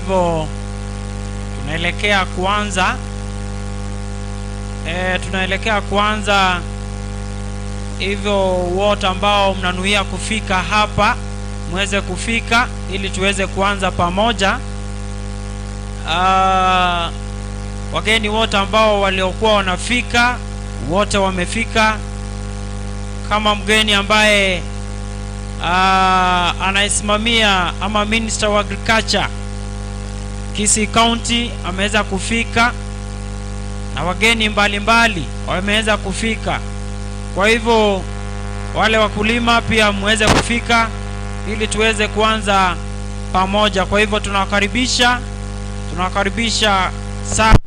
Hivyo tunaelekea kuanza, tunaelekea kuanza. Hivyo wote ambao mnanuia kufika hapa muweze kufika ili tuweze kuanza pamoja. Wageni wote ambao waliokuwa wanafika wote wamefika. Kama mgeni ambaye anayesimamia ama Minister wa Agriculture Kisii County ameweza kufika, na wageni mbalimbali wameweza kufika. Kwa hivyo wale wakulima pia muweze kufika ili tuweze kuanza pamoja. Kwa hivyo tunawakaribisha sana.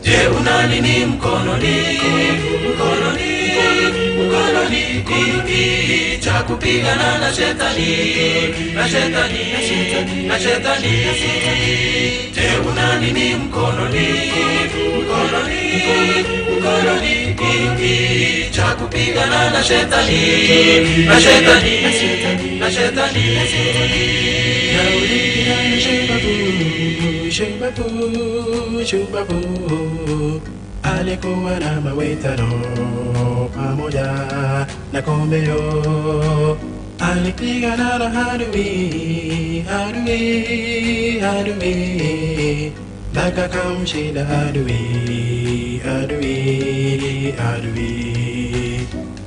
Je, una nini mkononi, mkononi, mkononi, cha kupigana na shetani, na shetani, na shetani? Je, una nini mkononi, mkononi, mkononi, cha kupigana na shetani, na shetani, na shetani? Shubabu, shubabu, alikuwa na mawe tano pamoja na kombeo. Alipigana na adui, adui, adui, mpaka akamshinda adui, adui, adui.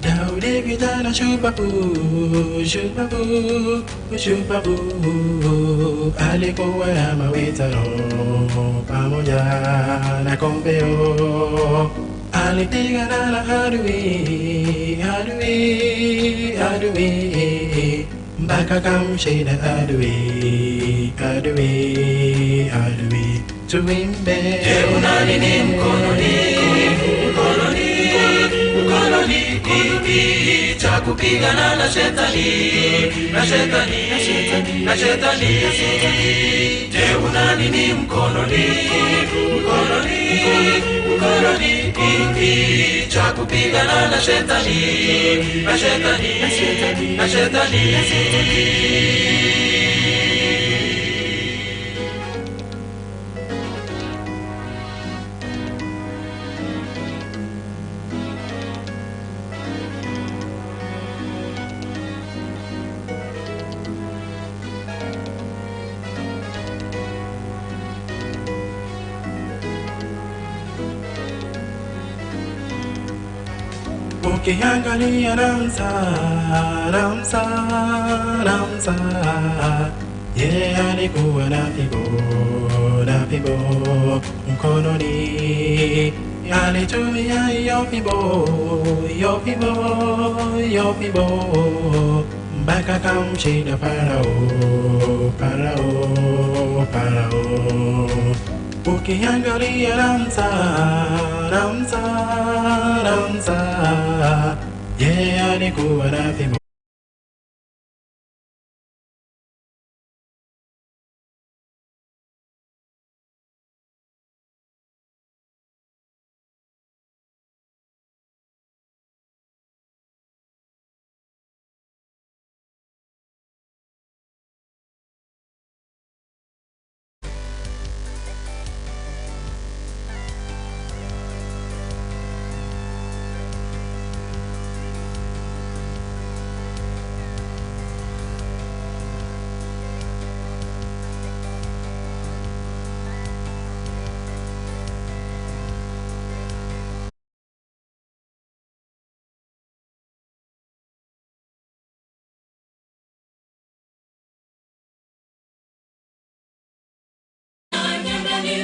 Daudi kijana shupavu, shupavu, shupavu, alikuwa na mawe tano pamoja na kombeo. Alipigana na adui, adui, adui, mpaka kamshinda adui, adui, adui. Tuimbe. Je, una nini mkononi, mkononi, mkononi, kipi cha kupigana na shetani, na shetani, na shetani? Je, una nini mkononi, mkononi, mkononi, kipi cha kupigana na shetani, na shetani, na shetani? Ukiangalia Ramsa, Ramsa, Ramsa, yeye alikuwa na fimbo, na fimbo mkononi. Alitumia hiyo fimbo, hiyo fimbo, hiyo fimbo mpaka kamshinda Farao, Farao, Farao. Ukiangalia Ramsa, Ramsa, Ramsa, yeye alikuwa na fimbo.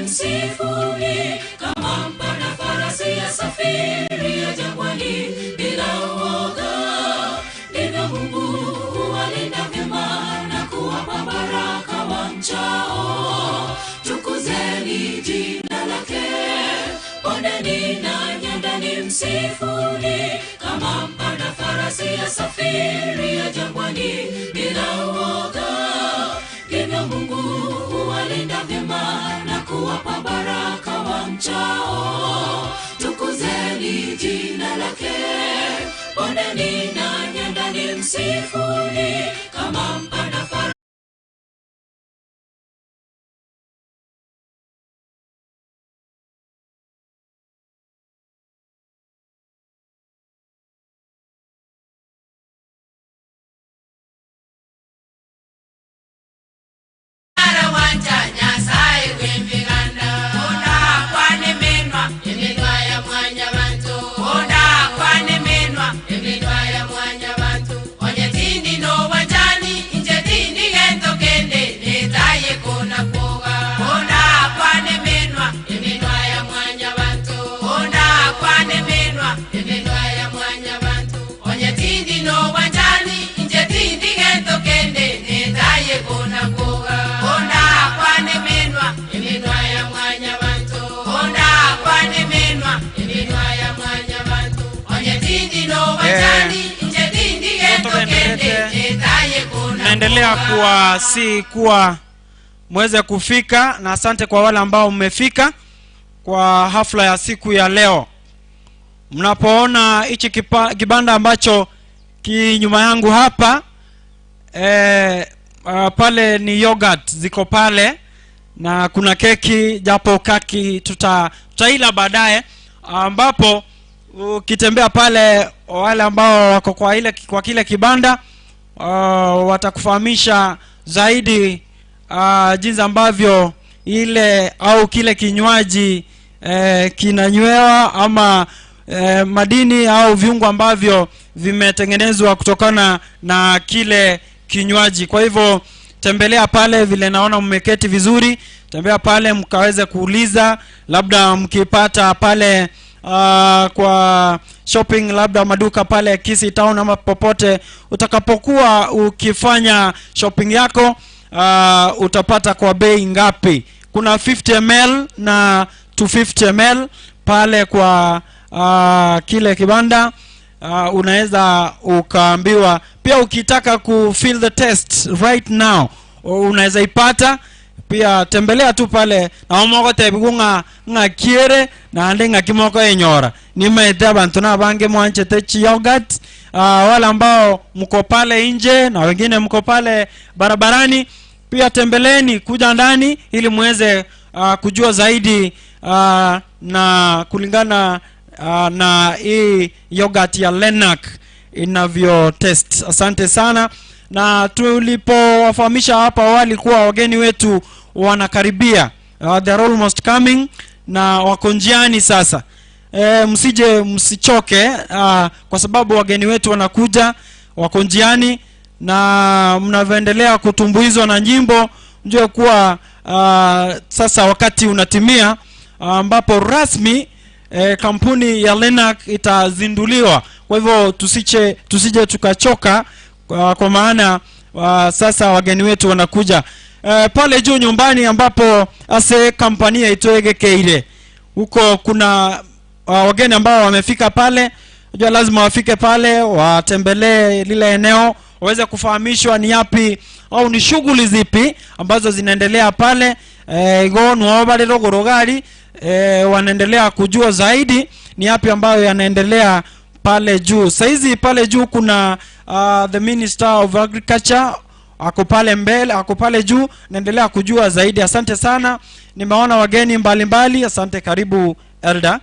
Msifuni kama mpanda farasi asafiri ya jangwani bila uoga, ndivyo Mungu huwalinda vyema na kuwapa baraka wamchao. Tukuzeni jina lake, bondeni na nyandani msifuni kama mpanda farasi asafiri ya jangwani bila uoga, ndivyo Mungu huwalinda vyema na kuwapa baraka wamchao. Tukuzeni jina lake, bondeni na nyandani msifuni kama mpanda farasi. Naendelea kuwa si kuwa mweze kufika, na asante kwa wale ambao mmefika kwa hafla ya siku ya leo. Mnapoona hichi kibanda ambacho ki nyuma yangu hapa, pale ni yogurt ziko pale na kuna keki, japo kaki tutaila baadaye, ambapo ukitembea pale wale ambao wako kwa kile kibanda watakufahamisha zaidi jinsi ambavyo ile au kile kinywaji kinanywewa, ama madini au viungo ambavyo vimetengenezwa kutokana na kile kinywaji. Kwa hivyo tembelea pale, vile naona mmeketi vizuri, tembea pale mkaweze kuuliza, labda mkipata pale kwa shopping labda maduka pale Kisii Town ama popote utakapokuwa ukifanya shopping yako, utapata kwa bei ngapi. Kuna 50 ml na 250 ml pale kwa kile kibanda. Unaweza ukaambiwa pia ukitaka ku feel the test right now unaweza ipata pia, tembelea tu pale na omoko tebigunga ng'akiere naende ng'akimoko enyora nimaete abantu nabange mwanchete chi yogurt. Wale ambao mko pale nje na wengine mko pale barabarani pia tembeleni kuja ndani ili muweze kujua zaidi na kulingana na hii yogurt ya Lenak inavyo test. Asante sana. Na tulipowafahamisha hapa awali kuwa wageni wetu wanakaribia, they are almost coming na wako njiani sasa. Msije msichoke, kwa sababu wageni wetu wanakuja, wako njiani, na mnavyoendelea kutumbuizwa na nyimbo mjue kuwa sasa wakati unatimia ambapo rasmi kampuni ya Lenak itazinduliwa. Kwa hivyo tusije tukachoka, kwa maana sasa wageni wetu wanakuja. Pale juu nyumbani ambapo ase kampani ya itoegekeire huko kuna wageni ambao wamefika pale. Unajua lazima wafike pale watembelee lile eneo waweze kufahamishwa ni yapi au ni shughuli zipi ambazo zinaendelea pale. Igo nuobale rogorogari wanaendelea kujua zaidi ni yapi ambayo yanaendelea pale juu. Saizi pale juu kuna the Minister of Agriculture ako pale mbele, ako pale juu, naendelea kujua zaidi. Asante sana, nimeona wageni mbalimbali. Asante, karibu Elder.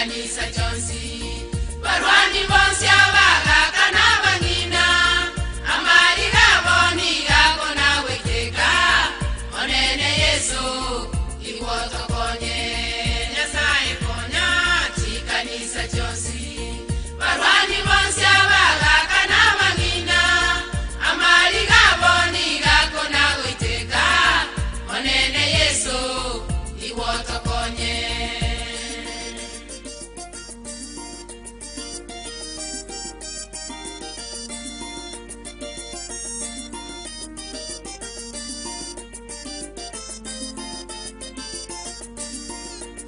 chikanisa chonsi barwani bonsi abagaka n'abang'ina amali gabo nigago naweteka monene Yesu iwotokonye Nyasaye konya chikanisa chonsi barwani bonsi abagaka n'abang'ina amali gabo nigago naweteka monene Yesu iwotokonye.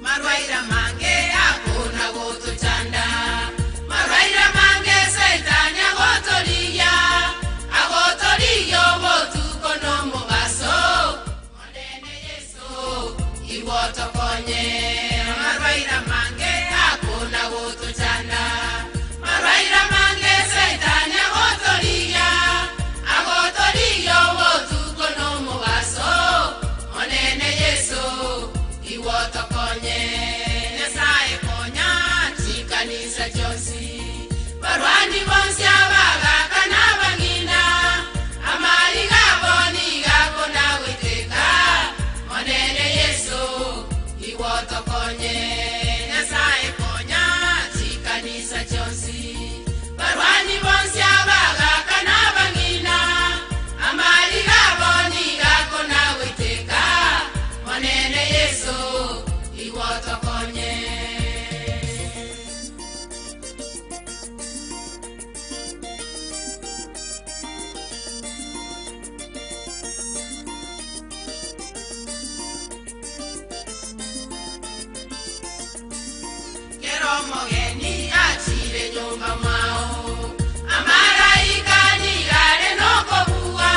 Marwaira mange akuna gotochanda marwaira mange saitani agotoliya agotoliyo botuko no mubaso monene Yesu iwotokonye marwaira mange akuna gotochanda marwaira mange saitani agotoliya agotoliyo botuko no mubaso monene Yesu iwotokonye Nyasaye konya chikanisa chonsi barwani bonsi abagaka n'abang'ina amali gabo nigago naweteka monene Yesu iwotokonye Nyasaye konya chikanisa chonsi barwani bonsi abagaka n'abang'ina amali gabo nigago naweteka monene Yesu iwotokonye. Kero mogeni achire nyumba mwao amaraika nigare nokobua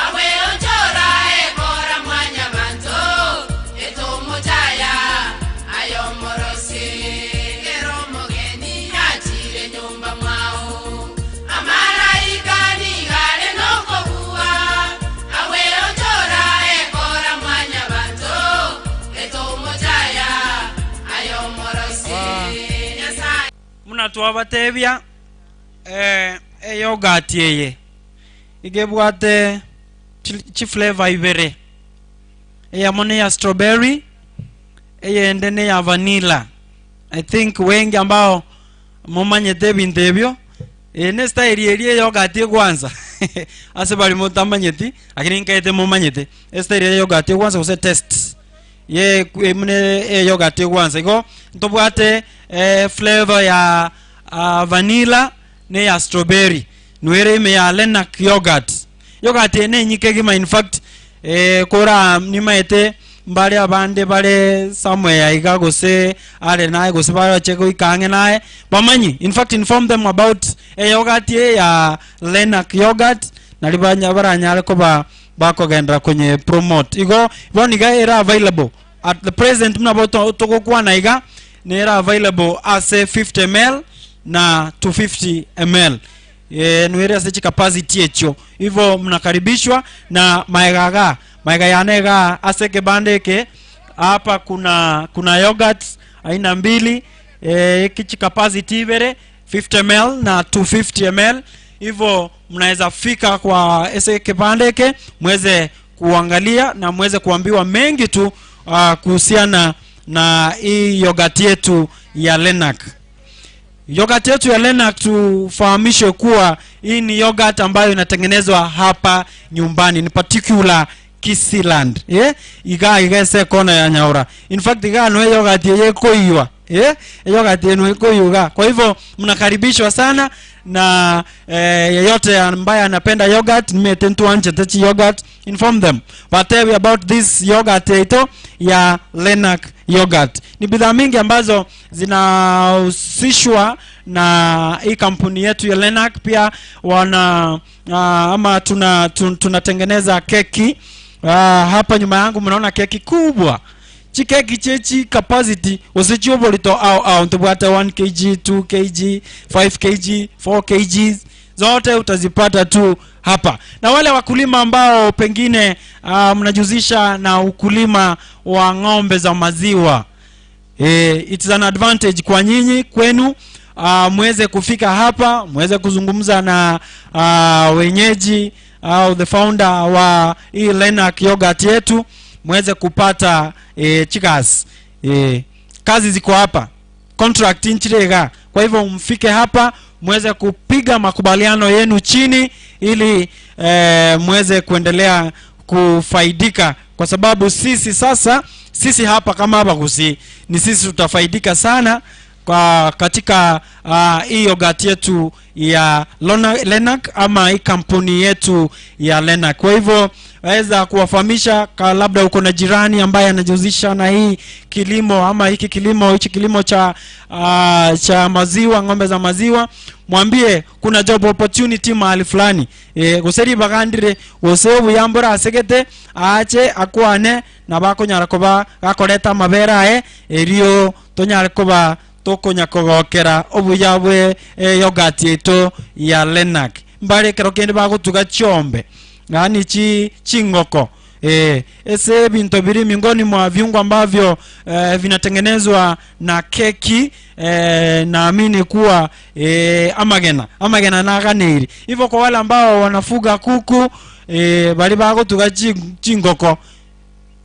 awe ochora ekora mwanya banto etomotaya ayomorose. Kero mogeni achire nyumba mwao amaraika nigare nokobua awe ochora ekora mwanya banto etomotaya ayomorose. Nyasaye Muna twabatebia eyogati eye igebwate chi flavor ibere eyamo ya strawberry eyende ne ya vanilla. I think wengi ambao mumanyete ebintu ebyo ne style eri eyogati egwanza ase bali mutamanyeti lakini nkaete mumanyete style eyogati egwanza gose test ye mune eyogati egwanza igo ntobwate flavor ya vanilla ne ya strawberry nwere ime ya Lenak yogurt. Yogurt ene nyike in fact kora nimaete mbale abande bale somewhere iga gose ale naye gose bache ikange naye bamanyi, in fact inform them about yogurt ya Lenak yogurt nalibanya baranyale ko ba bakogendera kwenye promote igo boniga era available at the present mna tokokwana iga nera available as a 50 ml na 250 ml nwere ase capacity echo hivyo mnakaribishwa na maegaga maega yanega ase kebande ke hapa kuna yogurt aina mbili kichi capacity ibere 50 ml na 250 ml hivyo mnaweza fika kwa ese kebande ke mweze kuangalia na mweze kuambiwa mengi tu kuhusiana na hii yogurt yetu ya Lenak. Yogurt yetu ya Lenak tufahamishe kuwa hii ni yogurt ambayo inatengenezwa hapa nyumbani, in particular Kisiland. Iga igese kona ya Nyaura. In fact iga no yogurt yeye koiwa. Yogurt yenu koiwa. Kwa hivyo mnakaribishwa sana na yeyote ambaye anapenda yogurt, nimetentu anje techi yogurt, inform them. But tell me about this yogurt ito ya Lenak yogurt. Ni bidhaa mingi ambazo zinahusishwa na hii kampuni yetu ya Lenak. Pia wana ama tunatengeneza keki. Hapa nyuma yangu mnaona keki kubwa. Chikeki chechi capacity usichiobolito au ntubwate 1 kg, 2 kg, 5 kg, 4 kg zote utazipata tu hapa. Na wale wakulima ambao pengine mnajihusisha na ukulima wa ng'ombe za maziwa, It's an advantage kwa nyinyi kwenu, muweze kufika hapa, muweze kuzungumza na wenyeji au the founder wa hii Lenak yogurt yetu, muweze kupata chikas. Kazi ziko hapa, contract nchirega. Kwa hivyo mfike hapa muweze kupiga makubaliano yenu chini ili muweze kuendelea kufaidika, kwa sababu sisi sasa, sisi hapa kama hapa Gusii ni sisi tutafaidika sana kwa katika hii yogurt yetu ya Lenak ama hii kampuni yetu ya Lenak. Kwa hivyo waweza kuwafahamisha, labda uko na jirani ambaye anajihusisha na hii kilimo ama hiki kilimo, hichi kilimo cha maziwa, ng'ombe za maziwa, mwambie kuna job opportunity mahali fulani. Guseri bagandire gose buyambura asegete aache akwane na bakonyara koba gakoreta mabera aye erio tonyare koba tokonya kogokera obuya bwe yogurt yetu ya Lenak. Mbare kero kende bagotuga chiombe ngani chingoko. Ese binto biri miongoni mwa viungo ambavyo vinatengenezwa na keki. Naamini kuwa amagena na ganiri. Hivyo kwa wale ambao wanafuga kuku, bali bagotuga chingoko,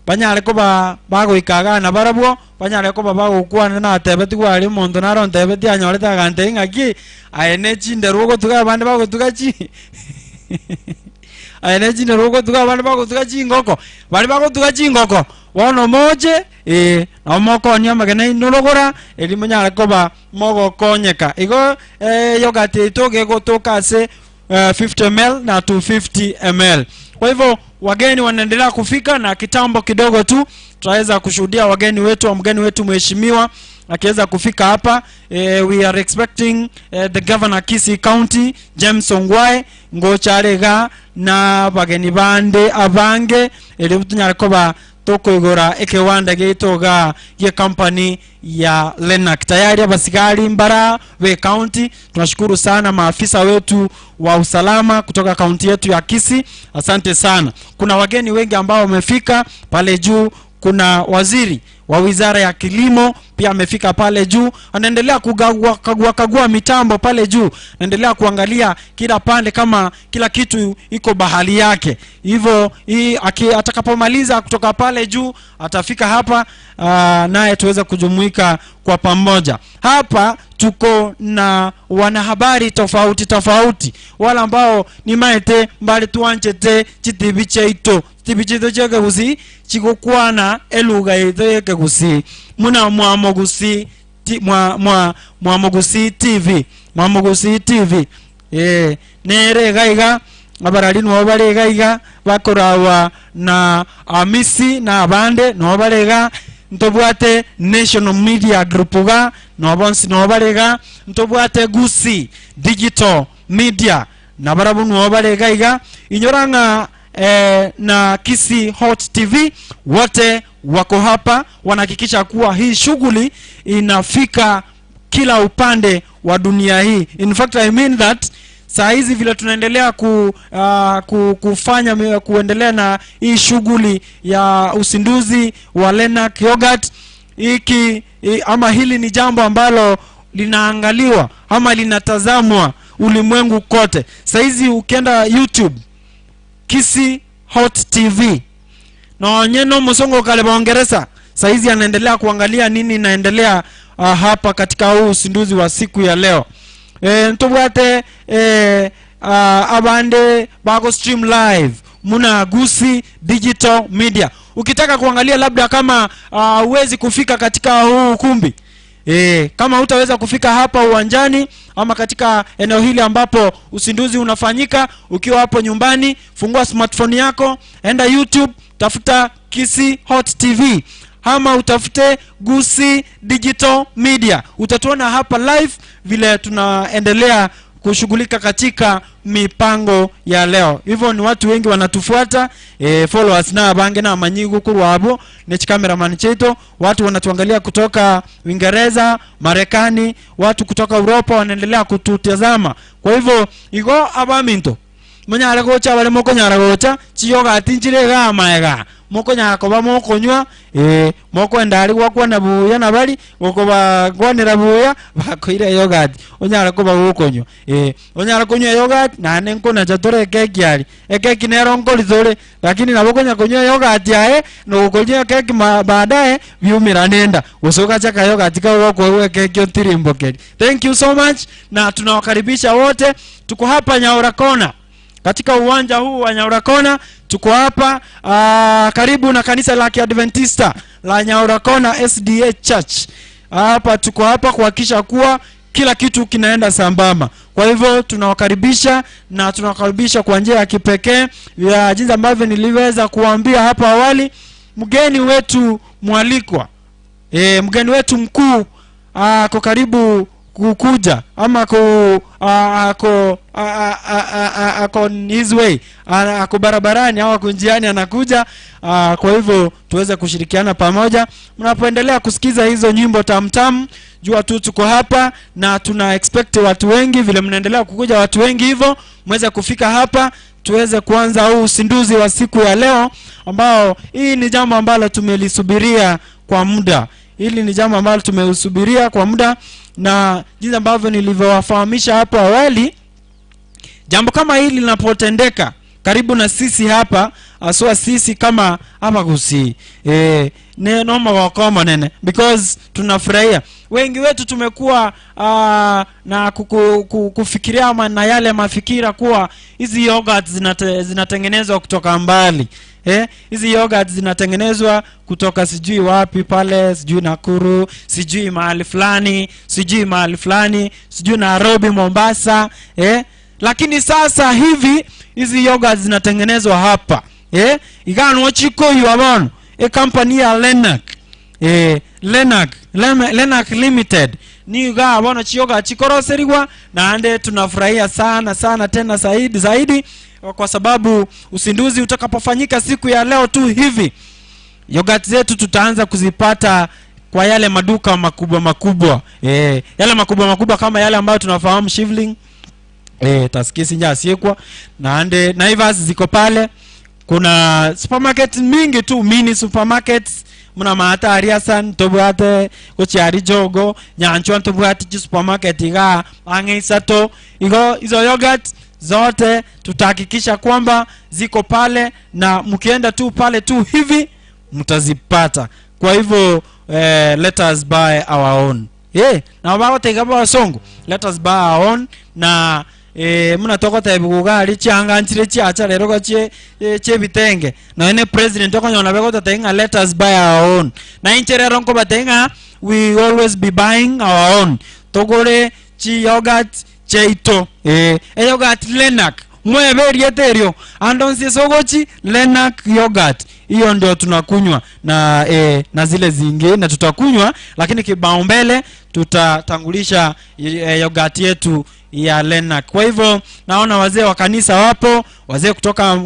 banyare koba bagoikaga na barabwo, banyare koba bagokwana na tebeti gwari omonto naro ntebeti anyorete agante ng'aki aye ne chinderu ogotuga abande bagotuga chi aye ne chinderu ogotuga abande bagotuga chingoko, bari bagotuga chingoko bono moche na mokonia amagena inorogora eri monyare koba mogokonyeka. Igo yogurt itoge gotoka ase 50 ml na 250 ml. Kwa hivyo wageni wanaendelea kufika, na kitambo kidogo tu tutaweza kushuhudia wageni wetu, mgeni wetu mheshimiwa akiweza kufika hapa. We are expecting the governor Kisii County James Ongwae ngocharega na bageni bande abange eri tunyare koba tokoigora ekewanda geitoga ye company ya Lenak. Tayari abasigari mbara we county, tunashukuru sana maafisa wetu wa usalama kutoka kaunti yetu ya Kisii, asante sana. Kuna wageni wengi ambao wamefika pale juu. Kuna waziri wa wizara ya kilimo pia amefika pale juu, anaendelea kukagua mitambo pale juu, anaendelea kuangalia kila pande kama kila kitu iko bahali yake. Hivyo atakapomaliza kutoka pale juu atafika hapa, naye tuweze kujumuika kwa pamoja. Hapa tuko na wanahabari tofauti tofauti, wala ambao ni maete mbali tuanchete chitibi cheito chitibi cheito cheke gusi chikukwana eluga yeto yeke gusi muna mwamogusi mwamogusi TV, mwamogusi TV nere gaiga abarali no bare gaiga bakorawa na amisi na abande no barega ntobwate National Media Group ga no bonsi no barega ntobwate Gusii Digital Media na barabu no barega iga inyoranga na Kisii Hot TV, wote wako hapa wanahakikisha kuwa hii shughuli inafika kila upande wa dunia hii. In fact I mean that saa hizi vile tunaendelea kufanya kuendelea na hii shughuli ya usinduzi wa Lenak yogurt, ama hili ni jambo ambalo linaangaliwa ama linatazamwa ulimwengu kote. Saa hizi ukienda YouTube Kisii Hot TV na nyeno musongo kale baongereza saa hizi anaendelea kuangalia nini inaendelea hapa katika huu usinduzi wa siku ya leo. Ntobwate abande bako stream live muna Gusii Digital Media. Ukitaka kuangalia labda kama huwezi kufika katika huu ukumbi, kama hutaweza kufika hapa uwanjani ama katika eneo hili ambapo usinduzi unafanyika, ukiwa hapo nyumbani fungua smartphone yako, enda YouTube, tafuta Kisii Hot TV ama utafute Gusii Digital Media, utatuona hapa live vile tunaendelea kushughulika katika mipango ya leo. Hivyo ni watu wengi wanatufuata, followers na bange na manyigu kurwabo ne cameraman cheto, watu wanatuangalia kutoka Uingereza, Marekani, watu kutoka Europa wanaendelea kututazama. Kwa hivyo igo abaminto munyara gocha bale mokonyara gocha chiyoga tinjire ga maega Mokonyara koba mokonywa mokwenda ari gwakwana buya na bari gokoba gwanera buya bakoire yogurt onyara koba gokonywa onyara kunywa yogurt na ne nkona chatore keki ari ekeki nero nkorizore lakini nabo konya kunywa yogurt yae no kunywa keki baadaye biumira nenda usoka chaka yogurt ka gokwe keki otirimbo. Thank you so much, na tunawakaribisha wote. Tuko hapa Nyaura Kona, katika uwanja huu wa Nyaura Kona. Tuko hapa karibu na kanisa la Kiadventista la Nyaura Kona SDA Church. Hapa tuko hapa kuhakikisha kuwa kila kitu kinaenda sambamba. Kwa hivyo tunawakaribisha, na tunawakaribisha kwa njia ya kipekee ya jinsi ambavyo niliweza kuambia hapa awali. Mgeni wetu mwalikwa, mgeni wetu mkuu ako karibu kukuja ama ako on his way, ako barabarani au ako njiani anakuja. Kwa hivyo tuweze kushirikiana pamoja. Mnapoendelea kusikiza hizo nyimbo tamtam, jua tu tuko hapa na tuna expect watu wengi. Vile mnaendelea kukuja watu wengi hivyo muweze kufika hapa tuweze kuanza huu uzinduzi wa siku ya leo, ambao hii ni jambo ambalo tumelisubiria kwa muda. Hili ni jambo ambalo tumeusubiria kwa muda, na jinsi ambavyo nilivyowafahamisha hapo awali, jambo kama hili linapotendeka karibu na sisi hapa, aswa sisi kama hapa Gusii, ne noma wakoma nene, because tunafurahia. Wengi wetu tumekuwa na kufikiria na yale mafikira kuwa hizi yogurt zinatengenezwa kutoka mbali. Hizi yogurt zinatengenezwa kutoka sijui wapi pale, sijui Nakuru, sijui mahali fulani, sijui mahali fulani, sijui Nairobi, Mombasa. Lakini sasa hivi hizi yogurt zinatengenezwa hapa. Igano chiko yuabon company ya Lenak. Lenak Limited ni ga bono chiyoga chikoroserigwa, na ande tunafurahia sana sana tena zaidi zaidi, kwa sababu uzinduzi utakapofanyika siku ya leo tu hivi, yogurt zetu tutaanza kuzipata kwa yale maduka makubwa makubwa. Yale makubwa makubwa kama yale ambayo tunafahamu Shivling, Taskisi njasiekwa, na ande Naivas ziko pale. Kuna supermarket mingi tu, mini supermarkets muna maata ariasan tobwate kuchiari jogo nyanchwa tobwate chi supermarket iga ange isato igo. Hizo yogurt zote tutahakikisha kwamba ziko pale, na mkienda tu pale tu hivi mtazipata. Kwa hivyo let us buy our own. Na bagote gaba wasongo, let us buy our own. Na muna tokota ebugari chianga nchire chiacha lero gachie chebitenge na ene president okonyona begota tenga let us buy our own, na inchere ronko batenga we always be buying our own. Togore chi yogurt cheito, yogurt Lenak mwebe rieterio andonsi sogochi Lenak yogurt, hiyo ndio tunakunywa na na zile zingine tutakunywa, lakini kibao mbele tutatangulisha yogurt yetu ya Lenak. Kwa hivyo naona wazee wa kanisa wapo, wazee kutoka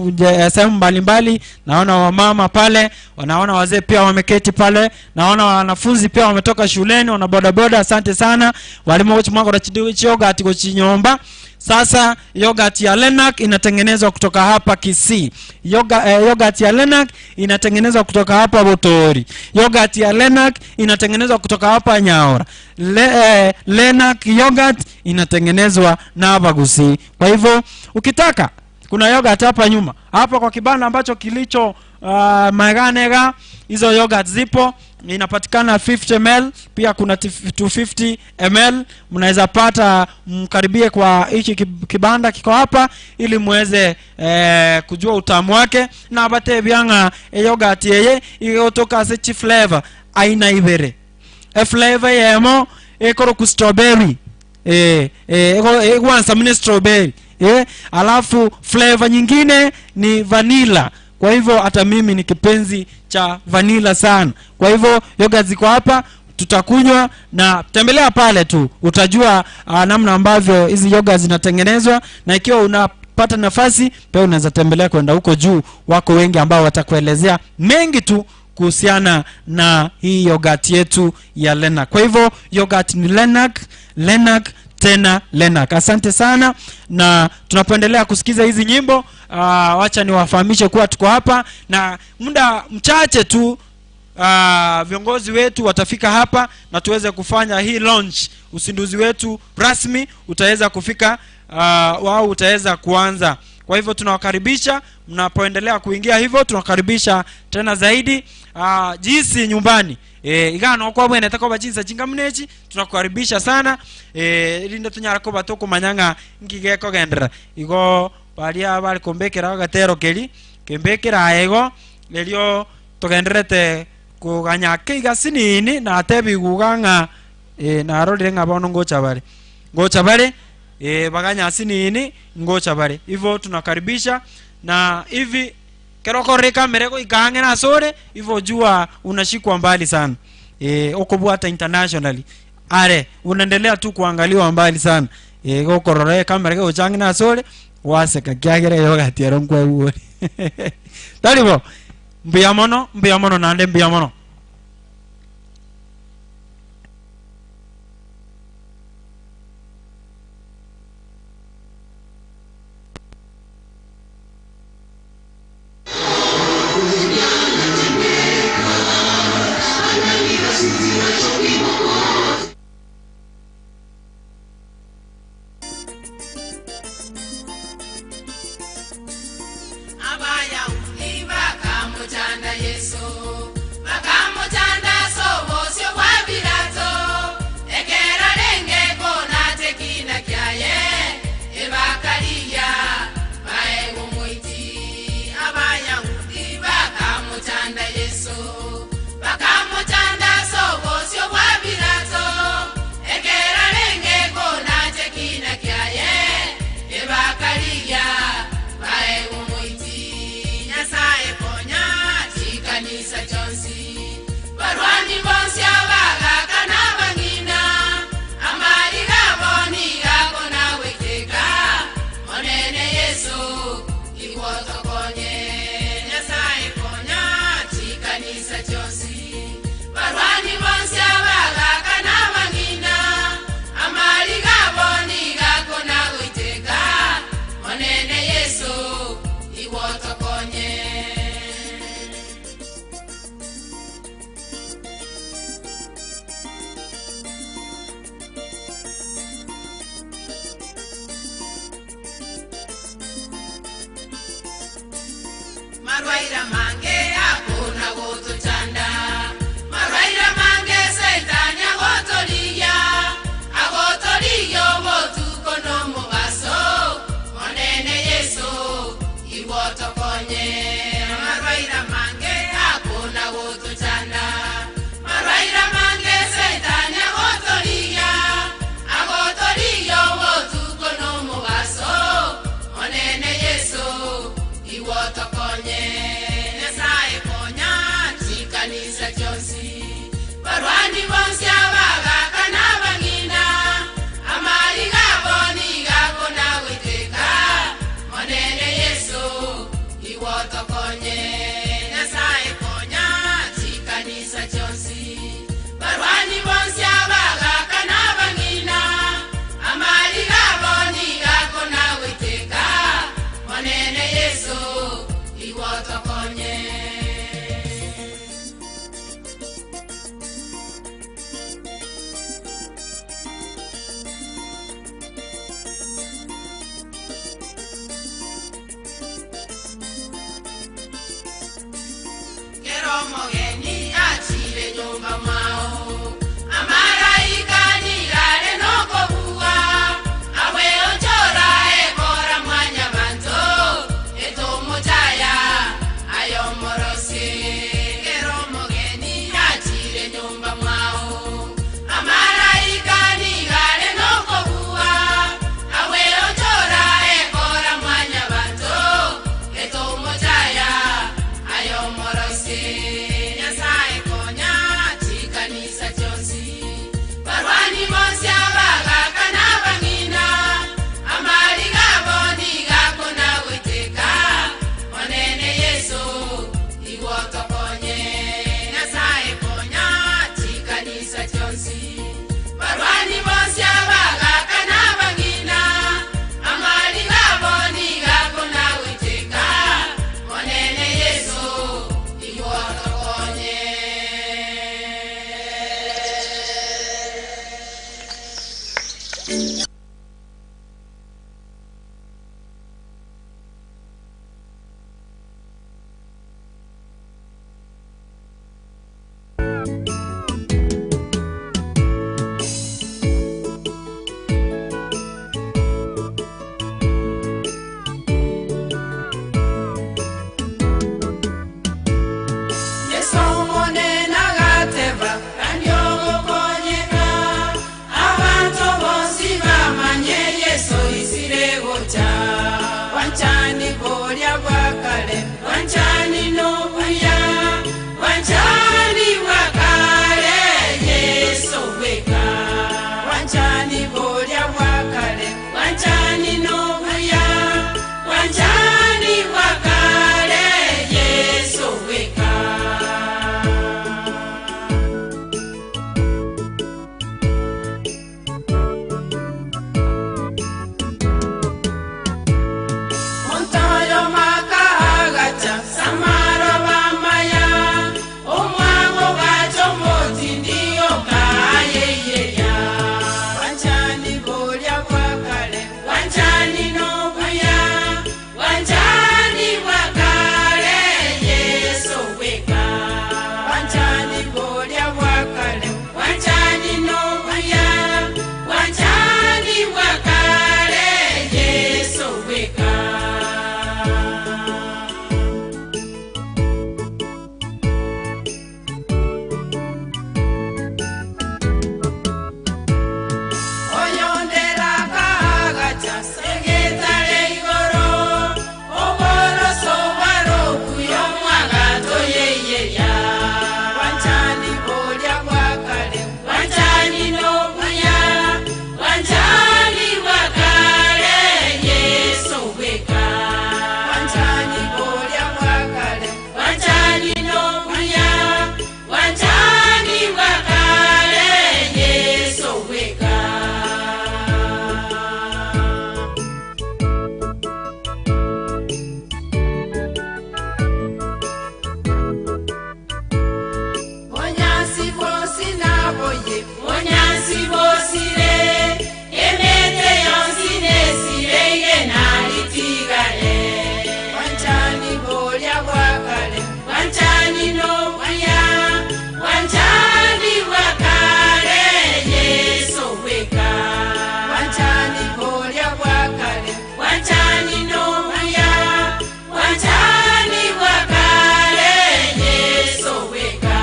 sehemu mbalimbali, naona wamama pale, wanaona wazee pia wameketi pale, naona wanafunzi pia wametoka shuleni, wana boda boda. Asante sana walimu wote mwako na yogurt kuchinyomba. Sasa yogurt ya Lenak inatengenezwa kutoka hapa Kisii. Yogurt ya Lenak inatengenezwa kutoka hapa Botori. Yogurt ya Lenak inatengenezwa kutoka hapa Nyaura. Lenak yogurt inatengenezwa na hapa Gusii. Kwa hivyo ukitaka, kuna yogurt hapa nyuma, hapa kwa kibanda ambacho kilicho Maganega, hizo yogurt zipo, inapatikana 50 ml, pia kuna 250 ml. Mnaweza pata, mkaribie kwa hichi kibanda kiko hapa ili muweze kujua utamu wake. Na bate byanga yogurt yeye igotoka se flavor aina ibere, flavor yemo ekoro ku strawberry, egwansa mine strawberry, alafu flavor nyingine ni vanilla. Kwa hivyo hata mimi ni kipenzi cha vanilla sana. Kwa hivyo yogurt ziko hapa, tutakunywa, na tembelea pale tu utajua namna ambavyo hizi yogurt zinatengenezwa. Na ikiwa unapata nafasi pia unaweza tembelea kwenda huko juu, wako wengi ambao watakuelezea mengi tu kuhusiana na hii yogurt yetu ya Lenak. Kwa hivyo yogurt ni Lenak, Lenak tena Lenak. Asante sana, na tunapoendelea kusikiza hizi nyimbo, wacha niwafahamishe kuwa tuko hapa na muda mchache tu viongozi wetu watafika hapa na tuweze kufanya hii launch. Uzinduzi wetu rasmi utaweza kufika, wao utaweza kuanza. Kwa hivyo tunawakaribisha, mnapoendelea kuingia hivyo tunawakaribisha tena zaidi jinsi nyumbani. Igano kwa bwene takoba jinsi jinga mnechi tunakukaribisha sana. Linda tunyara ko batoko manyanga ngigeko gendera. Igo baria bari kombekera gatero keri kembekera ego lelio tugenderete kuganya kiga sinini na tebiguga nga narorire nga bono ngocha bare. Ngocha bare baganya sinini ngocha bare. Hivyo tunakaribisha na hivi keroko reka mereko ikange na sore hivyo jua unashikwa mbali sana. Okobwata internationally. Are unaendelea tu kuangaliwa mbali sana. Gokorore kamera ko changi na sore waseka kyagere yoga tiero nkwe uwe. Taribo mbiya mono nande mbiya mono. Marwaira mange akuna gotochanda, marwaira mange setani agotoliya, agotoliyo botuko no mubaso, monene Yesu iwotokonye. Marwaira mange akuna gotochanda, marwaira mange setani agotoliya, agotoliyo botuko no mubaso, monene Yesu iwotokonye. Barwani bonsi abaga kana amali gabo ni gabo na witeka monene Yesu iwotokonye. Nyasaye konya chikanisa chonsi barwani bonsi abaga kana amali gabo ni gabo na witeka monene Yesu iwotokonye. Mogeni achire nyumba mao amaraika nigare nokobuwa awe ochora ekora mwanya banto etomotaya ayomorose. Kero mogeni achire nyumba mao amaraika nigare nokobuwa awe ochora ekora mwanya banto etomotaya ayomorose. Barwani bonsi abaga kana bangina amali gabo ni gako na witeka monene Yesu iwotokonye. Nyasaye konya chikanisa chonsi barwani bonsi abaga kana Onyansi bosire emete yonsine sirenge nalitigale wanchani bolya bwakale wanchani no waya wanchani bwakale Yesu weka wanchani bolya bwakale wanchani no waya wanchani bwakale Yesu weka.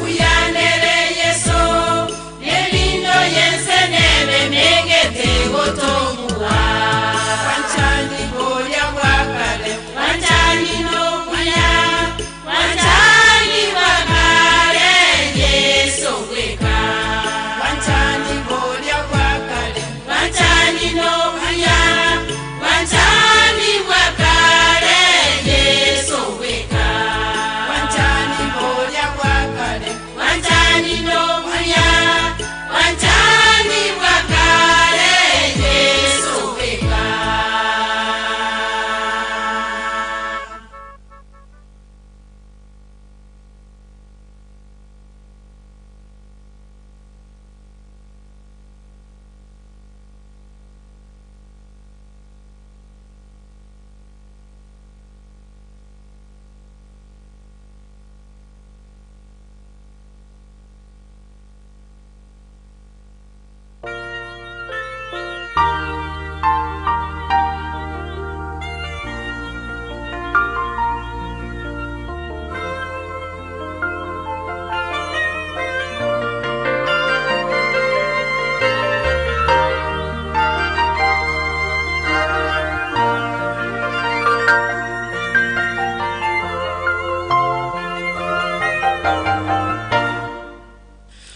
Uyanere Yesu nebindo yense nebe mengete gotomuwa wanchani bolya bwakale wanchani no waya wanchani bwakale Yesu weka wanchani bolya bwakale wanchani no waya wanchani bwakale Yesu weka wanchani bolya bwakale wanchani no waya wanchani bwakale Yesu weka.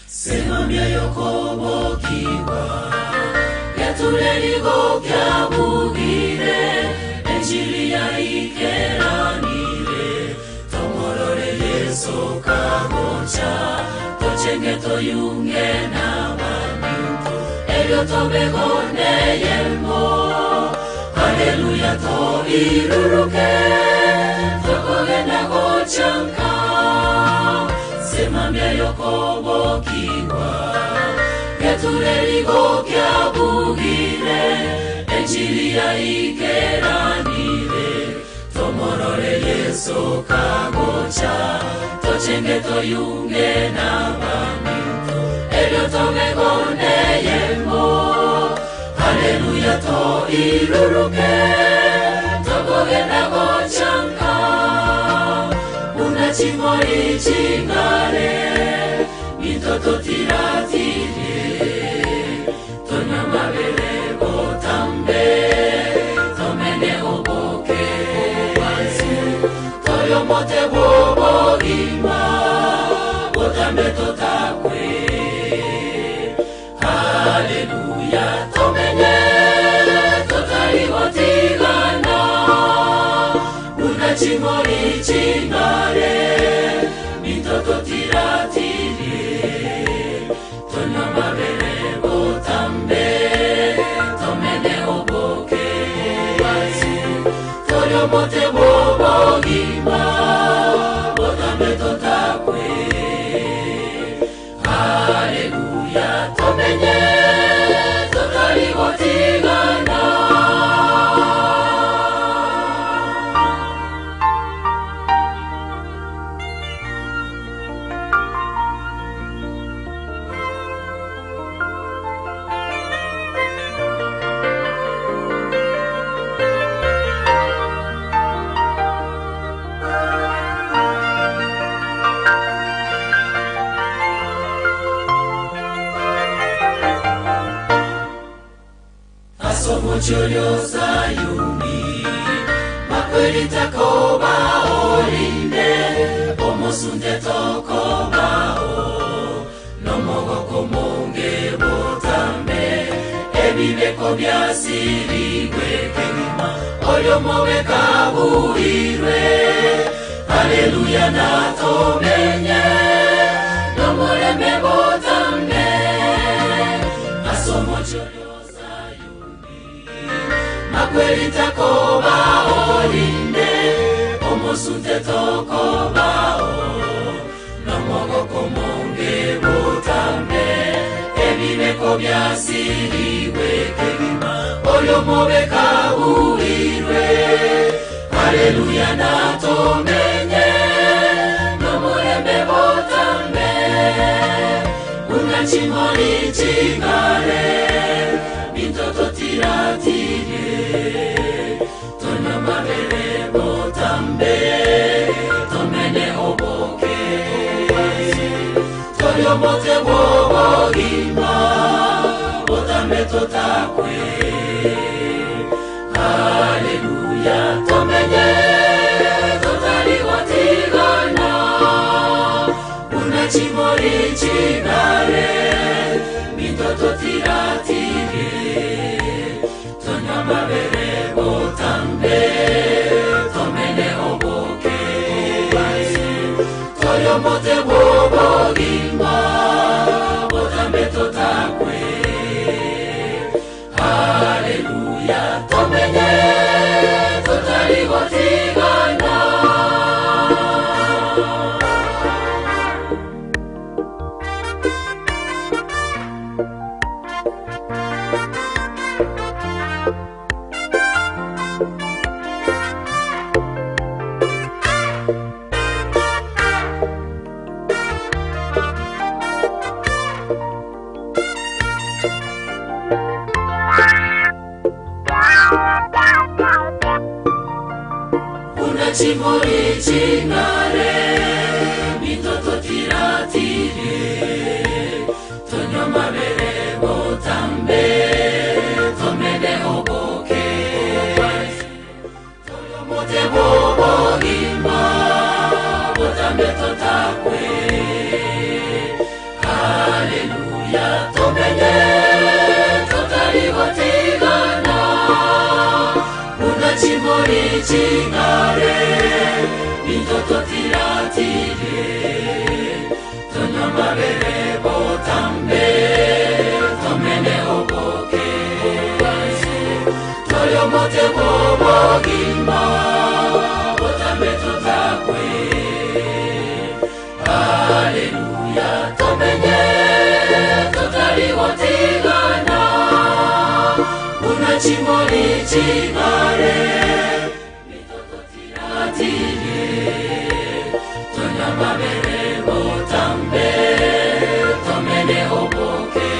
Semambia yokobokiwa yatuleligo kyabugire enjili yaikeranire tomorore Yesu kagocha tochenge toyunge na baminto elyo tobegone yemo haleluya toiruruke tokogenda gochanka semambia yokobokiwa yatuleligo kyabugire enjili yaikeranire tomorore Yesu kagocha tochenge toyunge na baminto elyo tobegone yemo haleluya toiruruke tokogenda gochanka unachimori chingare mitoto tiratire tonyamabele botambe tomene oboke obansu toyomote bobogima botambe totakwe haleluya tomenye totaligotigana unachimori chingare mitoto tiratire tonyamabele botambe tomene oboke obansu toyomote bobogima botambe totakwe haleluya tomenye totaligotigana. Asomochoryo Sayuni makweli takoba olinde omosunde tokobao nomogoko monge botambe ebibeko byasirigwe kegima olyomobe kabuirwe haleluya natomenye nomulembe botambe asomochoryo Makweli takoba olinde omusunte tokoba o nomogoko monge butambe ebibeko byasiriwe kegima oyo mobeka uirwe haleluya natomenye nomurembe butambe unachimoli chingare mitoto tiratire tonya mabere botambe tomene oboke toyo mote bobogima botambe totakwe haleluya tomenye totali watigana unachimoli chingare mitoto tiratire tonya mabere botambe tomene oboke toyo mote bobogima botambe totakwe haleluya tomenye totali watigana. Chimori chingare mitoto tiratire tonya mabere botambe tomene oboke toyo mote bobogima botambe totakwe haleluya tomenye totali watigana unachimori chingare mitoto tiratire tonya mabere botambe tomene oboke toyo mote bobogima botambe totakwe haleluya tomenye totali watigana unachimoli chingare mitoto tiratire tonya mabere botambe tomene oboke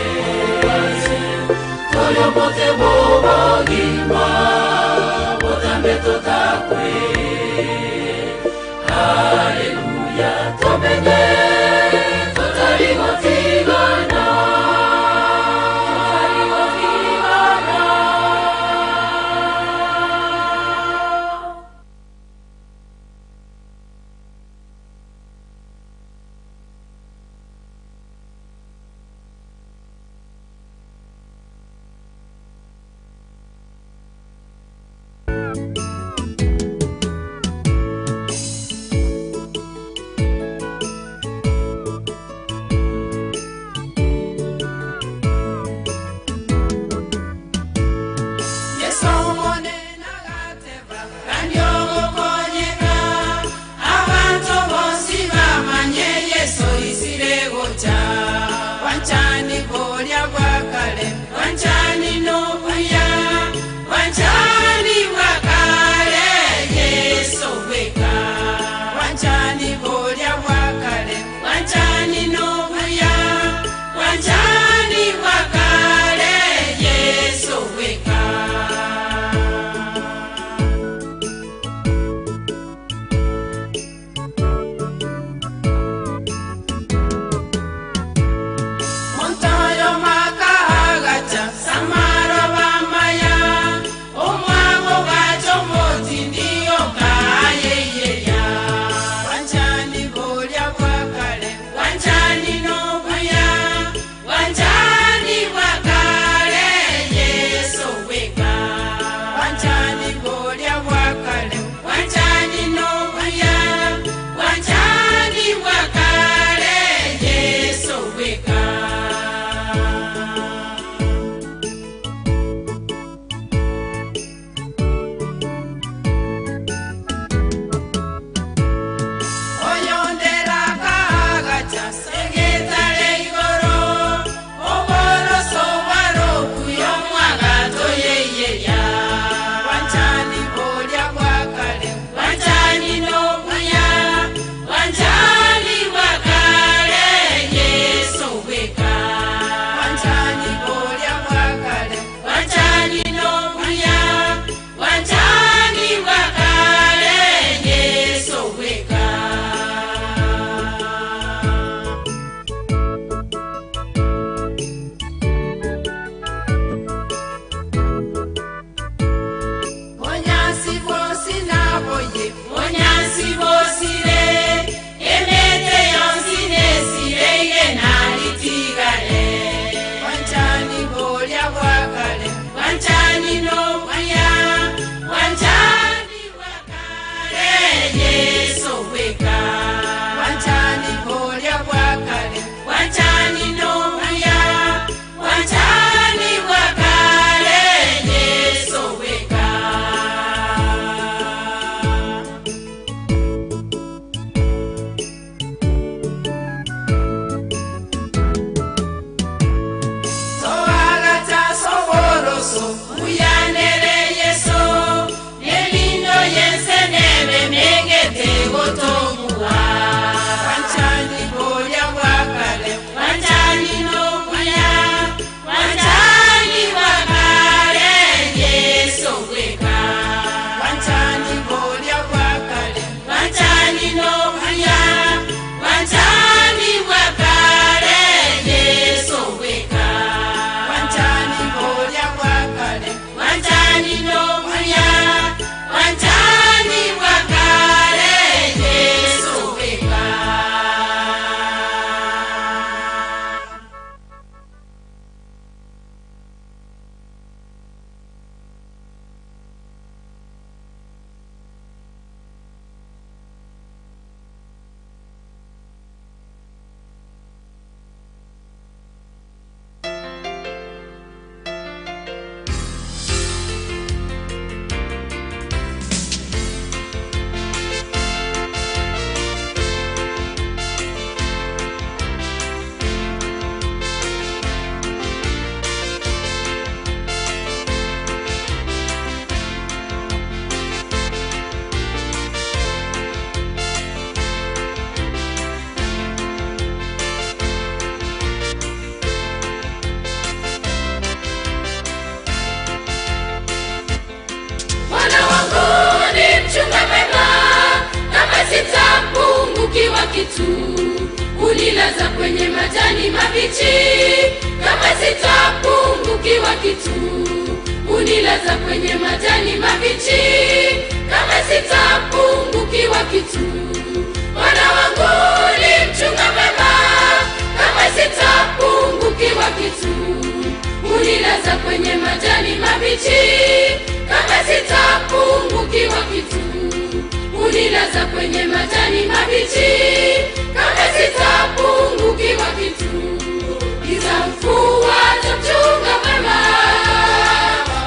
toyo mote bobogima botambe totakwe haleluya tomenye totali watigana. kitu, unilaza kwenye majani mabichi. Kama sitapungukiwa kitu, unilaza kwenye majani mabichi. Kama sitapungukiwa kitu, Bwana wangu ni mchunga mwema. Kama sitapungukiwa kitu, unilaza kwenye majani mabichi. Kama sitapungukiwa kitu, unilaza kwenye majani mabichi. Kama sitapungukiwa kitu, nitamfuata mchunga mwema.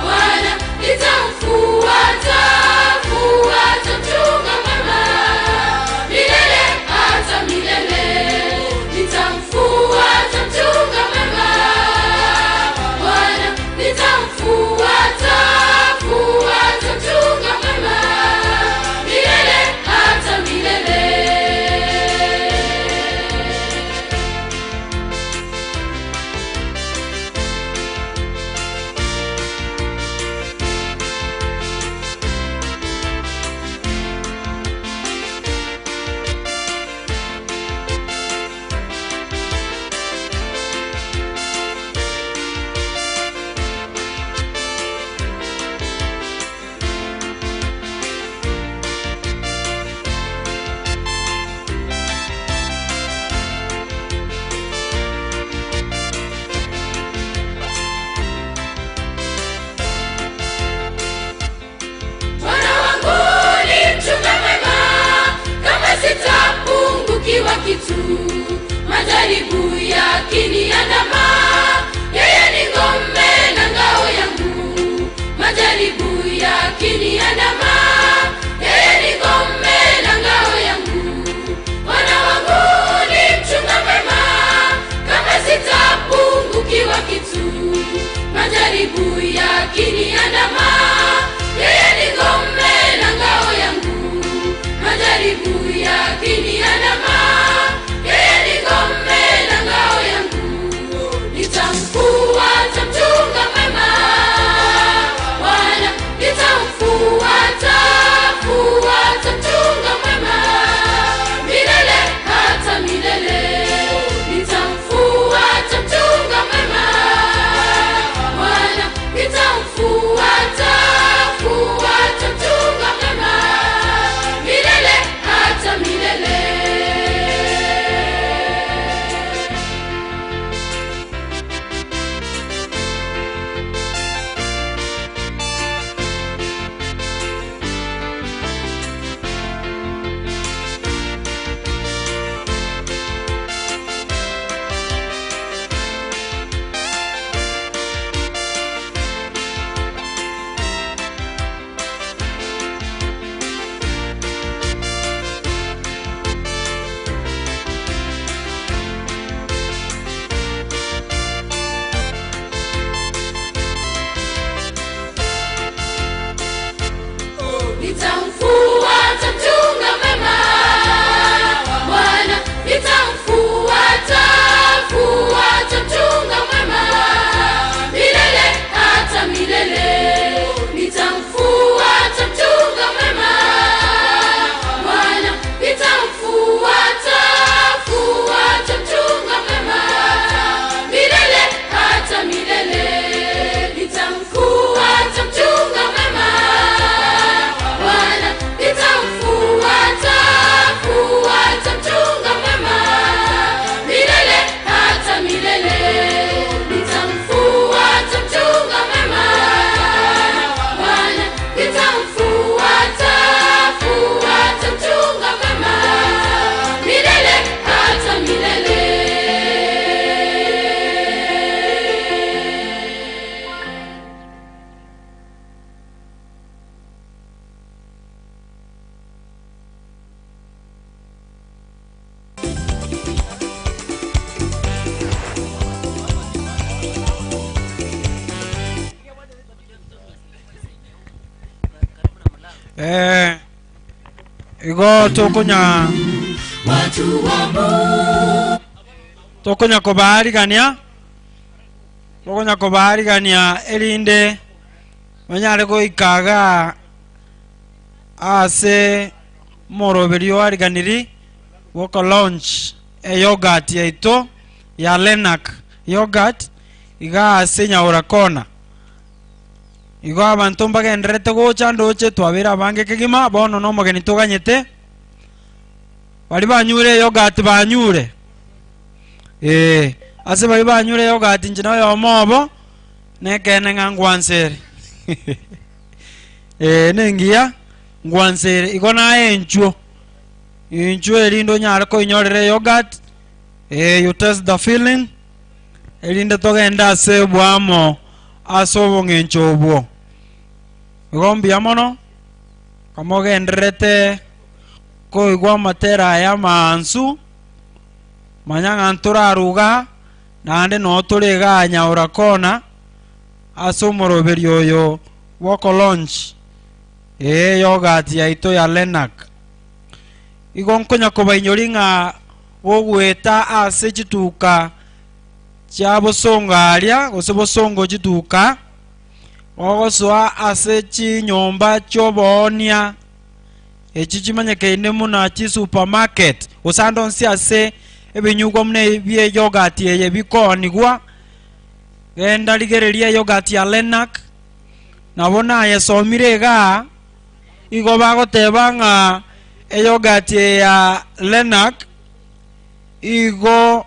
Bwana, nitamfuata, fuata mchunga mwema, milele hata milele. Nitamfuata mchunga mwema. Bwana, nitamfuata, fuata mchunga mwema, milele hata milele. Bwana wangu ni mchunga mwema, kama sitapungukiwa kitu, majaribu yakiniandama, yeye ni ngome na ngao yangu. Majaribu yakiniandama, yeye ni ngome na ngao yangu. Bwana wangu ni mchunga mwema, kama sitapungukiwa kitu, majaribu yakiniandama, yeye ni ngome na ngao yangu. Majaribu yakiniandama, yeye ni ngome na ngao yangu. Nitamfuata mchunga mwema. Bwana, nitamfuata, fuata mchunga mwema, milele hata milele. Nitamfuata mchunga mwema. Bwana, nitamfuata, fuata mchunga mwema, milele hata milele. Nitamfuata mchunga mwema. Bwana, nitamfuata, fuata mchunga mwema, milele hata milele. Nitamfuata mchunga mwema. Bwana, nitamfuata, fuata mchunga mwema, milele hata milele. Nitamfuata mchunga mwema. Bwana, nitamfuata, fuata mchunga mwema, milele hata milele. Nitamfuata mchunga mwema. Bwana, nitamfuata, fuata mchunga mwema, milele hata milele. Igo tokonya tokonya kobaarigania, tokonya kobaarigania erinde banyare goikaga ase moroberio ariganiri woko launch eyogurt yaito ya Lenak yogurt iga ase Nyaura Corner. Igo abantu mbagenderete gocha ndoche twabera abange kegima bono no omogeni toganyete bari banyure yogurt banyure ase bari banyure yogurt inche nayo omobo nekene ng'a ngwansere nengiya ngwansere igo naye enchuo inchuo erindo nyare koinyorere yogurt you test the feeling erinde togenda ase bwamo ase obong'encho obwo. Igo mbuya mono kamogenderete koigwa amatera aya mansu manya ng'a ntoraruga naende no tore iga Nyaura Corner ase omoroberi oyo woko launch yogurt yaito ya Lenak. Igo nkonya kobainyori ng'a gogweta ase chituka chia bosongo aria gose bosongo chituka ogosoa ase chinyomba chioboonia echi chimanyekeine muna chi supermarket gose onsi ase ebinyugwa muna bie yogurt eye bikoonigwa genda rigereria yogurt ya Lenak nabo nayesomire iga igo bagoteba ng'a eyogurt ya Lenak igo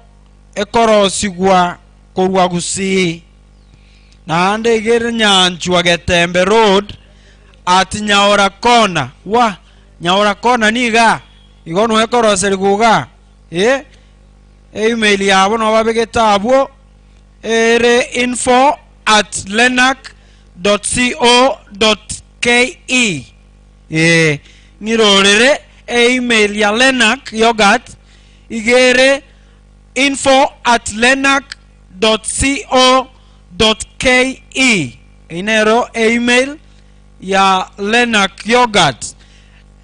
ekorosigwa korwa Gusii naende igere Nyanchwa Getembe Road at Nyaura Corner wa Nyaura Corner niga igo no ekoroserigwa iga email yabo no babegete abwo ere info@lenak.co.ke ng'irorere email ya Lenak yogurt igere info@lenak.co.ke inero email ya Lenak yogurt.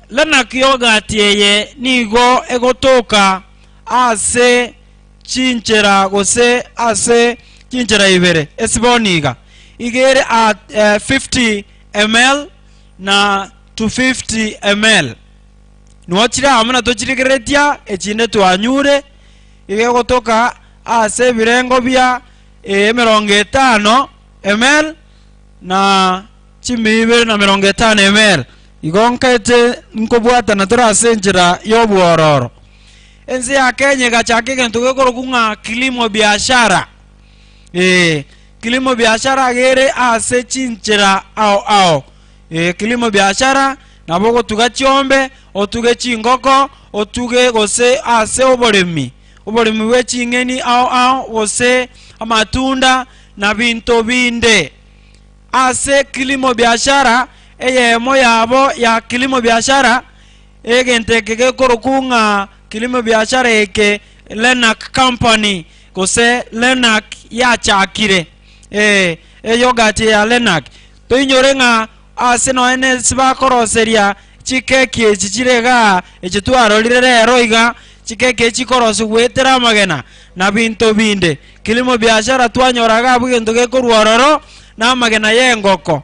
Lenak yogurt yeye nigo egotoka ase chinchera gose ase chinchera ibere esiboniga igere at 50 ml na 250 ml niwachire hamwe na tochirigeretia echinde twanyure ige gotoka ase ebirengo bia 50 ml na 250 ml igo nkaete nkobwatana tore ase enchera y'obwororo. Ensi ya Kenya egachaka egento gekorokwa ng'a kilimo biashara kilimo biashara gere ase chinchera ao ao kilimo biashara nabo ogotuga chiombe otuge chingoko otuge gose ase oboremi oboremi bwe ching'eni ao ao gose amatunda na binto binde ase kilimo biashara eyemo yabo ya kilimo biashara egento eke gekorokwa ng'a kilimo biashara eke Lenak company gose Lenak yachakire eyogurt ya Lenak toinyore ng'a ase noene sibakoroseria chikeki echi chire iga echi twarorire rero iga chikeki echi chikorosigwa etera amagena na binto binde kilimo biashara twanyoraga abwo egento gekorwa ororo na amagena ya engoko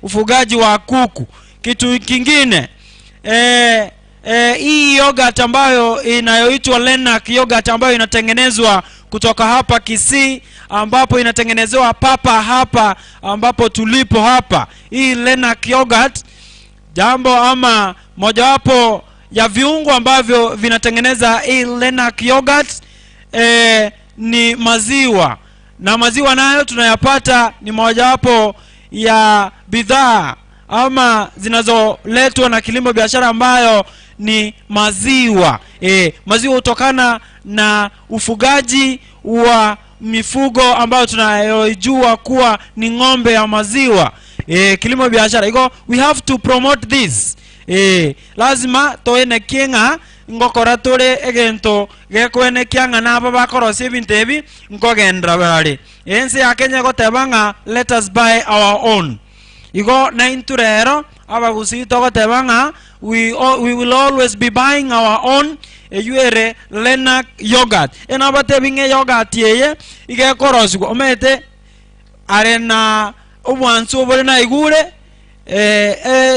ufugaji wa kuku. Kitu kingine hii yogurt ambayo inayoitwa Lenak yogurt ambayo inatengenezwa kutoka hapa Kisii ambapo inatengenezewa papa hapa ambapo tulipo hapa, hii Lenak yogurt jambo ama mojawapo ya viungo ambavyo vinatengeneza hii Lenak yogurt ni maziwa, na maziwa nayo tunayapata ni mojawapo ya bidhaa ama zinazoletwa na kilimo biashara ambayo ni maziwa. Maziwa hutokana na ufugaji wa mifugo ambayo tunayojua kuwa ni ng'ombe ya maziwa. Kilimo biashara iko, we have to promote this. Lazima toene kieng'a ngokora tore egento gekwene kiang'a nabo bakorosia ebinto ebi nkogendera bare. Ense ya Kenya egoteba ng'a let us buy our own. Igo na inturero abagusi togoteba ng'a we will always be buying our own eyuere Lenak yogurt. Enabatebi ng'e yogurt eye igekorosigwa omete are na obwansu obore naigure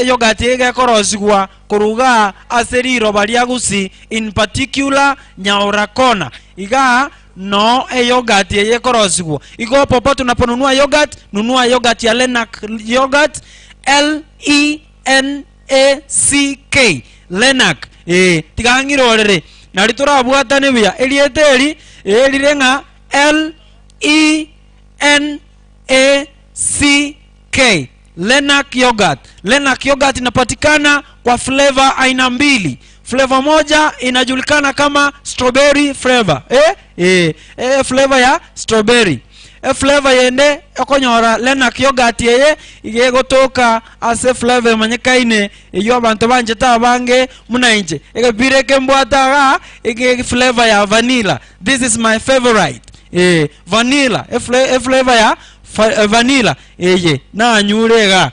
yogurt eye igekorosigwa Kuruga aseriro baliagusi in particular Nyaurakona iga no e yogurt yeye korosigwo. Igo popote unaponunua yogurt, nunua yogurt ya Lenack yogurt, L E N A C K, Lenack. Tigangirorere nari turabwatane buya eriete eri erire ng'a L E N A C K, Lenack yogurt. Lenack yogurt inapatikana kwa flavor aina mbili. Flavor moja inajulikana kama strawberry flavor. Flavor ya strawberry. Flavor yende okonyora Lenack yogurt yeye igegotoka ase flavor manyekaine iyo abantu banje tabange munainje. Egepireke mbwataga ege flavor ya vanilla. This is my favorite. Vanilla, flavor ya vanilla. Eye na nyurega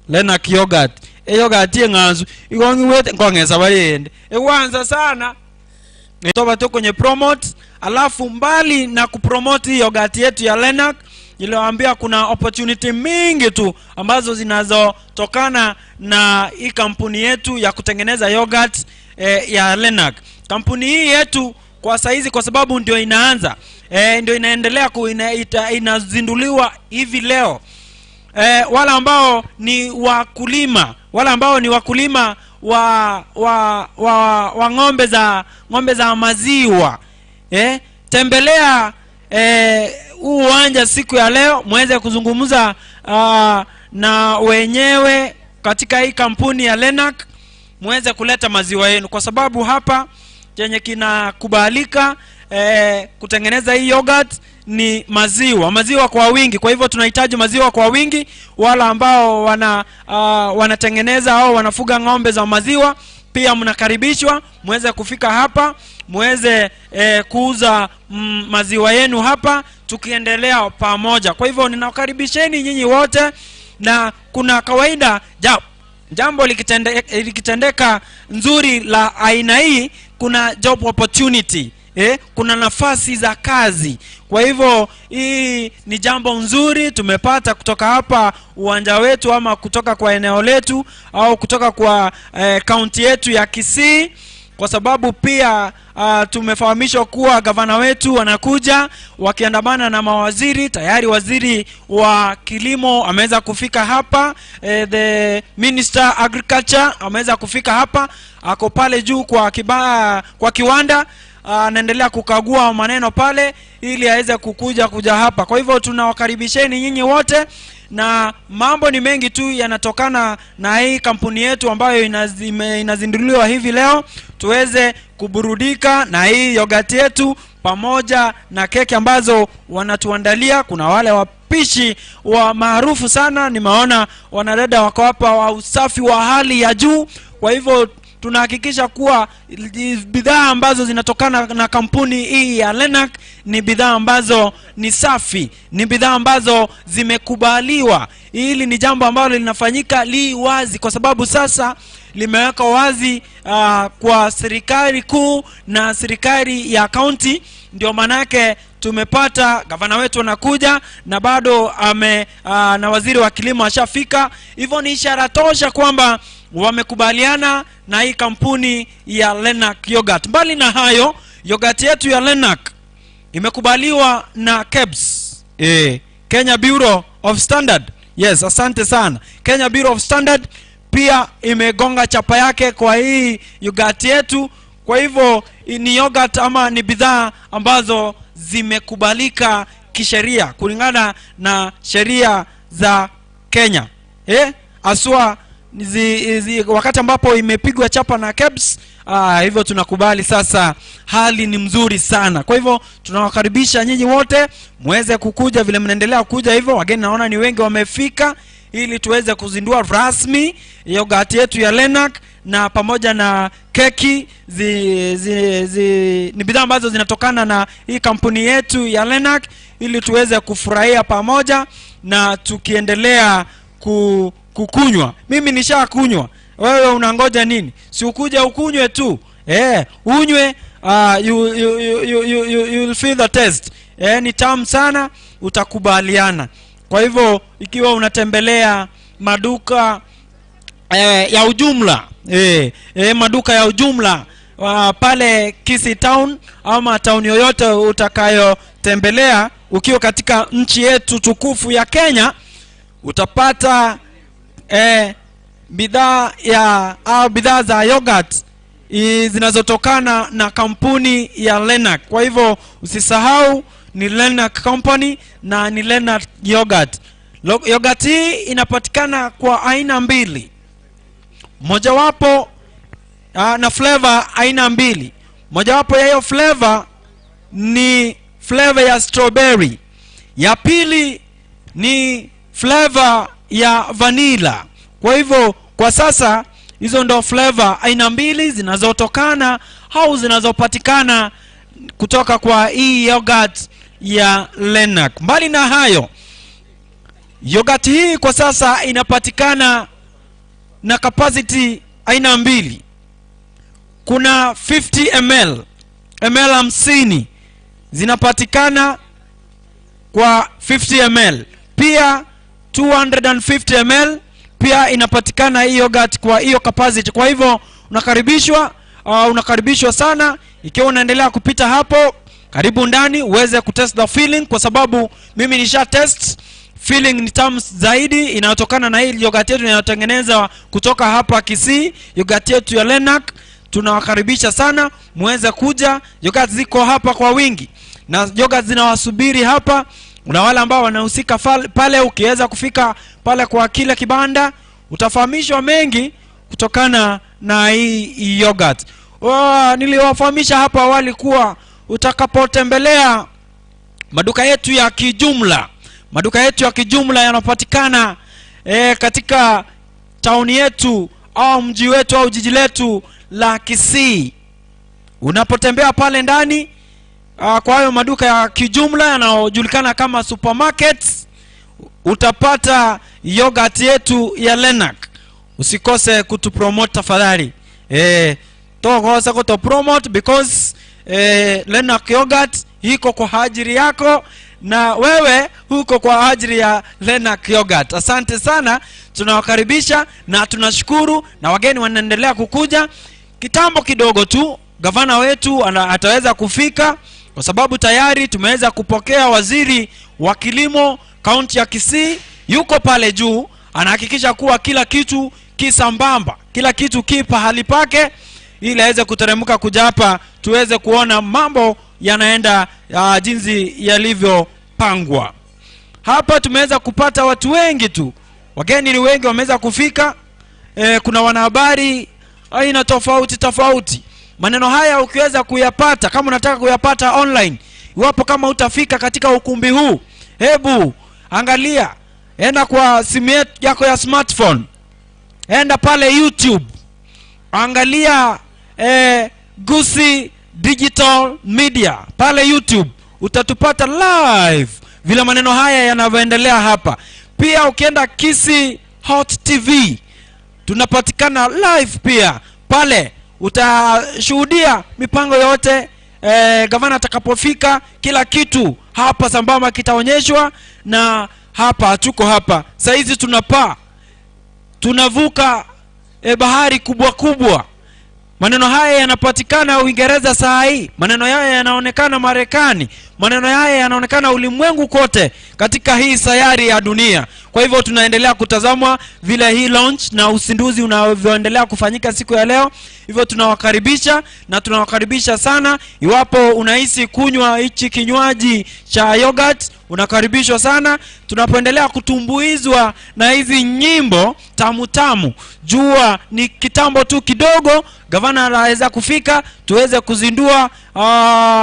Lenack yogurt. Yogurt yenganzu igongiwete ngongeza barende. Ewanza sana. Toba tu kwenye promote, alafu mbali na kupromote yogurt yetu ya Lenack, niliwaambia kuna opportunity mingi tu ambazo zinazotokana na hii kampuni yetu ya kutengeneza yogurt ya Lenack. Kampuni hii yetu kwa saizi, kwa sababu ndio inaanza, ndio inaendelea inazinduliwa hivi leo. Wale ambao ni wakulima, wale ambao ni wakulima wa ng'ombe za maziwa, tembelea uwanja siku ya leo muweze kuzungumza na wenyewe katika hii kampuni ya Lenack, muweze kuleta maziwa yenu, kwa sababu hapa chenye kinakubalika kutengeneza hii yogurt ni maziwa, maziwa kwa wingi. Kwa hivyo tunahitaji maziwa kwa wingi. Wala ambao wanatengeneza au wanafuga ng'ombe za maziwa pia mnakaribishwa muweze kufika hapa, muweze kuuza maziwa yenu hapa, tukiendelea pamoja. Kwa hivyo ninawakaribisheni nyinyi wote, na kuna kawaida jambo likitendeka nzuri la aina hii, kuna job opportunity. Kuna nafasi za kazi. Kwa hivyo hii ni jambo nzuri tumepata kutoka hapa uwanja wetu, ama kutoka kwa eneo letu, au kutoka kwa kaunti yetu ya Kisii, kwa sababu pia tumefahamishwa kuwa gavana wetu anakuja wakiandamana na mawaziri. Tayari waziri wa kilimo ameweza kufika hapa, the minister agriculture ameweza kufika hapa, ako pale juu kwa kiwanda, anaendelea kukagua maneno pale ili aweze kuja hapa. Kwa hivyo tunawakaribisheni nyinyi wote, na mambo ni mengi tu yanatokana na hii kampuni yetu ambayo inazinduliwa hivi leo, tuweze kuburudika na hii yogurt yetu pamoja na keki ambazo wanatuandalia. Kuna wale wapishi wa maarufu sana, nimeona wanadada wako hapa wa usafi wa hali ya juu. Kwa hivyo tunahakikisha kuwa bidhaa ambazo zinatokana na kampuni hii ya Lenack ni bidhaa ambazo ni safi, ni bidhaa ambazo zimekubaliwa. Hili ni jambo ambalo linafanyika li wazi, kwa sababu sasa limeweka wazi kwa serikali kuu na serikali ya county. Ndio manake tumepata gavana wetu anakuja, na bado na waziri wa kilimo ashafika. Hivyo ni ishara tosha kwamba wamekubaliana na hii kampuni ya Lenack yogurt. Mbali na hayo, yogurt yetu ya Lenack imekubaliwa na KEBS, Kenya Bureau of Standard. Yes, asante sana. Kenya Bureau of Standard pia imegonga chapa yake kwa hii yogurt yetu. Kwa hivyo ni yogurt ama ni bidhaa ambazo zimekubalika kisheria kulingana na sheria za Kenya. Aswa wakati ambapo imepigwa chapa na KEBS, hivyo tunakubali sasa hali ni mzuri sana. Kwa hivyo tunawakaribisha nyinyi wote muweze kukuja vile mnaendelea kuja hivyo. Wageni naona ni wengi wamefika, ili tuweze kuzindua rasmi yogurt yetu ya Lenack na pamoja na keki ni bidhaa ambazo zinatokana na hii kampuni yetu ya Lenack, ili tuweze kufurahia pamoja na tukiendelea kukunywa. Mimi nishakunywa, wewe unangoja nini? Si ukuja ukunywe tu. Unywe, you'll feel the taste. Ni tamu sana, utakubaliana. Kwa hivyo ikiwa unatembelea maduka ya ujumla, maduka ya ujumla pale Kisii Town ama town yoyote utakayotembelea ukiwa katika nchi yetu tukufu ya Kenya, utapata bidhaa ya au bidhaa za yogurt zinazotokana na kampuni ya Lenak. Kwa hivyo usisahau ni Lenak Company na ni Lenak Yogurt. Yogurt hii inapatikana kwa aina mbili. Mojawapo na flavor aina mbili. Mojawapo ya hiyo flavor ni flavor ya strawberry. Ya pili ni flavor ya vanilla. Kwa hivyo kwa sasa hizo ndo flavor aina mbili zinazotokana au zinazopatikana kutoka kwa hii yogurt ya Lenak. Mbali na hayo, yogurt hii kwa sasa inapatikana na capacity aina mbili. Kuna 50 ml, ml 50 zinapatikana kwa 50 ml. Pia 250 ml pia inapatikana hii yogurt kwa hiyo capacity. Kwa hivyo unakaribishwa sana. Ikiwa unaendelea kupita hapo karibu ndani uweze kutest the feeling, kwa sababu mimi nisha test feeling ni tamu zaidi inayotokana na hii yogurt yetu inayotengenezwa kutoka hapa Kisii, yogurt yetu ya Lenak. Tunawakaribisha sana muweze kuja. Yogurt ziko hapa kwa wingi na yogurt zinawasubiri hapa. Kuna wale ambao wanahusika pale, ukiweza kufika pale kwa kile kibanda utafahamishwa mengi kutokana na hii yogurt. Niliwafahamisha hapa awali kuwa utakapotembelea maduka yetu ya kijumla, maduka yetu ya kijumla yanapatikana katika town yetu au mji wetu au jiji letu la Kisii. Unapotembea pale ndani kwa hayo maduka ya kijumla yanayojulikana kama supermarkets, utapata yogurt yetu ya Lenak. Usikose kutupromote tafadhali. Tokose kutupromote because Lenak yogurt iko kwa ajili yako na wewe huko kwa ajili ya Lenak yogurt. Asante sana, tunawakaribisha na tunashukuru, na wageni wanaendelea kukuja. Kitambo kidogo tu gavana wetu ataweza kufika, kwa sababu tayari tumeweza kupokea waziri wa kilimo kaunti ya Kisii, yuko pale juu, anahakikisha kuwa kila kitu kisambamba, kila kitu kipa hali pake, ili aweze kuteremka kuja hapa tuweze kuona mambo yanaenda jinsi yalivyopangwa. Hapa tumeweza kupata watu wengi tu, wageni ni wengi wameweza kufika. Kuna wanahabari aina tofauti tofauti. Maneno haya ukiweza kuyapata, kama unataka kuyapata online, iwapo kama utafika katika ukumbi huu, hebu angalia, enda kwa simu yako ya smartphone, enda pale YouTube, angalia Gusii Digital Media pale YouTube, utatupata live vile maneno haya yanavyoendelea hapa. Pia ukienda Kisii Hot TV tunapatikana live pia pale, utashuhudia mipango yote. Gavana atakapofika kila kitu hapa sambamba kitaonyeshwa. Na hapa tuko hapa saizi tunapaa, tunavuka bahari kubwa kubwa. Maneno haya yanapatikana Uingereza saa hii, maneno haya yanaonekana Marekani, maneno haya yanaonekana ulimwengu kote katika hii sayari ya dunia. Kwa hivyo tunaendelea kutazamwa vile hii launch na uzinduzi unavyoendelea kufanyika siku ya leo. Hivyo tunawakaribisha na tunawakaribisha sana. Iwapo unahisi kunywa hichi kinywaji cha yogurt, unakaribishwa sana. Tunapoendelea kutumbuizwa na hizi nyimbo tamu tamu, jua ni kitambo tu kidogo gavana anaweza kufika tuweze kuzindua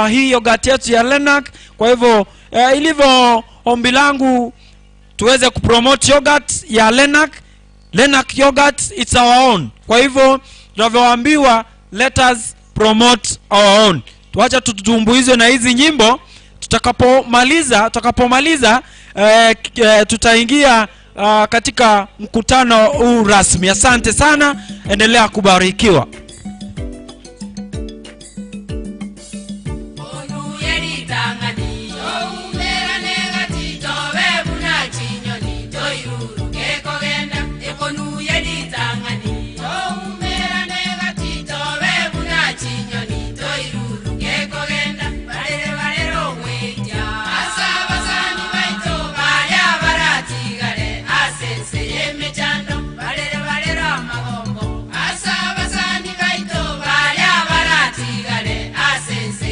hii yogurt yetu ya Lenak. Kwa hivyo ilivyo ombi langu, tuweze kupromote yogurt ya Lenak. Lenak yogurt, it's our own. Kwa hivyo tunavyoambiwa, let us promote our own. Tuacha tutumbuizwe na hizi nyimbo. Tutakapomaliza tutaingia katika mkutano huu rasmi. Asante sana, endelea kubarikiwa. asense yemechando balere balera amagombo asabasani baito balya baratigale asense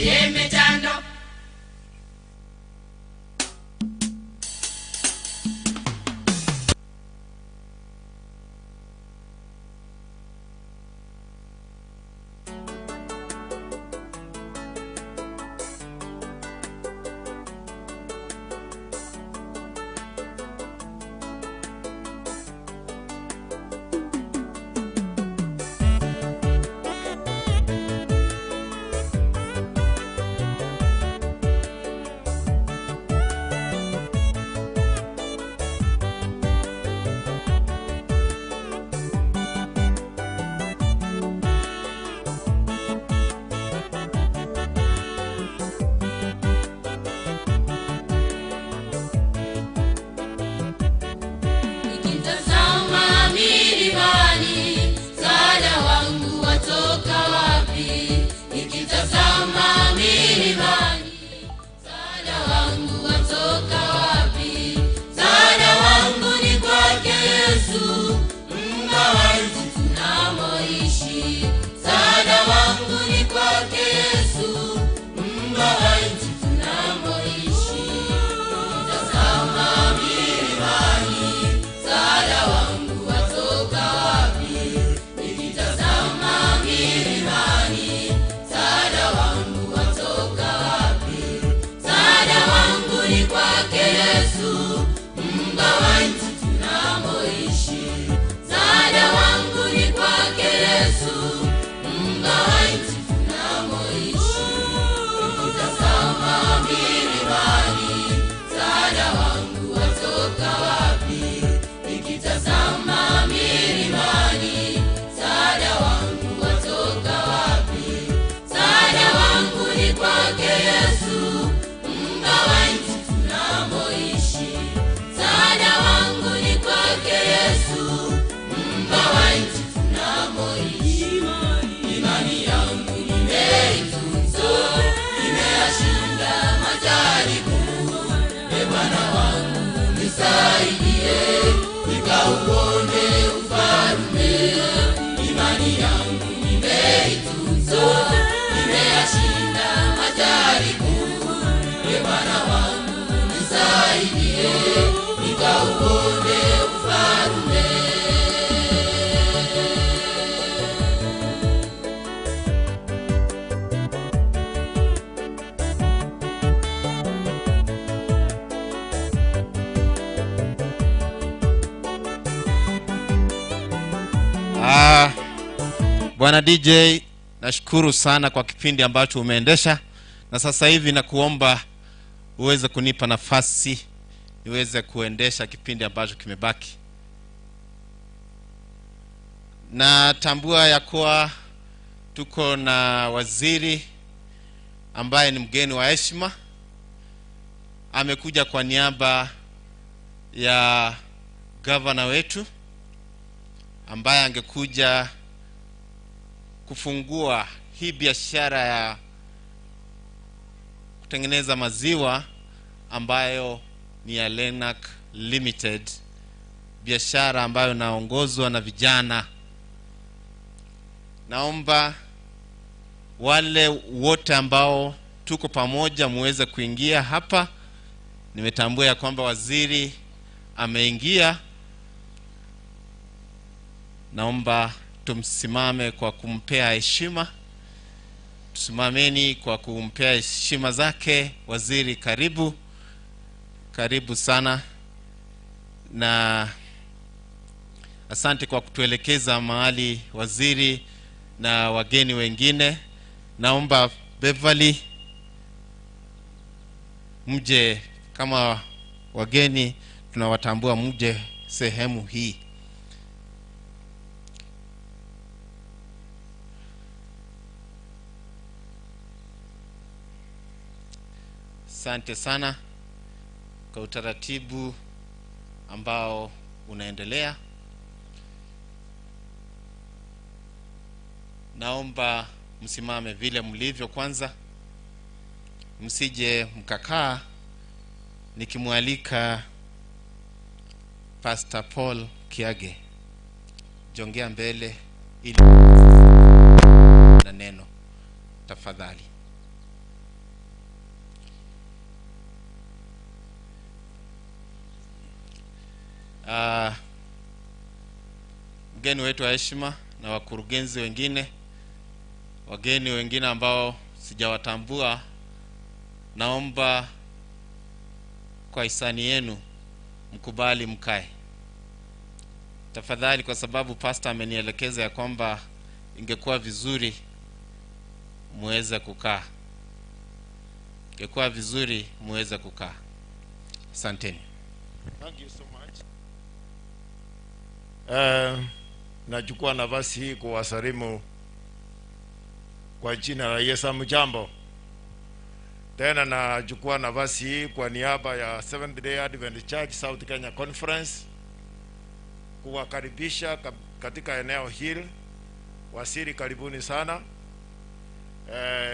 yemechando. Kwake Yesu, Mungu wa nchi tunamoishi. Bwana wangu nisaidie, nikauone ufalme. Imani yangu nimeitunza, nimeyashinda majaribu. Bwana wangu nisaidie, nikauone ufalme. Bwana DJ, nashukuru sana kwa kipindi ambacho umeendesha, na sasa hivi nakuomba uweze kunipa nafasi niweze kuendesha kipindi ambacho kimebaki. Natambua ya kuwa tuko na waziri ambaye ni mgeni wa heshima, amekuja kwa niaba ya gavana wetu ambaye angekuja kufungua hii biashara ya kutengeneza maziwa ambayo ni ya Lenak Limited, biashara ambayo inaongozwa na vijana. Naomba wale wote ambao tuko pamoja muweze kuingia hapa. Nimetambua ya kwamba waziri ameingia. Naomba tumsimame kwa kumpea heshima. Tusimameni kwa kumpea heshima zake. Waziri, karibu. Karibu sana, na asante kwa kutuelekeza mahali waziri na wageni wengine. Naomba Beverly mje kama wageni tunawatambua, mje sehemu hii. Asante sana kwa utaratibu ambao unaendelea. Naomba msimame vile mlivyo kwanza, msije mkakaa. Nikimwalika Pastor Paul Kiage, jongea mbele ili na neno tafadhali. Mgeni wetu wa heshima na wakurugenzi wengine, wageni wengine ambao sijawatambua, naomba kwa hisani yenu mkubali mkae tafadhali, kwa sababu pastor amenielekeza ya kwamba ingekuwa vizuri muweze kukaa. Ingekuwa vizuri muweze kukaa. Asanteni. Thank you so much. Nachukua nafasi hii kuwasalimu kwa jina la Yesu. Mjambo. Tena nachukua nafasi hii kwa niaba ya Seventh Day Adventist Church South Kenya Conference kuwakaribisha katika eneo hili. Wasiri, karibuni sana.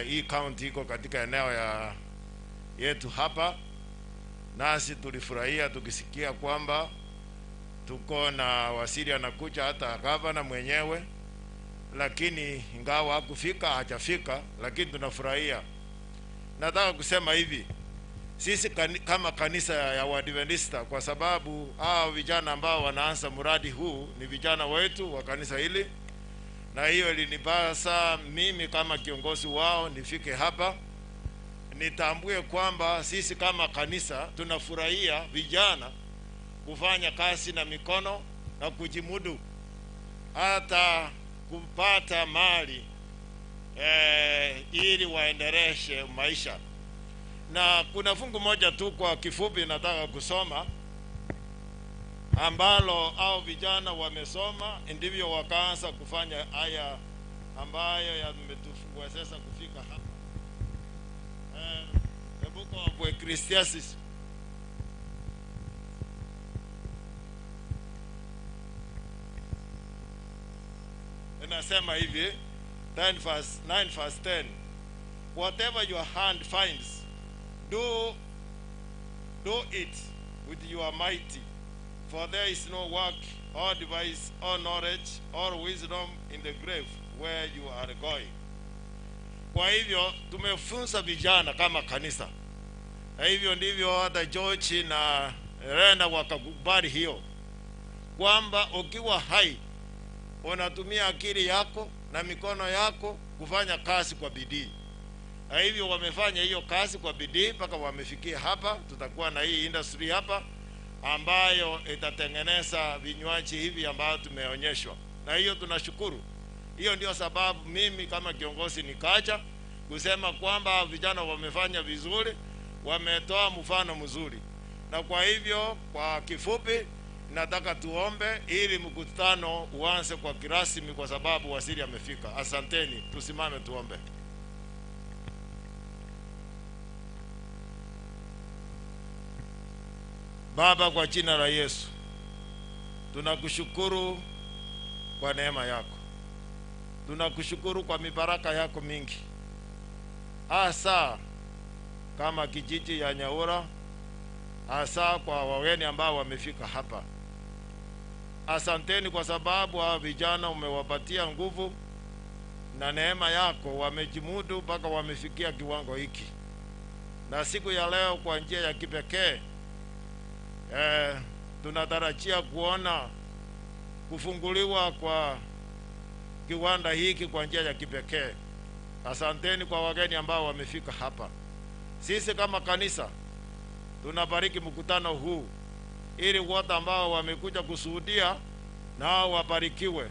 Hii county iko katika eneo ya yetu hapa. Nasi tulifurahia tukisikia kwamba tuko na wasiri anakuja, hata gavana mwenyewe, lakini ingawa hakufika, hajafika, lakini tunafurahia. Nataka kusema hivi, sisi kama kanisa ya Waadventista, kwa sababu hao vijana ambao wanaanza mradi huu ni vijana wetu wa kanisa hili, na hiyo ilinipasa mimi kama kiongozi wao nifike hapa nitambue kwamba sisi kama kanisa tunafurahia vijana kufanya kazi na mikono na kujimudu hata kupata mali ili waendeleshe maisha. Na kuna fungu moja tu kwa kifupi nataka kusoma ambalo hao vijana wamesoma, ndivyo wakaanza kufanya haya ambayo yametuwezesha kufika hapa. The book of Ecclesiastes inasema hivi, 9 verse 10, whatever your hand finds, do Do it with your mighty, for there is no work or device or knowledge or wisdom in the grave where you are going. Kwa hivyo tumefunza vijana kama kanisa, na hivyo ndivyo hata George na Rena wakakubali hiyo, kwamba ukiwa hai unatumia akili yako na mikono yako kufanya kazi kwa bidii. Na hivyo wamefanya hiyo kazi kwa bidii mpaka wamefikia hapa. Tutakuwa na hii industry hapa ambayo itatengeneza vinywaji hivi ambayo tumeonyeshwa, na hiyo tunashukuru. Hiyo ndio sababu mimi kama kiongozi nikaja kusema kwamba vijana wamefanya vizuri, wametoa mfano mzuri. Na kwa hivyo, kwa kifupi, nataka tuombe ili mkutano uanze kwa kirasmi, kwa sababu waziri amefika. Asanteni, tusimame tuombe. Baba, kwa jina la Yesu, tunakushukuru kwa neema yako. Tunakushukuru kwa mibaraka yako mingi, hasa kama kijiji ya Nyaura, hasa kwa wageni ambao wamefika hapa. Asanteni kwa sababu hawa vijana umewapatia nguvu na neema yako, wamejimudu mpaka wamefikia kiwango hiki. Na siku ya leo kwa njia ya kipekee tunatarajia kuona kufunguliwa kwa kiwanda hiki kwa njia ya kipekee. Asanteni kwa wageni ambao wamefika hapa. Sisi kama kanisa tunabariki mkutano huu ili wote ambao wamekuja kushuhudia nao wabarikiwe,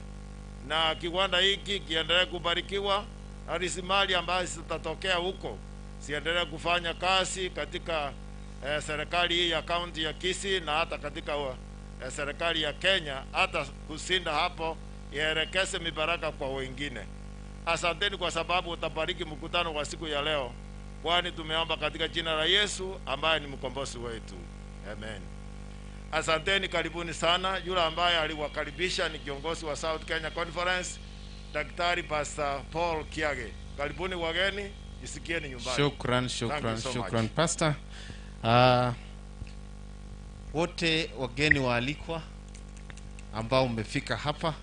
na kiwanda hiki kiendelee kubarikiwa, na rasilimali ambazo zitatokea huko ziendelee kufanya kazi katika serikali hii ya kaunti ya Kisii na hata katika serikali ya Kenya, hata kusinda hapo ielekeze mibaraka kwa wengine. Asanteni kwa sababu utabariki mkutano wa siku ya leo, kwani tumeomba katika jina la Yesu ambaye ni mkombozi wetu. Amen. Asanteni, karibuni sana. Yule ambaye aliwakaribisha ni kiongozi wa South Kenya Conference, Daktari Pastor Paul Kiage. Karibuni wageni, jisikieni nyumbani. Shukran, Thank shukran, you so shukran much. Pastor. Wote wageni waalikwa ambao mmefika hapa,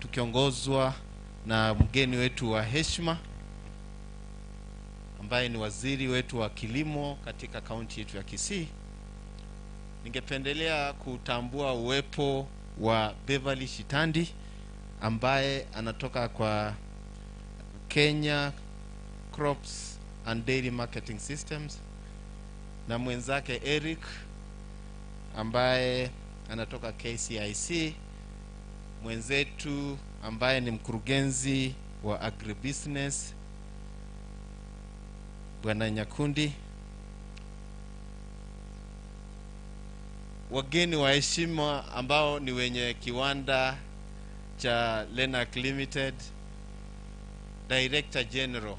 tukiongozwa na mgeni wetu wa heshima ambaye ni waziri wetu wa kilimo katika kaunti yetu ya Kisii. Ningependelea kutambua uwepo wa Beverly Shitandi ambaye anatoka kwa Kenya Crops and Dairy Marketing Systems, na mwenzake Eric ambaye anatoka KCIC, mwenzetu ambaye ni mkurugenzi wa agribusiness Bwana Nyakundi, wageni wa heshima ambao ni wenye kiwanda cha Lenak Limited, Director General,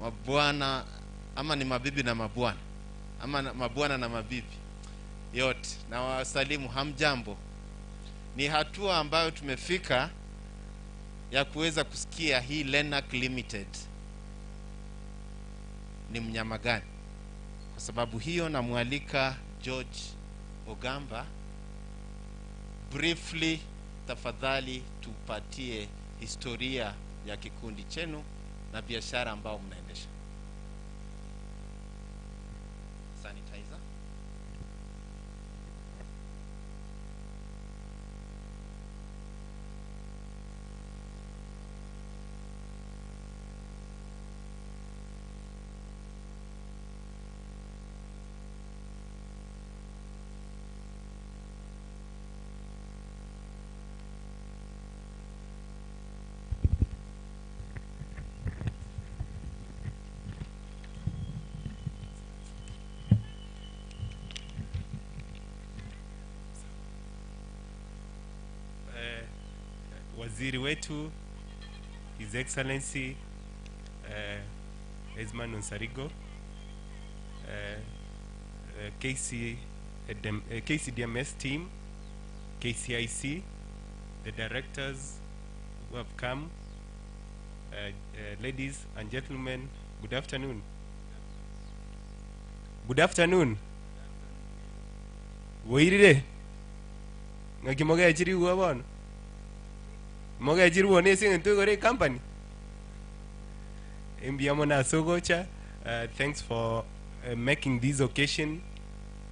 mabwana ama ni mabibi na mabwana ama mabwana na mabibi yote, na wasalimu hamjambo. Ni hatua ambayo tumefika ya kuweza kusikia hii Lenak Limited ni mnyama gani. Kwa sababu hiyo namwalika George Ogamba, briefly tafadhali tupatie historia ya kikundi chenu na biashara ambao mnaendesha. Sanitizer. Waziri wetu His Excellency Esman Onsarigo, KCDMS team, KCIC, the directors who have come, ladies and gentlemen, good afternoon. Good afternoon. Bwairire? Ng'aki mogechirigwe bono? Mogechirigwe ase eng'encho igoro company? Mbuya mono ase ogocha. Thanks for making this occasion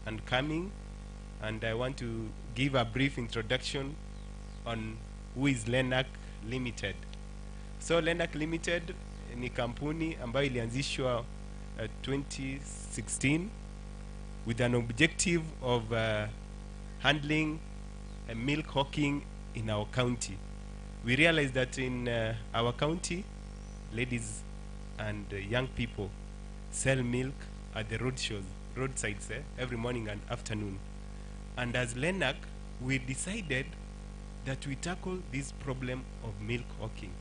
and coming. And I want to give a brief introduction on who is Lenac Limited. So Lenac Limited ni kampuni ambayo ilianzishwa 2016 with an objective of handling milk hawking in our county. We realized that in our county, ladies and young people sell milk at the road shows, roadsides, every morning and afternoon. And as Lenac, we decided that we tackle this problem of milk hawking.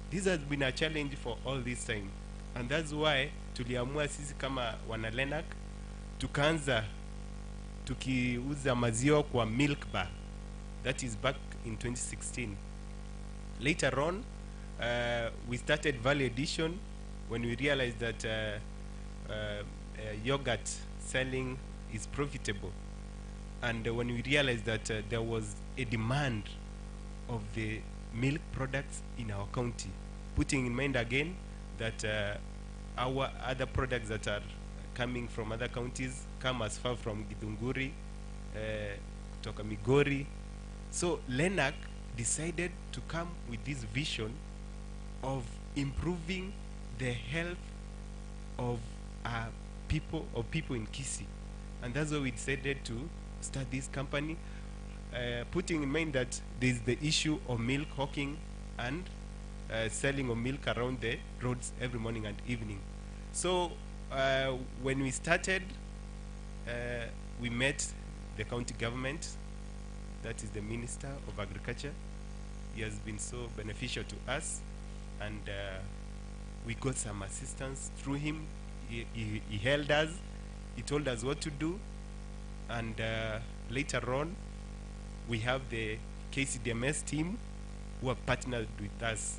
This has been a challenge for all this time. And that's why tuliamua sisi kama wana Lenac tukaanza tukiuza maziwa kwa milk bar. That is back in 2016. Later on, we started value addition when we realized that yogurt selling is profitable. And when we realized that there was a demand of the milk products in our county, putting in mind again that our other products that are coming from other counties come as far from Githunguri, kutoka Migori. So Lenac decided to come with this vision of improving the health of our people, of people in Kisii. And that's why we decided to start this company, putting in mind that there's the issue of milk hawking and selling of milk around the roads every morning and evening. So when we started, we met the county government, that is the Minister of Agriculture. He has been so beneficial to us, and we got some assistance through him. He held us, he told us what to do, and later on, we have the KCDMS team who have partnered with us.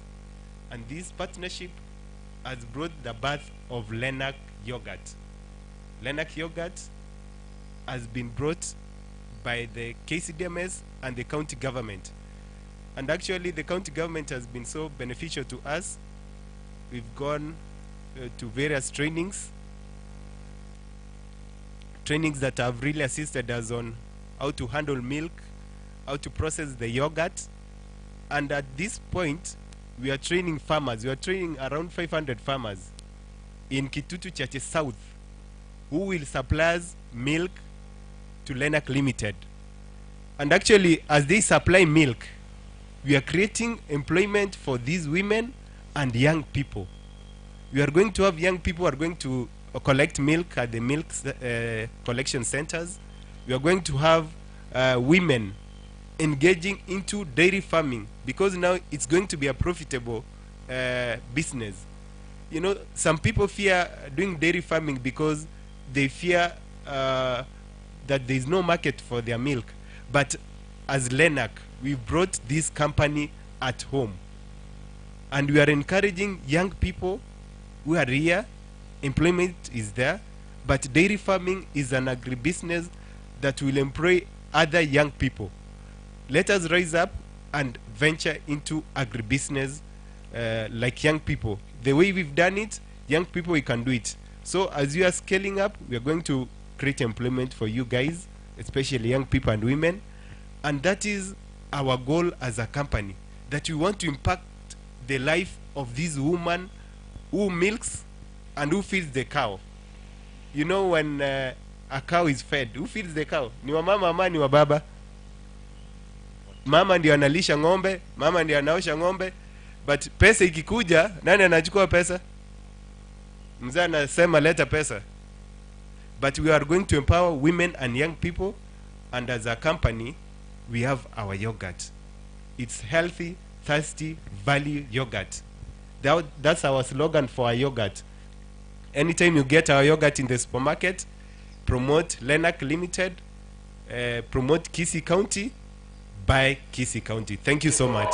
And this partnership has brought the birth of Lenac Yogurt. Lenac Yogurt has been brought by the KCDMS and the county government. And actually, the county government has been so beneficial to us. We've gone to various trainings that have really assisted us on how to handle milk, how to process the yogurt. And at this point, we are training farmers. We are training around 500 farmers in Kitutu Chache South who will supply us milk to Lenac Limited. And actually, as they supply milk, we are creating employment for these women and young people. We are going to have young people who are going to collect milk at the milk collection centers. We are going to have women engaging into dairy farming, because now it's going to be a profitable business. You know, some people fear doing dairy farming because they fear that there is no market for their milk. But as Lenac, we brought this company at home. And we are encouraging young people who are here. Employment is there, but dairy farming is an agribusiness that will employ other young people. Let us rise up and venture into agribusiness like young people. The way we've done it, young people, we can do it. So as you are scaling up, we are going to create employment for you guys, especially young people and women. And that is our goal as a company, that we want to impact the life of this woman who milks and who feeds the cow. You know, when a cow is fed, who feeds the cow? Ni wa mama ama ni wa baba? Mama ndio analisha ng'ombe, mama ndio anaosha ng'ombe. But pesa ikikuja, nani anachukua pesa? Mzee anasema leta pesa. But we are going to empower women and young people, and as a company, we have our yogurt. It's healthy, thirsty, value yogurt. That's our slogan for our yogurt. Anytime you get our yogurt in the supermarket, promote Lenac Limited, promote Kisii County, buy Kisii County. Thank you so much.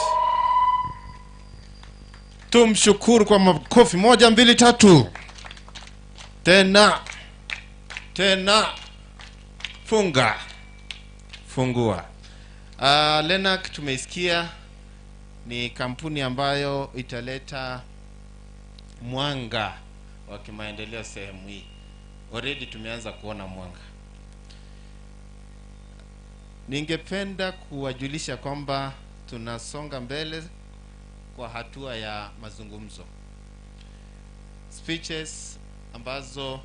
Tumshukuru kwa makofi. 1, 2, 3. Tena. Tena funga, fungua. Lenak tumeisikia ni kampuni ambayo italeta mwanga wa kimaendeleo sehemu hii. Already tumeanza kuona mwanga. Ningependa kuwajulisha kwamba tunasonga mbele kwa hatua ya mazungumzo. Speeches ambazo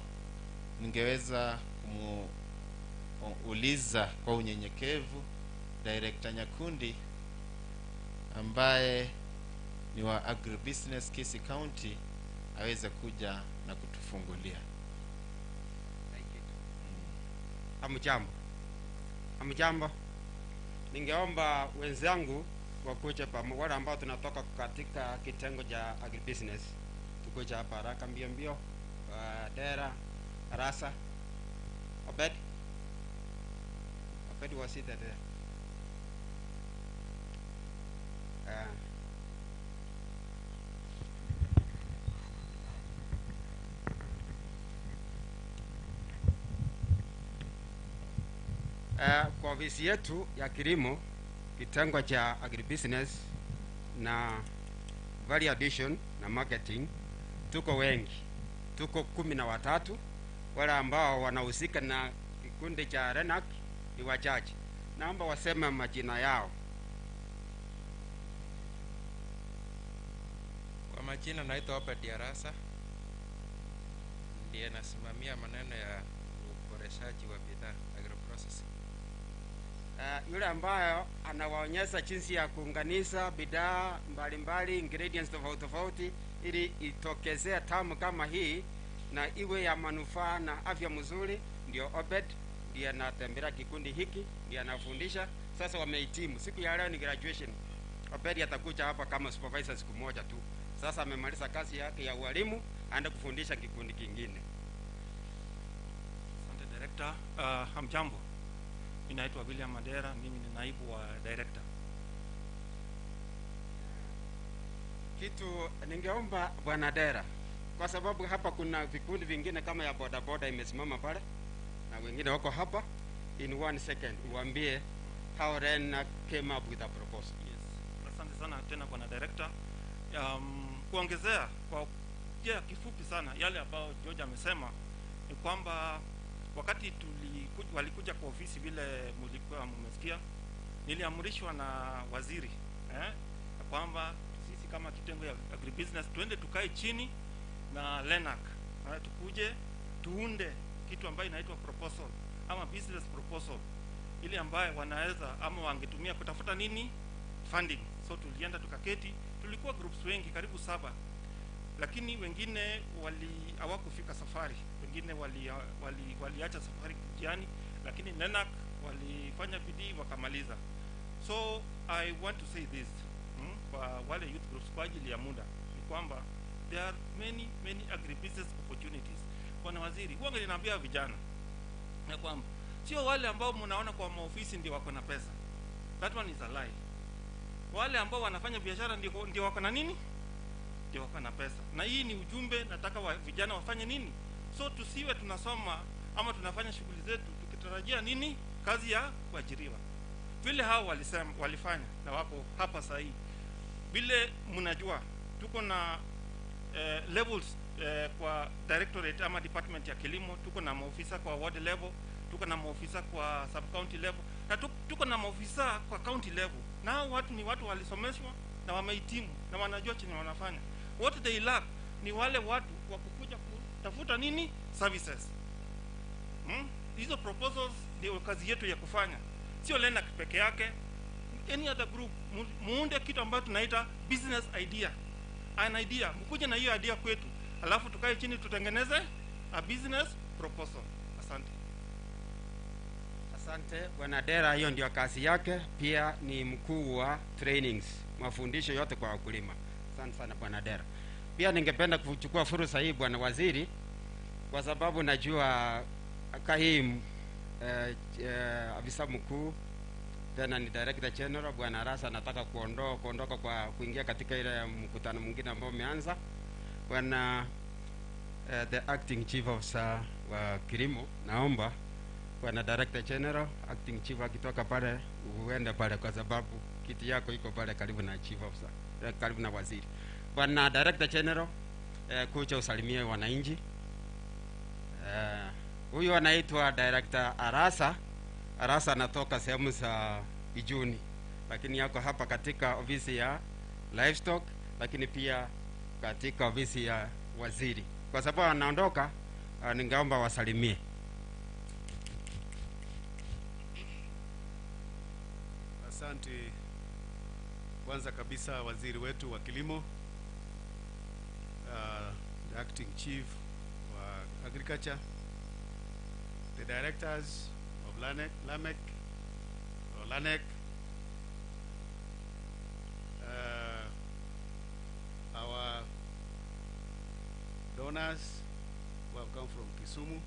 ningeweza kumuuliza kwa unyenyekevu Director Nyakundi ambaye ni wa Agribusiness Kisii County aweze kuja na kutufungulia. Thank you. Hamjambo. Hamjambo. Ningeomba wenzangu wakuje pamoja, wale ambao tunatoka katika kitengo cha agribusiness tukuje hapa haraka mbio mbio. Dera, Arasa, Obed. Obed was seated there. Kwa ofisi yetu ya kilimo kitengo cha agribusiness na value addition na marketing tuko wengi, tuko 13. Wale ambao wanahusika na kikundi cha Renak ni wachache. Naomba waseme majina yao. Kwa majina naitwa Obed Arasa, ndiye nasimamia maneno ya uboreshaji wa bidhaa, agroprocessing. Yule ambayo anawaonyesha jinsi ya kuunganisha bidhaa mbalimbali, ingredients tofauti tofauti, ili itokezee tamu kama hii na iwe ya manufaa na afya mzuri, ndio Obed, ndiye anatembelea kikundi hiki, ndiye anafundisha. Sasa wamehitimu, siku ya leo ni graduation. Obed atakuja hapa kama supervisor siku moja tu. Sasa amemaliza kazi yake ya ualimu, aende kufundisha kikundi kingine. Asante Director. Hamjambo. Ninaitwa William Madera, mimi ni naibu wa director. Kitu ningeomba Bwana Dera, kwa sababu hapa kuna vikundi vingine kama ya bodaboda imesimama pale na wengine wako hapa, in 1 second uambie how Renak came up with a proposal. Yes. Asante sana tena Bwana Director. Kuongezea kwa njia kifupi sana yale ambayo George amesema ni kwamba wakati walikuja kwa ofisi vile mlikuwa mmesikia, niliamrishwa na waziri kwamba sisi kama kitengo ya agribusiness tuende tukae chini na Lenak, tukuje tuunde kitu ambayo inaitwa proposal ama business proposal, ili ambayo wanaweza ama wangetumia kutafuta nini funding. So tulienda tukaketi, tulikuwa groups wengi karibu 7, lakini wengine hawakufika safari, wengine waliacha safari njiani, lakini Lenak walifanya bidii wakamaliza. So I want to say this kwa wale youth groups kwa ajili ya muda ni kwamba there are many many agribusiness opportunities. Bwana Waziri, huwa ninaambia vijana na kwamba sio wale ambao mnaona kwa maofisi ndio wako na pesa. That one is a lie. Wale ambao wanafanya biashara ndio wako na nini? Ndio wako na pesa. Na hii ni ujumbe nataka vijana wafanye nini? So tusiwe tunasoma ama tunafanya shughuli zetu tukitarajia nini? Kazi ya kuajiriwa. Vile hao walisema walifanya na wako hapa sasa hivi. Vile mnajua tuko na levels kwa directorate ama department ya kilimo, tuko na maofisa kwa ward level, tuko na maofisa kwa sub county level, na tuko na maofisa kwa county level. Na watu ni watu walisomeshwa na wamehitimu na wanajua chenye wanafanya. What they lack ni wale watu wa kukuja kutafuta nini? Services. Hizo proposals ndio kazi yetu ya kufanya. Sio Lenak peke yake, any other group muunde kitu ambacho tunaita business idea. An idea, mkuje na hiyo idea kwetu, alafu tukae chini tutengeneze a business proposal. Asante. Asante Bwana Dera, hiyo ndio kazi yake, pia ni mkuu wa trainings, mafundisho yote kwa wakulima. Asante sana Bwana Dera. Pia ningependa kuchukua fursa hii Bwana Waziri, kwa sababu najua Kahim afisa mkuu tena ni Director General Bwana Rasa anataka kuondoka kwa kuingia katika ile mkutano mwingine ambao umeanza. Bwana the acting chief officer wa kilimo, naomba Bwana Director General, Acting Chief akitoka pale uende pale, kwa sababu kiti yako iko pale karibu na Chief Officer, karibu na waziri. Bwana Director General, kuja usalimie wananchi. Huyu anaitwa Director Arasa. Arasa anatoka sehemu za Ijuni, lakini yako hapa katika ofisi ya livestock, lakini pia katika ofisi ya waziri. Kwa sababu anaondoka, ningeomba wasalimie. Asante. Kwanza kabisa waziri wetu wa kilimo, the acting chief wa agriculture, the directors of LAMEC, or LANEC, our donors who have come from Kisumu,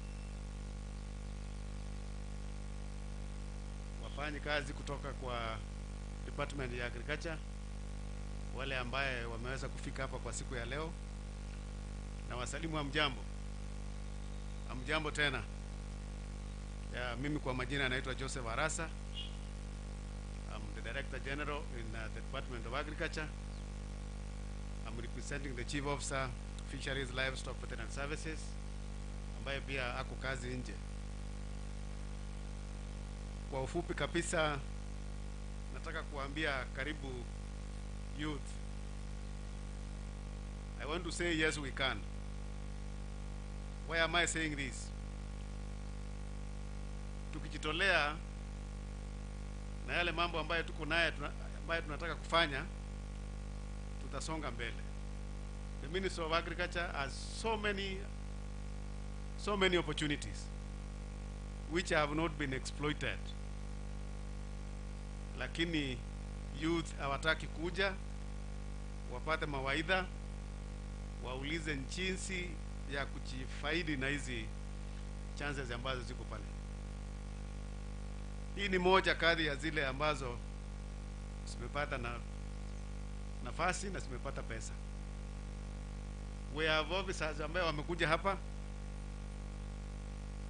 wafanyi kazi kutoka kwa Department ya Agriculture, wale ambaye wameweza kufika hapa kwa siku ya leo, na wasalimu hamjambo. Hamjambo tena. Ya, mimi kwa majina naitwa Joseph Arasa. I'm the Director General in the Department of Agriculture. I'm representing the Chief Officer, Fisheries, Livestock, Veterinary Services, ambaye pia ako kazi nje. Kwa ufupi kabisa, nataka kuambia karibu youth. I want to say yes we can. Why am I saying this? Tukijitolea na yale mambo ambayo tuko naye, ambayo tunataka kufanya, tutasonga mbele. The Ministry of Agriculture has so many opportunities which have not been exploited. Lakini youth hawataki kuja wapate mawaidha, waulize jinsi ya kujifaidi na hizi chances ambazo ziko pale. Hii ni moja kati ya zile ambazo zimepata na nafasi na zimepata pesa. We have officers ambao wamekuja hapa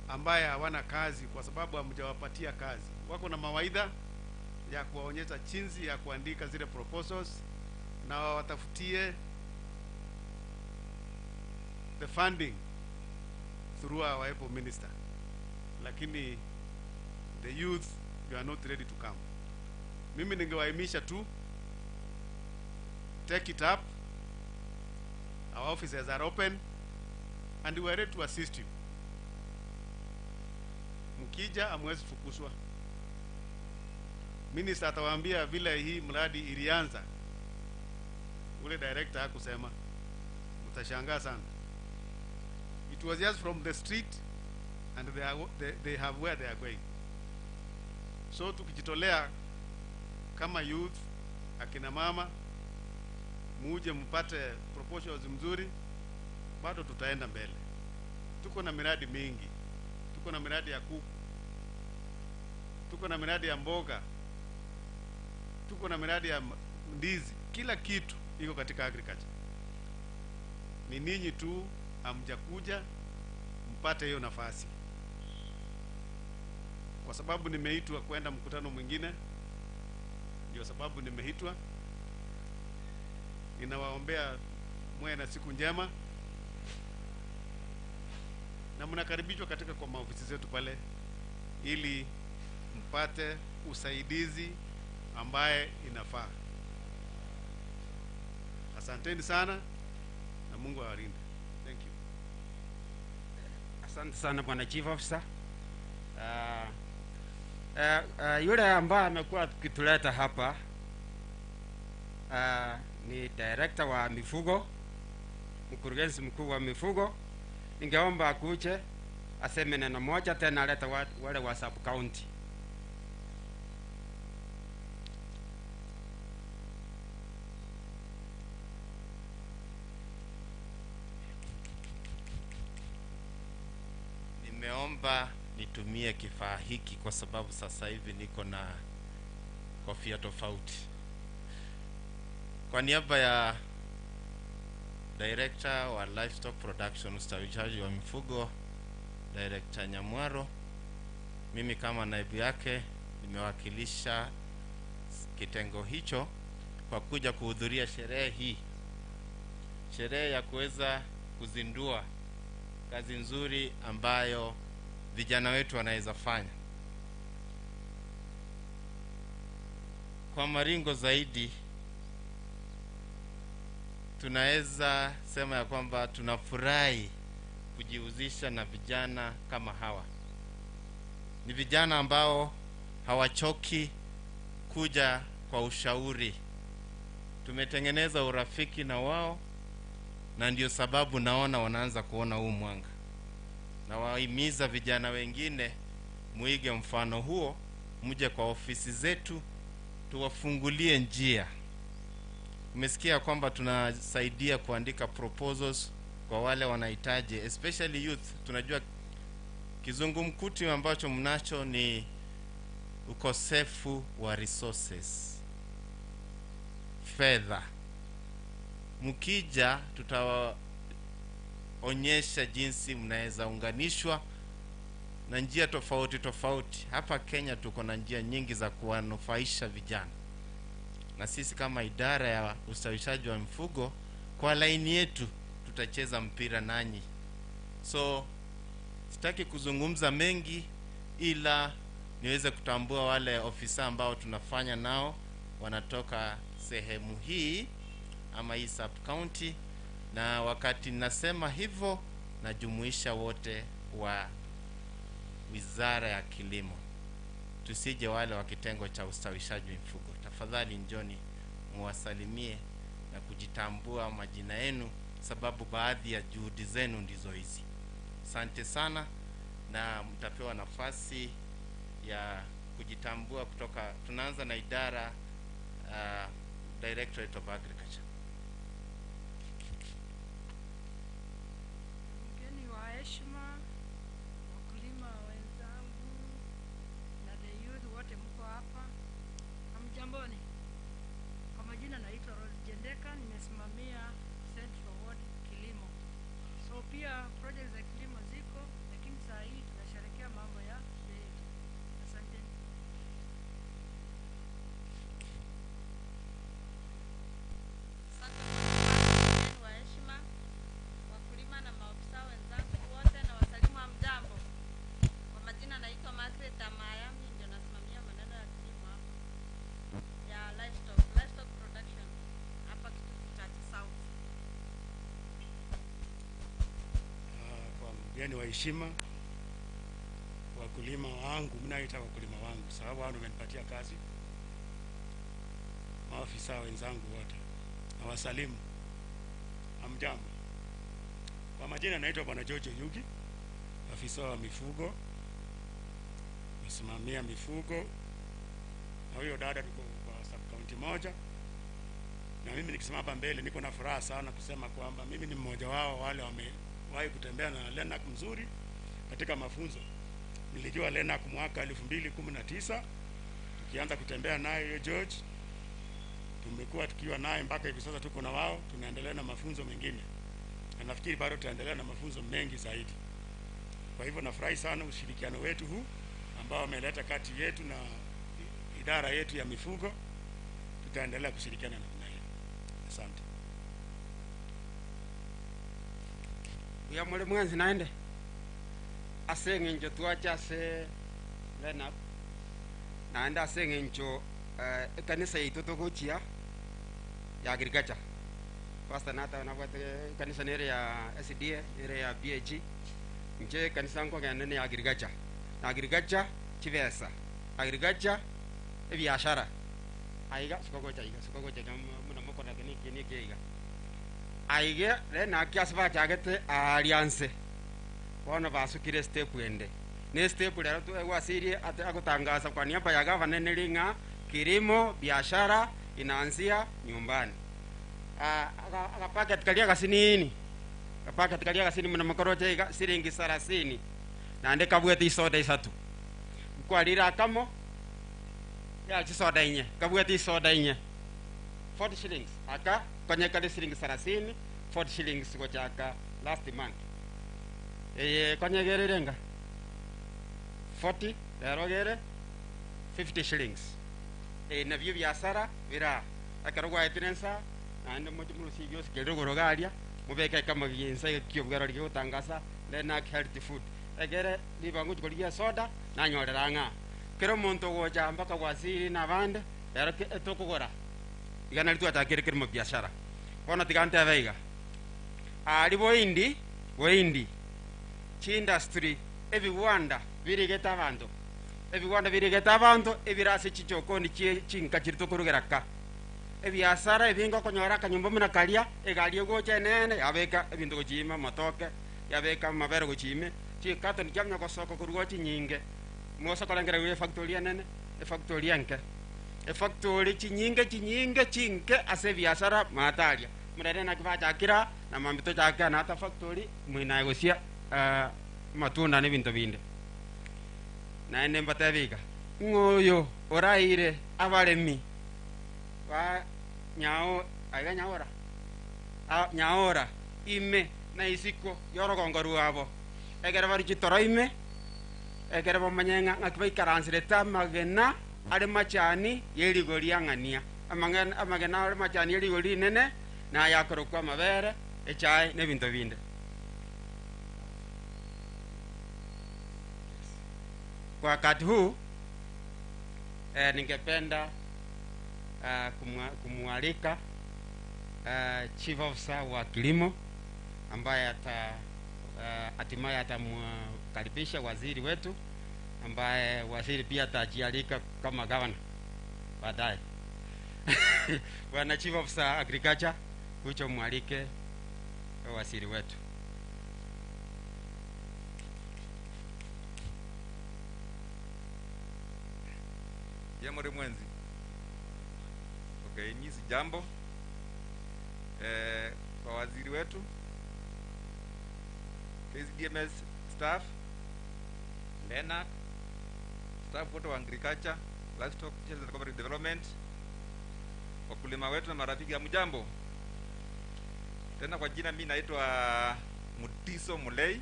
ambaye hawana kazi kwa sababu hamjawapatia kazi. Wako na mawaidha ya kuwaonyesha jinsi ya kuandika zile proposals na watafutie the funding through our able minister. Lakini the youth, you are not ready to come. Mimi ningewahimiza tu, take it up. Our offices are open and we are ready to assist you. Mkija hamwezi fukuzwa. Minister atawaambia vile hii mradi ilianza. Ule director hakusema. Mtashangaa sana. It was just from the street and they have where they are going. So tukijitolea kama youth, akina mama, muje mpate proposals mzuri, bado tutaenda mbele. Tuko na miradi mingi. Tuko na miradi ya kuku. Tuko na miradi ya mboga. Tuko na miradi ya ndizi. Kila kitu iko katika agriculture. Ni ninyi tu hamjakuja mpate hiyo nafasi. Kwa sababu nimeitwa kwenda mkutano mwingine, ndio sababu nimeitwa. Ninawaombea muwe na siku njema, na mnakaribishwa katika kwa maofisi zetu pale ili mpate usaidizi ambaye inafaa. Asanteni sana na Mungu awalinde. Thank you. Asante sana Bwana Chief Officer. Yule ambaye amekuwa akituleta hapa ni director wa mifugo, mkurugenzi mkuu wa mifugo. Ningeomba akuje aseme neno moja tena, aleta wale wa sub county. Nimeomba nitumie kifaa hiki kwa sababu sasa hivi niko na kofia tofauti. Kwa niaba ya Director wa Livestock Production, ustawishaji wa mifugo, Director Nyamwaro. Mimi kama naibu yake nimewakilisha kitengo hicho kwa kuja kuhudhuria sherehe hii, sherehe ya kuweza kuzindua kazi nzuri ambayo vijana wetu wanaweza fanya. Kwa maringo zaidi, tunaweza sema ya kwamba tunafurahi kujihusisha na vijana kama hawa. Ni vijana ambao hawachoki kuja kwa ushauri. Tumetengeneza urafiki na wao, na ndio sababu naona wanaanza kuona huu mwanga. Na wahimiza vijana wengine muige mfano huo, mje kwa ofisi zetu tuwafungulie njia. Umesikia kwamba tunasaidia kuandika proposals kwa wale wanahitaji, especially youth. Tunajua kizungumkuti ambacho mnacho ni ukosefu wa resources, fedha. Mkija tutawaonyesha jinsi mnaweza unganishwa na njia tofauti tofauti. Hapa Kenya tuko na njia nyingi za kuwanufaisha vijana, na sisi kama idara ya ustawishaji wa mifugo kwa laini yetu tutacheza mpira nanyi. So sitaki kuzungumza mengi, ila niweze kutambua wale ofisa ambao tunafanya nao wanatoka sehemu hii ama hii sub county, na wakati nasema hivyo najumuisha wote wa Wizara ya Kilimo, tusije wale wa kitengo cha ustawishaji mifugo. Tafadhali njoni muwasalimie na kujitambua majina yenu, sababu baadhi ya juhudi zenu ndizo hizi. Asante sana, na mtapewa nafasi ya kujitambua kutoka. Tunaanza na idara Directorate of Agriculture. Mgeni wa heshima, wakulima wenzangu na the youth wote mko hapa, hamjamboni. Kwa majina naitwa Rose Jendeka, nimesimamia Central Ward Kilimo. So pia project za kilimo ziko, lakini saa hii tunasherehekea mambo ya yetu. Asanteni. Mgeni wa heshima, wakulima na maofisa wenzangu wote na wasalimu, hamjambo. Kwa majina naitwa Margaret Amaya, mimi ndio nasimamia maneno ya kilimo hapa ya livestock production hapa Kitutu Chache South. Kwa mgeni wa heshima, wakulima wangu, mimi naita wakulima wangu sababu hao ndio wamenipatia kazi, maafisa wenzangu wote na wasalimu, hamjambo. Kwa majina naitwa Bwana George Yugi, afisa wa mifugo, nasimamia mifugo, na huyo dada tuko kwa sub county moja. Na mimi nikisimama hapa mbele niko na furaha sana kusema kwamba mimi ni mmoja wao wale wamewahi kutembea na Lenak mzuri katika mafunzo. Nilijua Lenak mwaka 2019 tukianza kutembea naye huyo George, tumekuwa tukiwa naye mpaka hivi sasa tuko na wao, tunaendelea na mafunzo mengine, na nafikiri bado tutaendelea na mafunzo mengi zaidi. Kwa hivyo nafurahi sana ushirikiano wetu huu ambao wameleta kati yetu na idara yetu ya mifugo. Tutaendelea kushirikiana namna hiyo. Asante. Uya muli mwenzi naende ase ng'encho twacha ase Lenak, naende ase ng'encho ekanisa yaitu togochia ya agriculture. Pastor nata nabwate kanisa nere ya SDA nere ya BAG, nche kanisa nkogenda ne agriculture, na agriculture chibesa, agriculture ebiashara aiga sikogocha iga sikogocha muna mukona kini iga aige Lenak ase bachagete alianse bono basukire step ende ne step lero tuegwasirie ate agotangaza kwa niaba ya gavana nelinga kilimo biashara inaanzia nyumbani. Akapaket kalia kasinini, kapaket kalia kasini muna makoroche iga siringi 30 na ndeka bwete isoda isatu kwalira kamo ya chisoda inye kabwete isoda inye 40 shillings aka kwenye kali siringi 30 40 shillings gochaka last month kwenye gererenga 40 rero gere 50 shillings. Nabyo biasara bira akarogwa etirensa naende muchi byose kerogoro garia mubeke kama biensa kyo bwaro ryo tangasa Lenak healthy food egere libangu kuliya soda nanyorera nga kero muntu goja mpaka waziri na bande rero etokogora igana litu atakere kero mu biashara bona tigante veiga ali boindi chi industry ebiwanda birigeta abantu ebiwanda birigeta abantu ebirase chichokoni chinka chiritokorugera ka ebiasara ebingo konyora kanyumba muna kalia egali gocha nene yabeka ebintu gochima matoke yabeka mabere gochime chikato nikyamnya kosoko kurugo chinyinge mosa kolengera we factory nene e factory enke e factory chinyinge chinyinge chinke ase biasara matalia murere na kibacha kira na mambito chaka na ta factory mwina gosia matunda ne bintu binde naende mbatabika ngoyo oraire abaremi wa nyao aiga nyaora nyaora ime na isiko yorogongo ruabo egere bari chitoro ime egere bamanye ng'a kibaikaransirete amagena are machani yerigori ang'ania amagena are machani yerigori nene na yakorokwa amabere echae n'ebinto binde. Kwa wakati huu ningependa kumwalika Chief Officer wa Kilimo ambaye hatimaye atamkaribisha waziri wetu ambaye waziri pia atajialika kama governor baadaye. Bwana Chief Officer Agriculture, kucho mwalike waziri wetu. Jambo mwenzi. Okay, nisi jambo. Kwa waziri wetu, KCDMS staff, Lenak, staff wote wa Agriculture, Livestock Fisheries and Cooperative Development, wakulima wetu na marafiki, hamjambo. Tena kwa jina mimi naitwa Mutiso Mulei.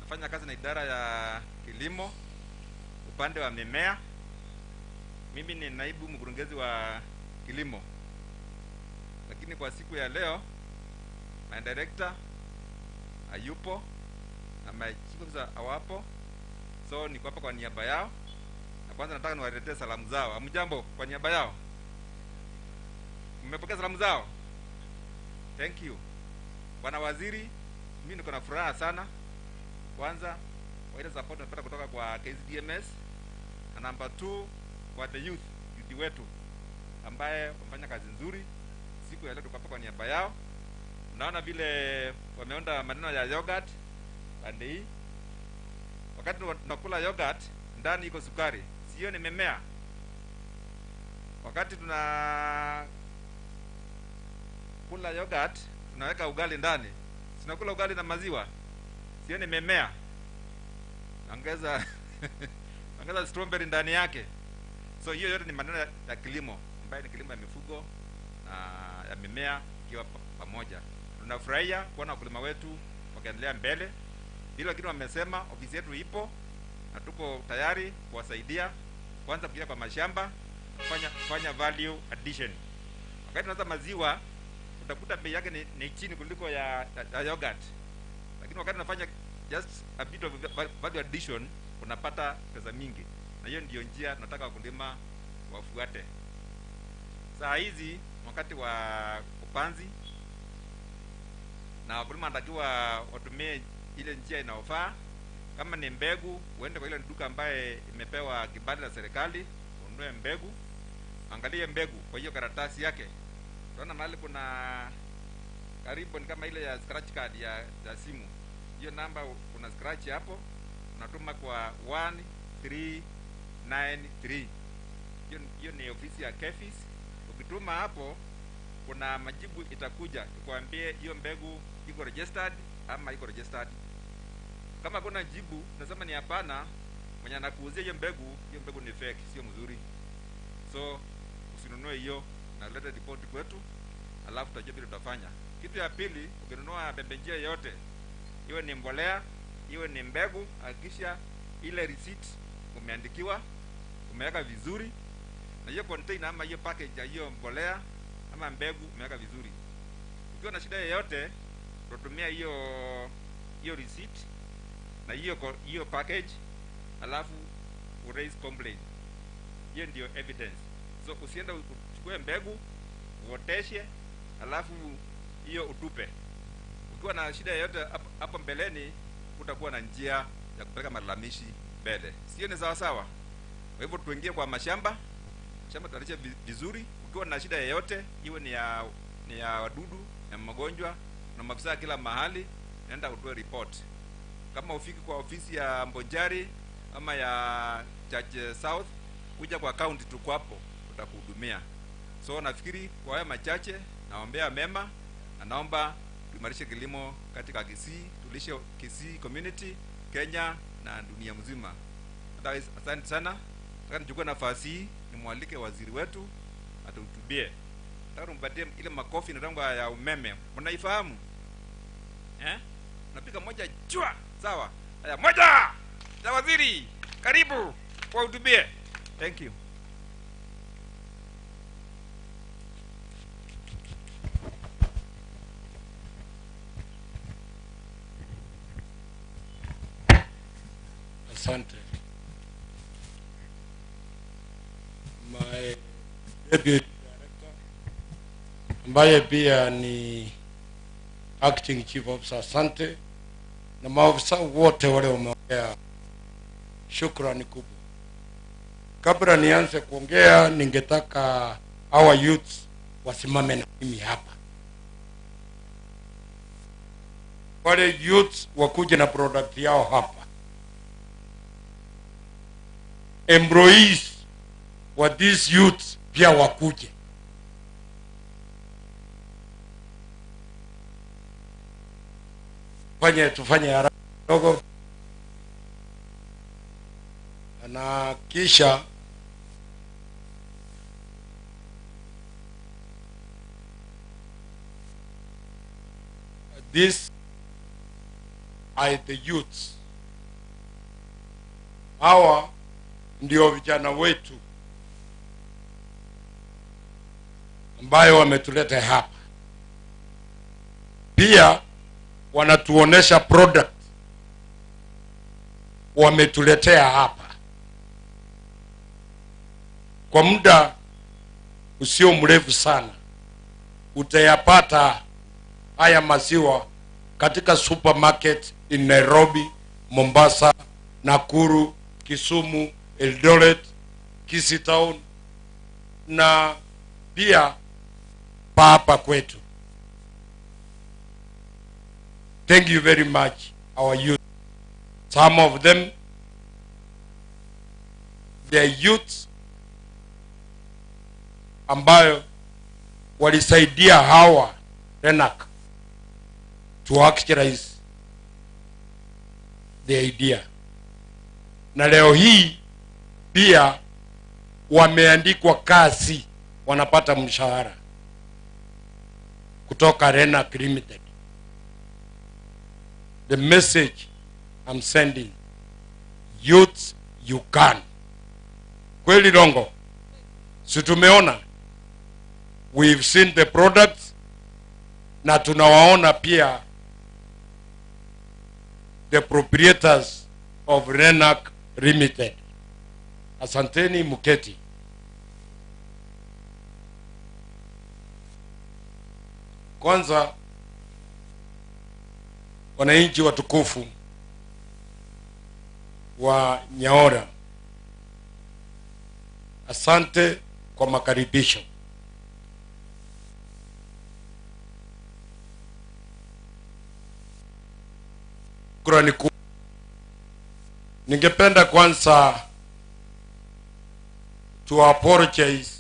Nafanya kazi na idara ya kilimo upande wa mimea. Mimi ni naibu mkurugenzi wa kilimo. Lakini kwa siku ya leo my director hayupo na my chief officer hawapo. So niko hapa kwa niaba yao. Na kwanza nataka niwaletee salamu zao. Hamjambo kwa niaba yao. Mmepokea salamu zao? Thank you. Bwana Waziri, mimi niko na furaha sana. Kwanza kwa ile support tunapata kutoka kwa KCDMS, na number 2 kwa the youth wetu ambaye wamefanya kazi nzuri. Siku ya leo tuko hapa kwa niaba yao. Naona vile wameonda maneno ya yogurt pande hii. Wakati tunakula yogurt ndani iko sukari, sio ni mimea. Wakati tuna kula yogurt tunaweka ugali ndani, tunakula ugali na maziwa, sio ni mimea. Ongeza ongeza strawberry ndani yake. So hiyo yote ni maneno ya kilimo ambayo ni kilimo ya mifugo na ya mimea ikiwa pamoja. Tunafurahia kuona wakulima wetu wakiendelea mbele. Hilo kitu wamesema, ofisi yetu ipo na tuko tayari kuwasaidia, kwanza kuja kwa mashamba kufanya value addition. Wakati tunauza maziwa utakuta bei yake ni chini kuliko ya yogurt. Lakini wakati unafanya just a bit of value addition unapata pesa mingi. Na hiyo ndio njia tunataka wakulima wafuate. Saa hizi wakati wa upanzi na wakulima wanatakiwa watumie ile njia inayofaa. Kama ni mbegu, uende kwa ile duka ambaye imepewa kibali na serikali, ununue mbegu. Angalie mbegu kwa hiyo karatasi yake. Tunaona mahali kuna karibu ni kama ile ya scratch card ya simu. Hiyo namba kuna scratch hapo, unatuma kwa 1393. Hiyo ni ofisi ya KEPHIS. Ukituma hapo kuna majibu itakuja ikuambie hiyo mbegu iko registered ama iko registered. Kama kuna jibu nasema ni hapana, mwenye anakuuzia hiyo mbegu ni fake, sio mzuri. So usinunue hiyo na leta report kwetu, alafu tutajua vile tutafanya. Kitu ya pili, ukinunua pembejeo yote, iwe ni mbolea, iwe ni mbegu, hakikisha Ile receipt umeandikiwa, umeweka vizuri, na hiyo container ama hiyo package ya hiyo mbolea ama mbegu umeweka vizuri. Ukiwa na shida yoyote, utatumia hiyo receipt na hiyo package, alafu uraise complaint. Hiyo ndio evidence. So usiende uchukue mbegu uoteshe, alafu hiyo utupe. Ukiwa na shida yoyote hapo mbeleni, utakuwa na njia ya kupeleka malalamishi mbele. Sio ni sawa sawa? Kwa hivyo tuingie kwa mashamba, shamba tutalishe vizuri. Ukiwa na shida yoyote, iwe ni ya wadudu, ya magonjwa, na maafisa kila mahali, nenda utoe report. Kama ufiki kwa ofisi ya Mbonjari ama ya Church South, kuja kwa county, tuko hapo, tutakuhudumia. So nafikiri kwa haya machache, naombea mema na naomba tuimarishe kilimo katika Kisii, tulishe Kisii community, Kenya na dunia mzima. Otherwise, asante sana. Nataka nichukue nafasi hii nimwalike waziri wetu atuhutubie. Nataka tumpatie ile makofi na tango ya umeme. Mnaifahamu? Napiga moja chua. Sawa. Haya, moja. Ya waziri, karibu wahutubie. Thank you. Asante. My deputy director, ambaye pia ni acting chief officer, asante, na maofisa wote wale wameongea, shukrani kubwa. Kabla nianze kuongea, ningetaka our youths wasimame na mimi hapa. Wale youths wakuje na product yao hapa. Employees wa these youths pia wakuje. Tufanye haraka kidogo. Na kisha this are the youths. Hawa ndio vijana wetu ambayo wametuleta hapa. Pia wanatuonesha product wametuletea hapa. Kwa muda usio mrefu sana utayapata haya maziwa katika supermarket in Nairobi, Mombasa, Nakuru, Kisumu, Eldoret, Kisii Town na pia hapa kwetu. Thank you very much, our youth. Some of them, the youths ambayo walisaidia hawa Renak to actualize the idea. Na leo hii pia wameandikwa kazi, wanapata mshahara kutoka Renak Limited. The message I'm sending, youths, you can. Kweli longo? Si tumeona, we've seen the products na tunawaona pia the proprietors of Renak Limited. Asanteni muketi. Kwanza, wananchi watukufu wa Nyaora, asante kwa makaribisho. Shukrani kubwa. Ningependa kwanza to apologize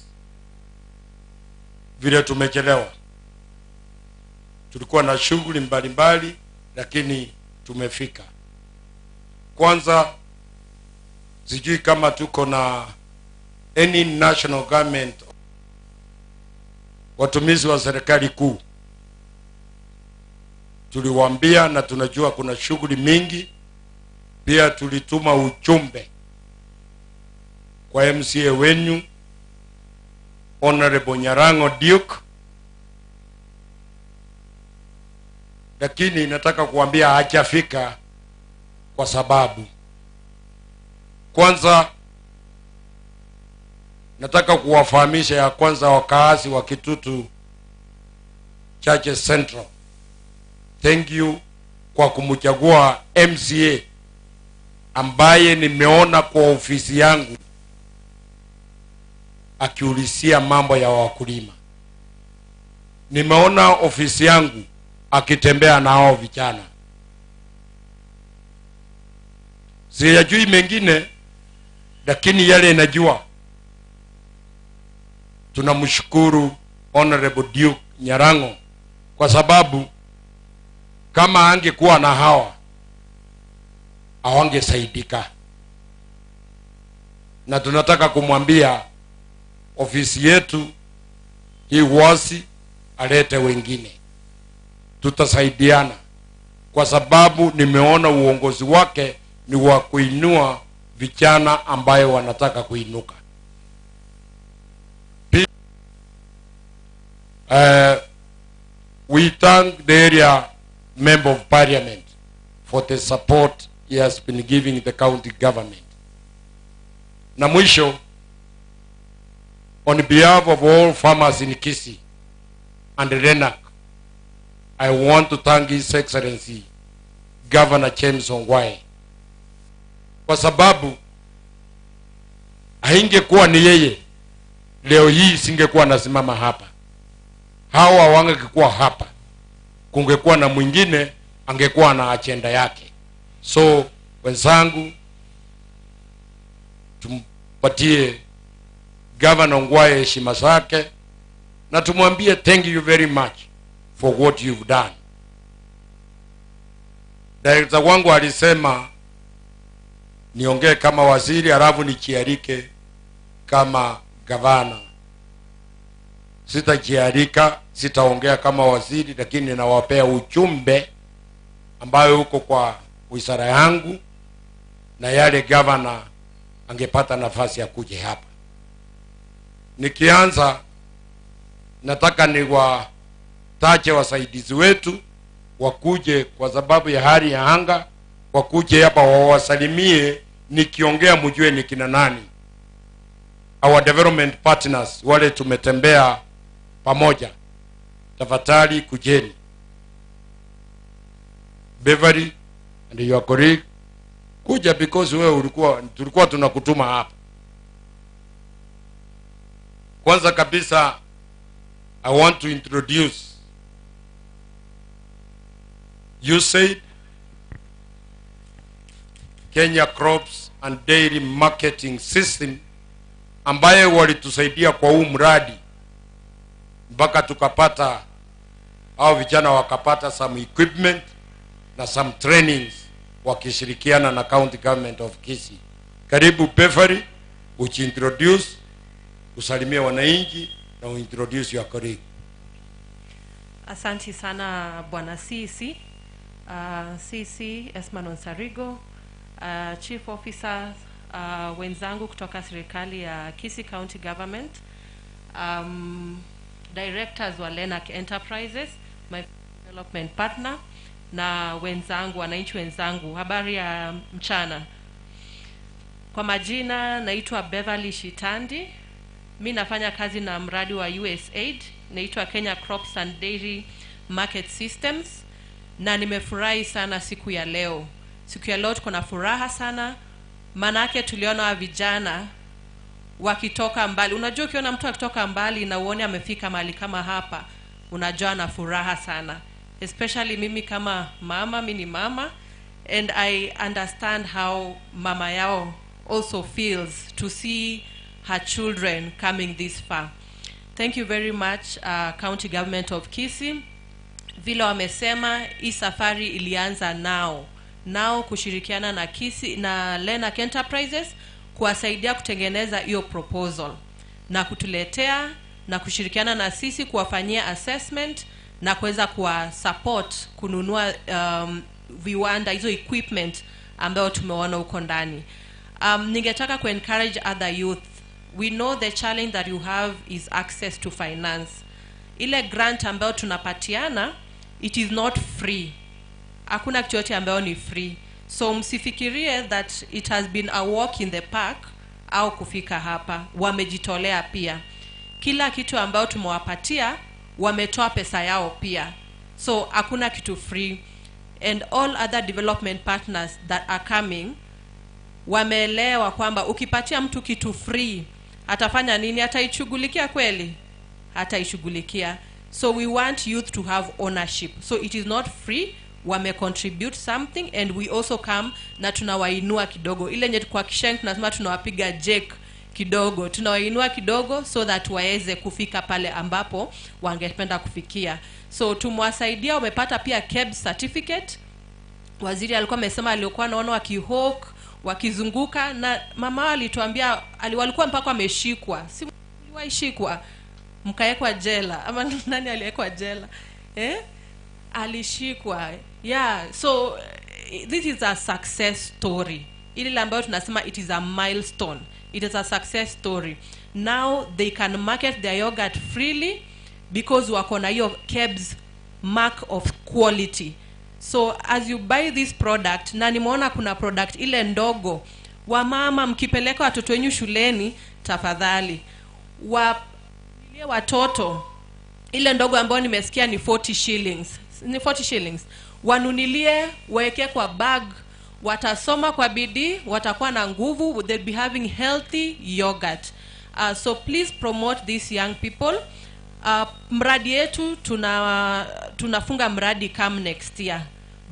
vile tumechelewa. Tulikuwa na shughuli mbalimbali lakini tumefika. Kwanza sijui kama tuko na any national government, watumizi wa serikali kuu. Tuliwaambia na tunajua kuna shughuli mingi. Pia tulituma ujumbe kwa MCA wenu Honorable Nyarango Duke, lakini nataka kuambia hajafika kwa sababu kwanza nataka kuwafahamisha ya kwanza wakaazi wa Kitutu Chache Central, thank you kwa kumchagua MCA ambaye nimeona kwa ofisi yangu akiulizia mambo ya wakulima. Nimeona ofisi yangu akitembea na hao vijana. Siyajui mengine, lakini yale najua. Tunamshukuru Honorable Duke Nyarango kwa sababu kama angekuwa na hawa hawangesaidika. Na tunataka kumwambia ofisi yetu hii wasi alete wengine, tutasaidiana kwa sababu nimeona uongozi wake ni wa kuinua vijana ambayo wanataka kuinuka. We thank the area member of parliament for the support he has been giving the county government. Na mwisho, on behalf of all farmers in Kisii and Lenac, I want to thank His Excellency Governor James Ongwae, kwa sababu haingekuwa ni yeye leo hii singekuwa nasimama hapa, hawa wangekuwa hapa, kungekuwa na mwingine angekuwa na agenda yake. So wenzangu, tumpatie Governor Ongwae heshima zake na tumwambie thank you very much for what you've done. Director wangu alisema niongee kama waziri halafu nijialike kama gavana. Sitajialika, sitaongea kama waziri, lakini nawapea ujumbe ambayo uko kwa wizara yangu na yale gavana angepata nafasi ya kuja hapa. Nikianza nataka niwataje wasaidizi wetu wakuje, kwa sababu ya hali ya anga, wakuje hapa wawasalimie, nikiongea mjue ni kina nani. Our development partners wale tumetembea pamoja, tafadhali kujeni. Beverly and your colleague, kuja because wewe tulikuwa tunakutuma hapa. Kwanza kabisa, I want to introduce USAID, Kenya Crops and Dairy Marketing System, ambaye walitusaidia kwa huu mradi mpaka tukapata, au vijana wakapata some equipment na some trainings wakishirikiana na County Government of Kisii. Karibu Beverly, ujiintroduce, usalimie wananchi na uintroduce your colleague. Asante sana Bwana CC, CC Esman Onsarigo, Chief Officer wenzangu kutoka serikali ya Kisii County Government, directors wa Lenac Enterprises, my development partner, na wenzangu, wananchi wenzangu, habari ya mchana. Kwa majina naitwa Beverly Shitandi. Mi nafanya kazi na mradi wa USAID, naitwa Kenya Crops and Dairy Market Systems, na nimefurahi sana siku ya leo. Siku ya leo tuko na furaha sana, manake tuliona vijana wakitoka mbali. Unajua ukiona mtu akitoka mbali na uone amefika mahali kama hapa, unajua na furaha sana. Especially mimi kama mama, mimi ni mama, and I understand how mama yao also feels to see her children coming this far. Thank you very much, County Government of Kisii. Vile wamesema, hii safari ilianza nao kushirikiana na Kisii na Lenac Enterprises kuwasaidia kutengeneza hiyo proposal na kutuletea na kushirikiana na sisi kuwafanyia assessment na kuweza kuwa support kununua viwanda hizo equipment ambayo tumeona huko ndani. Ningetaka ku encourage other youth. We know the challenge that you have is access to finance. Ile grant ambayo tunapatiana, it is not free. Hakuna kitu yote ambayo ni free. So msifikirie that it has been a walk in the park au kufika hapa. Wamejitolea pia. Kila kitu ambayo tumewapatia, wametoa pesa yao pia. So hakuna kitu free. And all other development partners that are coming wameelewa kwamba ukipatia mtu kitu free, atafanya nini? Ataishughulikia kweli? Hataishughulikia. So we want youth to have ownership. So it is not free, wame contribute something, and we also come na tunawainua kidogo. Ile nye kwa Kisheng tunasema tunawapiga jek kidogo, tunawainua kidogo so that waweze kufika pale ambapo wangependa kufikia. So tumewasaidia, wamepata pia KEBS certificate. Waziri alikuwa amesema alikuwa anaona wakihawk, wakizunguka, na mama alituambia walikuwa mpaka wameshikwa. Si waliwaishikwa mkaekwa jela ama nani aliwekwa jela? Alishikwa. Yeah, so this is a success story. Ile ambayo tunasema it is a milestone. It is a success story. Now they can market their yogurt freely because wako na hiyo KEBS mark of quality. So as you buy this product, na nimeona kuna product ile ndogo, wamama mkipeleka watoto wenyu shuleni, tafadhali wanunulie watoto ile ndogo ambayo nimesikia ni 40 shillings. Ni 40 shillings. Wanunulie, waeke kwa bag, watasoma kwa bidii, watakuwa na nguvu, they'll be having healthy yogurt. So please promote these young people. Mradi yetu tunafunga mradi come next year,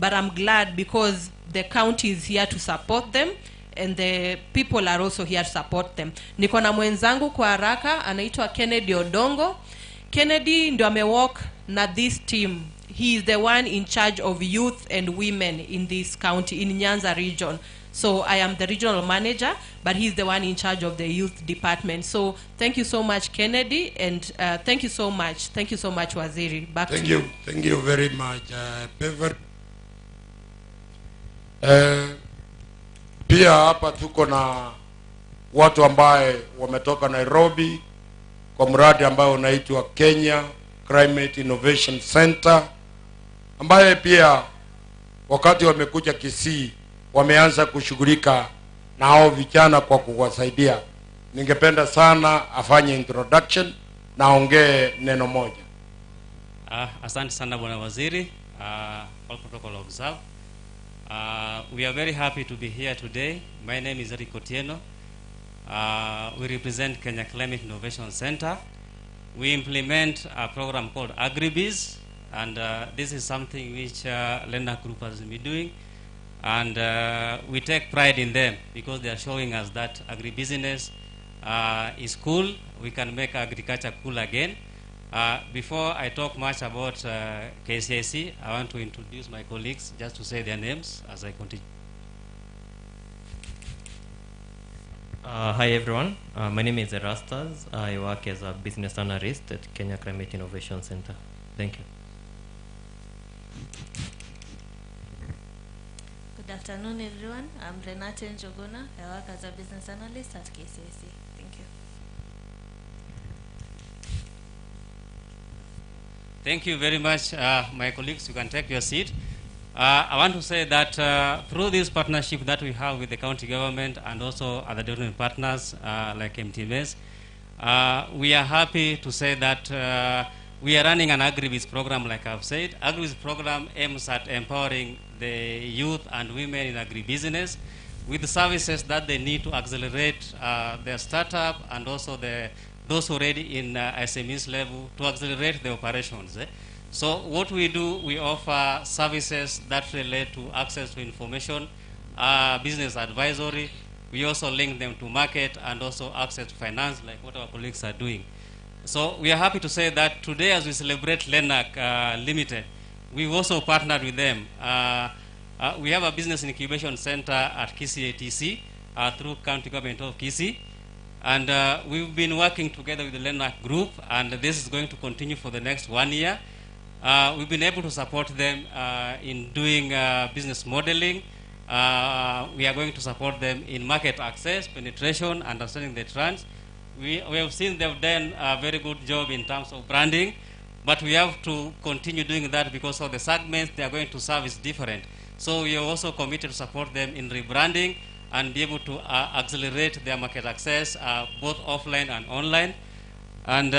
but I'm glad because the county is here to support them and the people are also here to support them. Niko na mwenzangu kwa haraka anaitwa Kennedy Odongo. Kennedy ndio amework na this team. He is the one in charge of youth and women in this county, in Nyanza region. So I am the regional manager, but he's the one in charge of the youth department. So thank you so much, Kennedy, and thank you so much. Thank you so much, Waziri. Back Thank to you. you. Thank you very much, Bever. Pia hapa tuko na watu ambaye wametoka Nairobi kwa mradi ambao unaitwa Kenya Climate Innovation Center, ambaye pia wakati wamekuja Kisii wameanza kushughulika na hao vijana kwa kuwasaidia. Ningependa sana afanye introduction na aongee neno moja. Asante sana Bwana Waziri. All protocol observed. We are very happy to be here today. My name is Eric Otieno. We represent Kenya Climate Innovation Center. We implement a program called AgriBiz, and this is something which Lenac Group has been doing. And we take pride in them because they are showing us that agribusiness is cool. We can make agriculture cool again. Before I talk much about KCIC, I want to introduce my colleagues just to say their names as I continue. Hi everyone, my name is Erastus. I work as a business analyst at Kenya Climate Innovation Center. Thank you. Good afternoon everyone, I'm Renate Njoguna. I work as a business analyst at KCIC. Thank you. Thank you very much, my colleagues. You can take your seat. I want to say that through this partnership that we have with the county government and also other development partners like MTMS, we are happy to say that we are running an AgriBiz program, like I've said. AgriBiz program aims at empowering the youth and women in agribusiness with the services that they need to accelerate their startup and also those already in SMEs level to accelerate the operations. So what we do, we offer services that relate to access to information, business advisory. We also link them to market and also access to finance, like what our colleagues are doing. So we are happy to say that today, as we celebrate Lenac Limited, we've also partnered with them. We have a business incubation center at Kisii ATC through County Government of Kisii. And we've been working together with the Lenac Group, and this is going to continue for the next 1 year. We've been able to support them in doing business modeling, We are going to support them in market access, penetration, understanding the trends. We have seen they've done a very good job in terms of branding, but we have to continue doing that because of the segments they are going to serve is different. So we are also committed to support them in rebranding and be able to accelerate their market access, both offline and online. And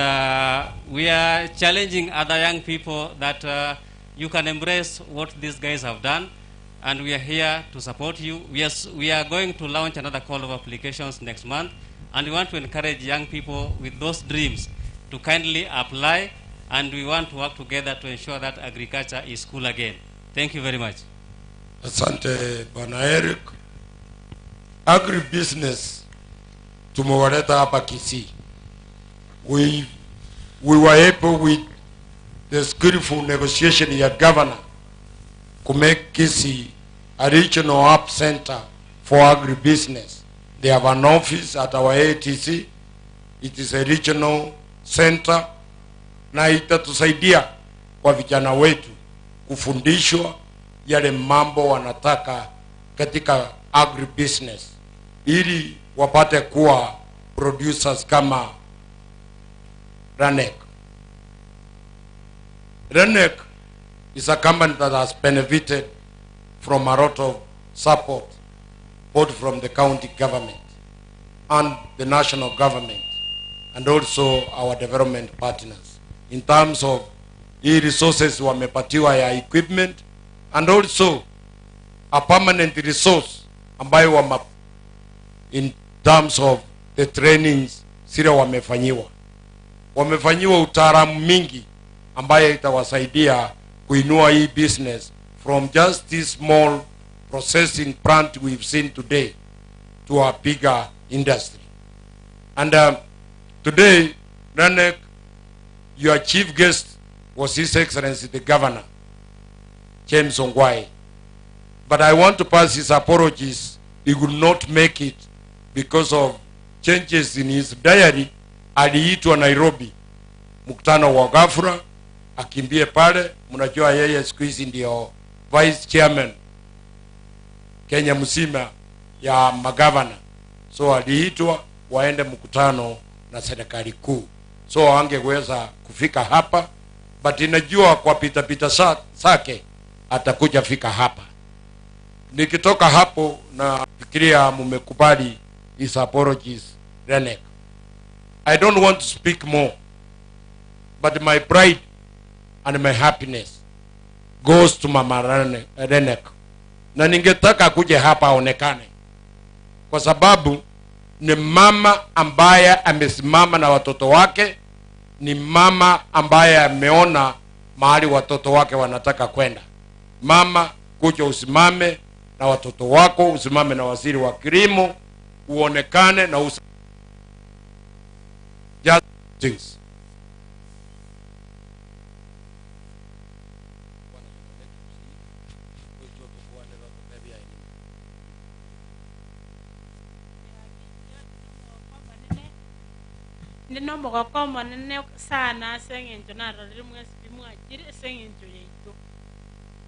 we are challenging other young people that you can embrace what these guys have done, and we are here to support you. We are going to launch another call of applications next month, and we want to encourage young people with those dreams to kindly apply, and we want to work together to ensure that agriculture is cool again. Thank you very much. Asante Bwana Eric. Agribusiness tumewaleta hapa Kisii. We were able with the skillful negotiation ya governor to make Kisii a regional hub center for agribusiness. They have an office at our ATC. It is a regional center na itatusaidia kwa vijana wetu kufundishwa yale mambo wanataka katika agribusiness ili wapate kuwa producers kama Ranek. Ranek is a company that has benefited from a lot of support, both from the county government and the national government, and also our development partners in terms of e-resources wamepatiwa ya equipment and also a permanent resource ambayo wama in terms of the trainings sile wamefanyiwa. Wamefanyiwa utaalamu mingi ambayo itawasaidia kuinua hii business from just this small processing plant we've seen today to a bigger industry. And today, Ranek, your chief guest was His Excellency the Governor, James Ongwae. But I want to pass his apologies. He could not make it because of changes in his diary. Aliitwa Nairobi, mkutano wa ghafla, akimbie pale. Mnajua yeye siku hizi ndio vice chairman Kenya mzima ya magavana. So aliitwa waende mkutano na serikali kuu. So angeweza kufika hapa, but inajua kwa pita pita sake atakuja fika hapa. Nikitoka hapo na fikiria mumekubali his apologies, Ranek. I don't want to speak more, but my pride and my happiness goes to Mama Ranek. Na ningetaka kuja hapa aonekane, kwa sababu ni mama ambaye amesimama na watoto wake, ni mama ambaye ameona mahali watoto wake wanataka kwenda. Mama, kuja usimame na watoto wako, usimame na waziri wa kilimo, uonekane na just things. Nino mogoko monene sana seng'encho narorire mwesipi mwachire seng'encho yaito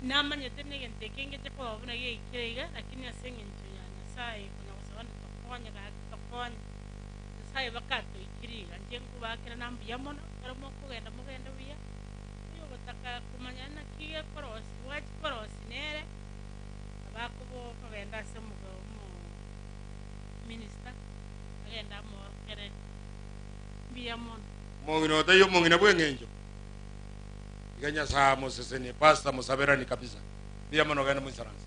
namanyete negente kenge chekobuna geikire iga lakini aseng'encho ya Nyasaye kuna gosabana tokonya gaki tokonya Nyasaye bakatoikire iga nche nkobakera na mbuya mono ekero mokogenda mogende buya oyo ogotaka kumanya naki gekorosi gwachikorosi nere abakobokogenda ase omogao omo minister agenda amorokere. Mongina otayo mongina bwengenjo. Iganya saa moseseni pastor musaberani kabisa. Bia mono gana musaransa.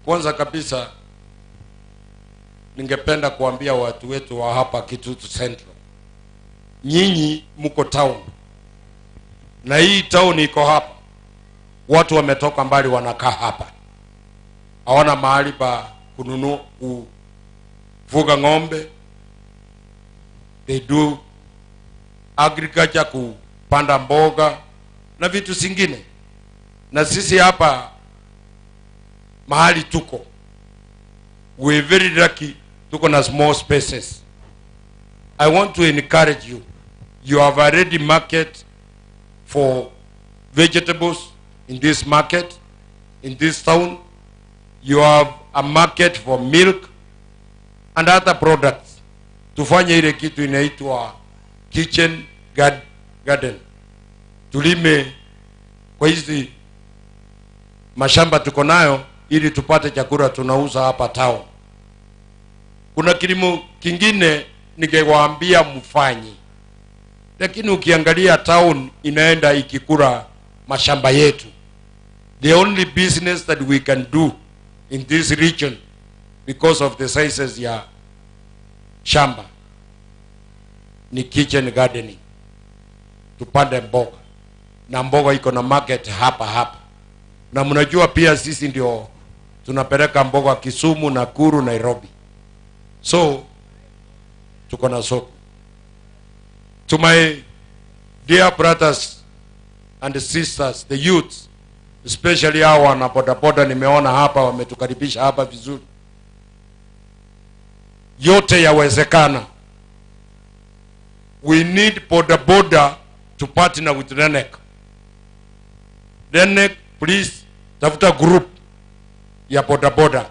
Kwanza kabisa ningependa kuambia watu wetu wa hapa Kitutu Central, nyinyi mko town na hii town iko hapa, watu wametoka mbali wanakaa hapa, hawana mahali pa kununua kufuga ng'ombe. They do agriculture, kupanda mboga na vitu zingine. Na sisi hapa mahali tuko We very lucky tuko na small spaces. I want to encourage you. You have already market for vegetables in this market, in this town. You have a market for milk and other products. Tufanye ile kitu inaitwa kitchen garden. Tulime kwa hizi mashamba tuko nayo ili tupate chakula tunauza hapa town. Kuna kilimo kingine ningewaambia mfanye, lakini ukiangalia town inaenda ikikula mashamba yetu. The only business that we can do in this region because of the sizes ya shamba ni kitchen gardening. Tupande mboga, na mboga iko na market hapa hapa. Na mnajua pia sisi ndio tunapeleka mboga Kisumu, Nakuru, Nairobi. So tuko na soko. To my dear brothers and sisters, the youths, especially hawa wana bodaboda nimeona hapa wametukaribisha hapa vizuri. Yote yawezekana. We need bodaboda to partner with RENEC. RENEC, please, tafuta group ya bodaboda.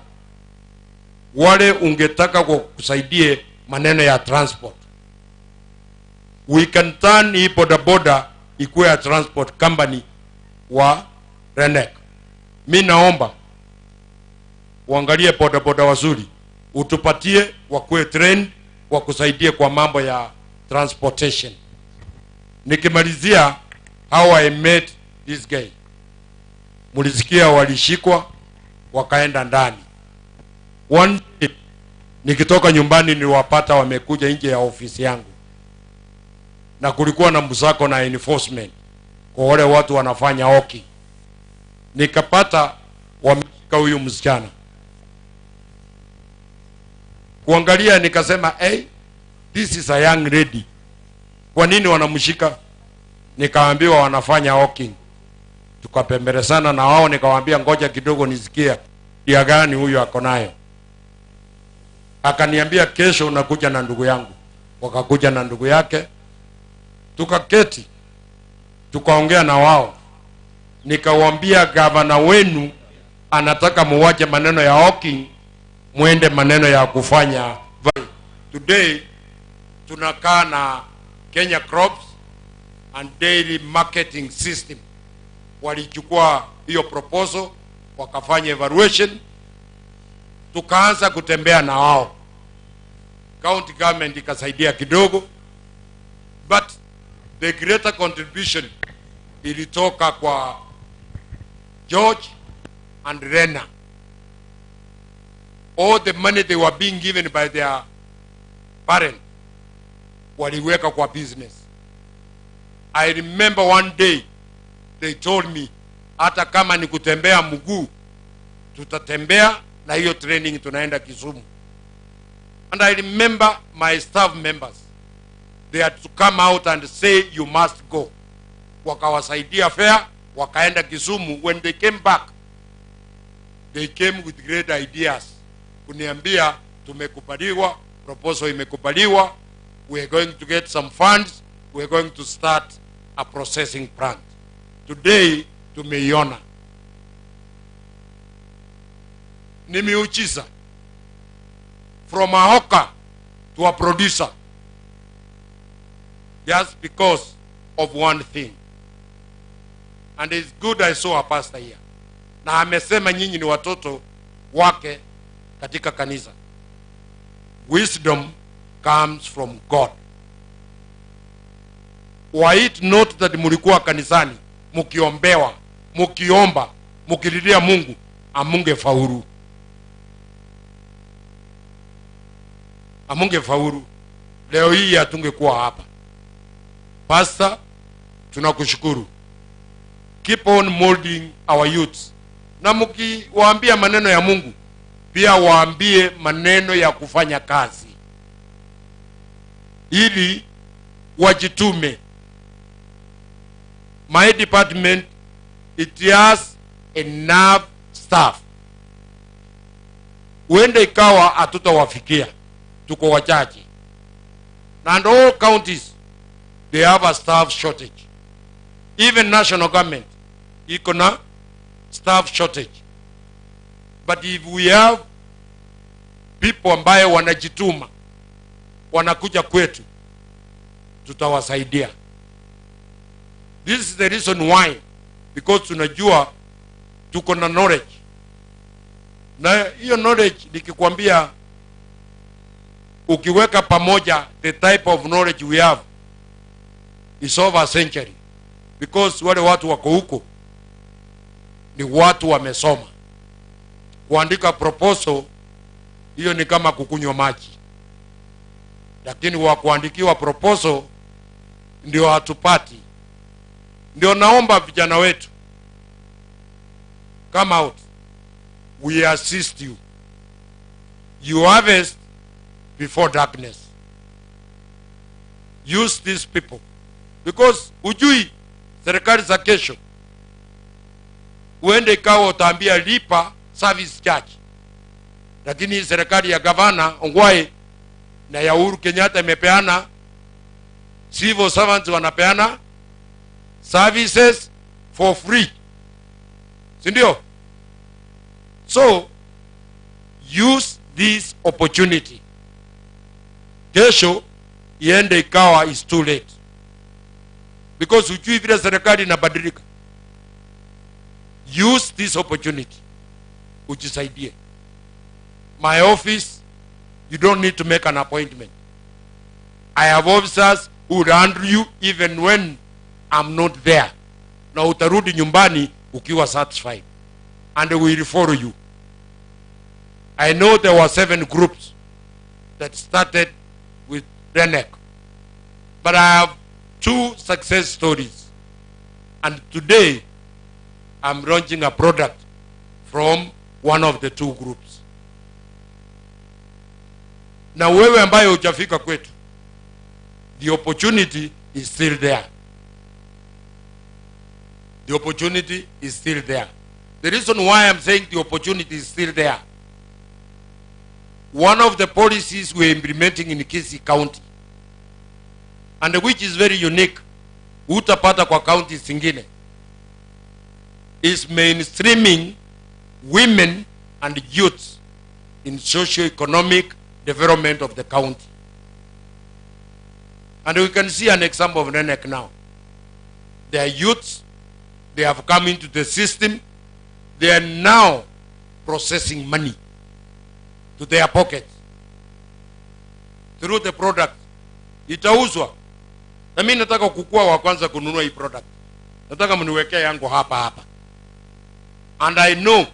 Wale ungetaka kusaidie maneno ya transport. We can turn hii bodaboda ikuwe ya transport company wa RENEC. Mi naomba uangalie bodaboda wazuri, utupatie wakuwe trained, wakusaidie kwa mambo ya transportation. Nikimalizia, how I met this guy. Mulisikia walishikwa wakaenda ndani. One day nikitoka nyumbani niliwapata wamekuja nje ya ofisi yangu. Na kulikuwa na msako na enforcement kwa wale watu wanafanya oki. Nikapata wameshika huyu msichana. Kuangalia nikasema, hey, this is a young lady. Kwa nini wanamshika? Nikaambiwa wanafanya hawking. Tukapembelezana na wao, nikawaambia ngoja kidogo nisikie ya gani huyu ako nayo. Akaniambia kesho unakuja na ndugu yangu. Wakakuja na ndugu yake. Tukaketi, tukaongea na wao. Nikawaambia gavana wenu anataka muwache maneno ya hawking, muende maneno ya kufanya. Today tunakaa na Kenya Crops and Dairy Marketing System. Walichukua hiyo proposal, wakafanya evaluation, tukaanza kutembea na wao. County government ikasaidia kidogo, but the greater contribution ilitoka kwa George and Rena. All the money they were being given by their parents waliweka kwa business. I remember one day they told me, hata kama ni kutembea mguu tutatembea na hiyo training tunaenda Kisumu. And I remember my staff members, they had to come out and say you must go. Wakawasaidia fare, wakaenda Kisumu. When they came back, they came with great ideas. Kuniambia tumekubaliwa, proposal imekubaliwa, we are going to get some funds, we are going to start a processing plant. Today tumeiona. Ni miujiza. From a hawker to a producer. Just because of one thing. And it's good I saw a pastor here. Na amesema nyinyi ni watoto wake katika kanisa. Wisdom comes from God. Why it not that mulikuwa kanisani, mukiombewa, mukiomba, mukililia Mungu, amungefaulu. Amungefaulu. Leo hii hatungekuwa hapa. Pastor, tunakushukuru. Keep on molding our youths. Na mkiwaambia maneno ya Mungu, pia waambie maneno ya kufanya kazi, ili wajitume. My department, it has enough staff. Uende ikawa hatutawafikia, tuko wachache. And all counties, they have a staff shortage. Even national government iko na staff shortage. But if we have people ambaye wanajituma, wanakuja kwetu, tutawasaidia. This is the reason why, because tunajua tuko na knowledge. Na hiyo knowledge nikikwambia, ukiweka pamoja the type of knowledge we have is over a century. Because wale watu wako huko ni watu wamesoma. Kuandika proposal hiyo ni kama kukunywa maji. Lakini wa kuandikiwa proposal ndio hatupati. Ndio naomba vijana wetu, come out, we assist you. You harvest before darkness. Use these people. Because ujui serikali za kesho, uende ikawa utaambia lipa service charge. Lakini serikali ya gavana Ongwae na ya Uhuru Kenyatta imepeana, civil servants wanapeana services for free. Si ndio? So use this opportunity. Kesho iende ikawa is too late. Because ujui vile serikali inabadilika. Use this opportunity. Ujisaidie. My office, you don't need to make an appointment. I have officers who will handle you even when I'm not there. Na utarudi nyumbani ukiwa satisfied. And we will follow you. I know there were 7 groups that started with RENEC. But I have 2 success stories. And today, I'm launching a product from one of the 2 groups. Na wewe ambaye hujafika kwetu, the opportunity is still there. The opportunity is still there. The reason why I'm saying the opportunity is still there, one of the policies we're implementing in Kisii County, and which is very unique, utapata kwa county zingine, is mainstreaming women and youths in socio-economic development of the county. And we can see an example of RENEC now. They are youths, they have come into the system, they are now processing money to their pockets through the product. Itauzwa. Na mimi nataka kukua wa kwanza kununua hii product. Nataka mniwekee yangu hapa hapa. And I know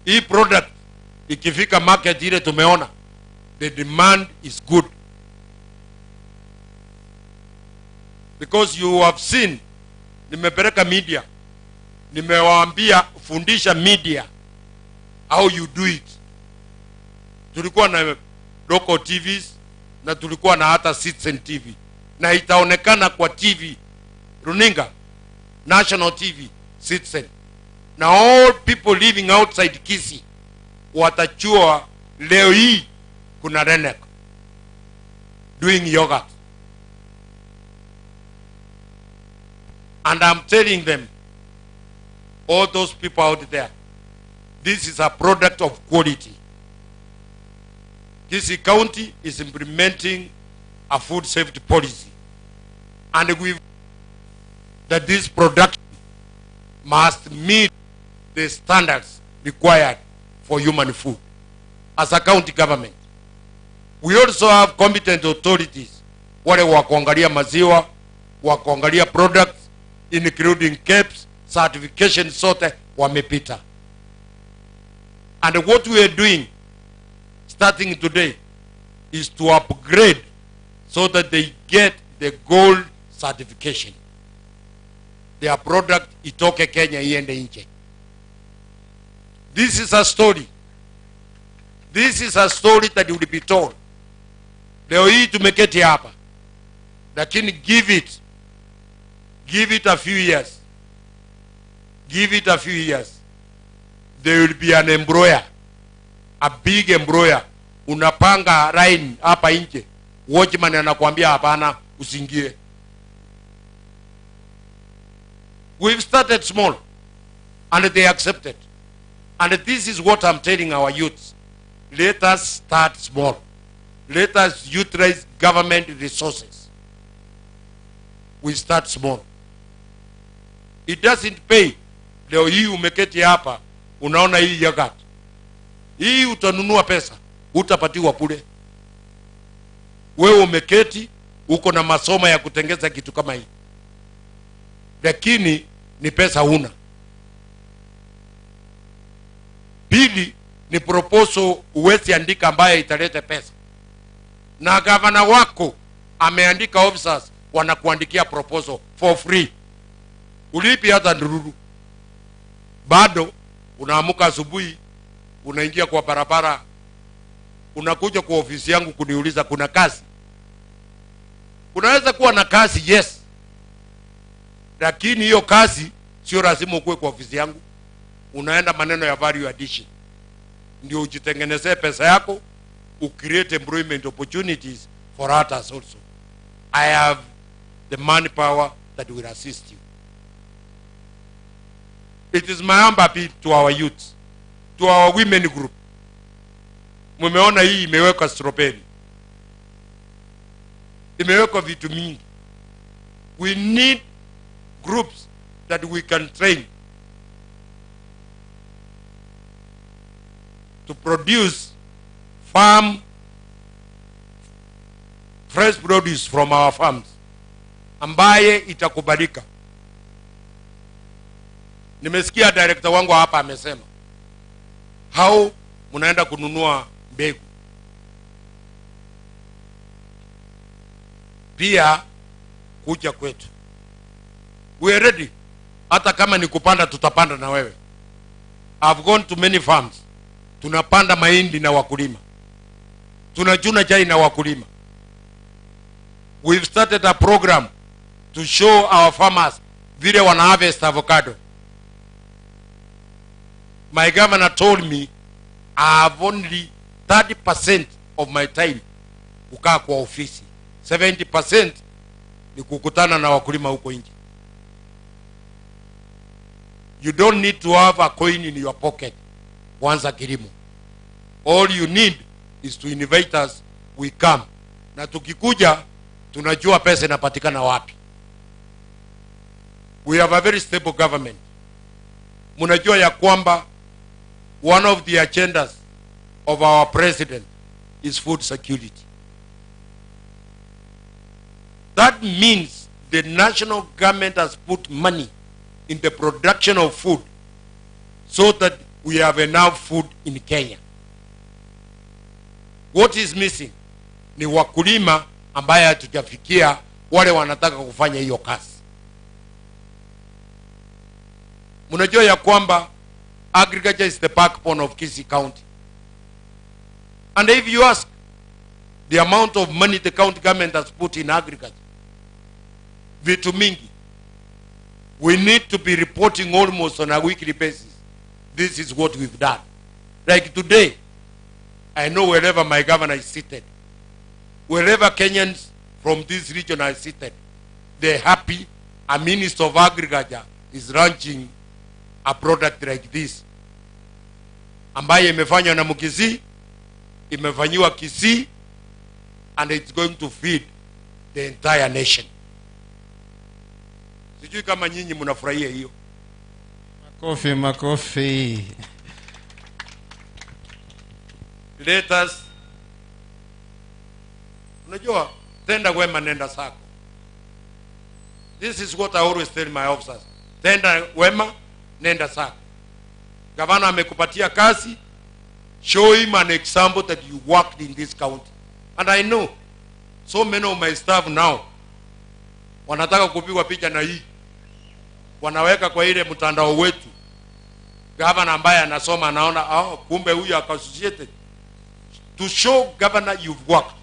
hii product ikifika market ile tumeona, the demand is good. Because you have seen, nimepeleka media, nimewaambia fundisha media how you do it. Tulikuwa na local TVs na tulikuwa na hata Citizen TV, na itaonekana kwa TV runinga, national TV, Citizen. Na all people living outside Kisii watachua leo hii kuna RENEC doing yogurt. And I'm telling them, all those people out there, this is a product of quality. Kisii County is implementing a food safety policy. And we that this production must meet the standards required for human food as a county government. We also have competent authorities, wale wa kuangalia maziwa, wa kuangalia products, including KEBS, certification sote wamepita. And what we are doing starting today is to upgrade so that they get the gold certification. Their product itoke Kenya iende nje. This is a story. This is a story that will be told. Leo hii tumeketi hapa. Lakini give it a few years. Give it a few years. There will be an employer A big employer, unapanga line hapa nje, watchman anakuambia hapana, usiingie. We've started small and they accepted. And this is what I'm telling our youths. Let us start small. Let us utilize government resources. We start small. It doesn't pay. Leo hii umeketi hapa, unaona hii yogurt. Hii utanunua pesa, utapatiwa bure. Wewe umeketi, uko na masomo ya kutengeza kitu kama hii. Lakini ni pesa huna. Pili ni proposal uwezi andika ambaye italeta pesa. Na gavana wako ameandika officers wanakuandikia proposal for free. Ulipi hata ndururu. Bado unaamuka asubuhi, unaingia kwa barabara, unakuja kwa ofisi yangu kuniuliza kuna kazi. Unaweza kuwa na kazi, yes. Lakini hiyo kazi sio lazima ukue kwa ofisi yangu. Unaenda maneno ya value addition. Ndio ujitengenezee pesa yako, ucreate employment opportunities for others also. I have the manpower that will assist you. It is my humble appeal to our youth, to our women group. Mumeona hii imewekwa strawberry. Imewekwa vitu mingi. We need groups that we can train to produce farm fresh produce from our farms ambaye itakubalika. Nimesikia director wangu hapa amesema how mnaenda kununua mbegu. Pia kuja kwetu. We are ready. Hata kama ni kupanda tutapanda na wewe. I've gone to many farms. Tunapanda mahindi na wakulima. Tunachuna chai na wakulima. We've started a program to show our farmers vile wana harvest avocado. My governor told me I have only 30% of my time kukaa kwa ofisi. 70% ni kukutana na wakulima huko nje. You don't need to have a coin in your pocket kuanza kilimo. All you need is to invite us, we come. Na tukikuja, tunajua pesa inapatikana wapi. We have a very stable government. Mnajua ya kwamba one of the agendas of our president is food security. That means the national government has put money in the production of food so that we have enough food in Kenya. What is missing ni wakulima ambaye hatujafikia wale wanataka kufanya hiyo kazi. Mnajua ya kwamba agriculture is the backbone of Kisii County. And if you ask the amount of money the county government has put in agriculture, vitu mingi, we need to be reporting almost on a weekly basis. This is what we've done. Like today, I know wherever my governor is seated, wherever Kenyans from this region are seated, they're happy a minister of agriculture is launching a product like this, ambaye imefanywa na Mkisii, imefanyiwa Kisii, and it's going to feed the entire nation. Sijui kama nyinyi mnafurahia hiyo. Makofi, makofi. Let us, unajua, tenda wema nenda zako. This is what I always tell my officers. Tenda wema nenda zako. Gavana amekupatia kazi, show him an example that you worked in this county. And I know so many of my staff now wanataka kupigwa picha na hii, wanaweka kwa ile mtandao wetu. Governor ambaye anasoma anaona, oh, kumbe huyu ako associated. To show governor you've worked.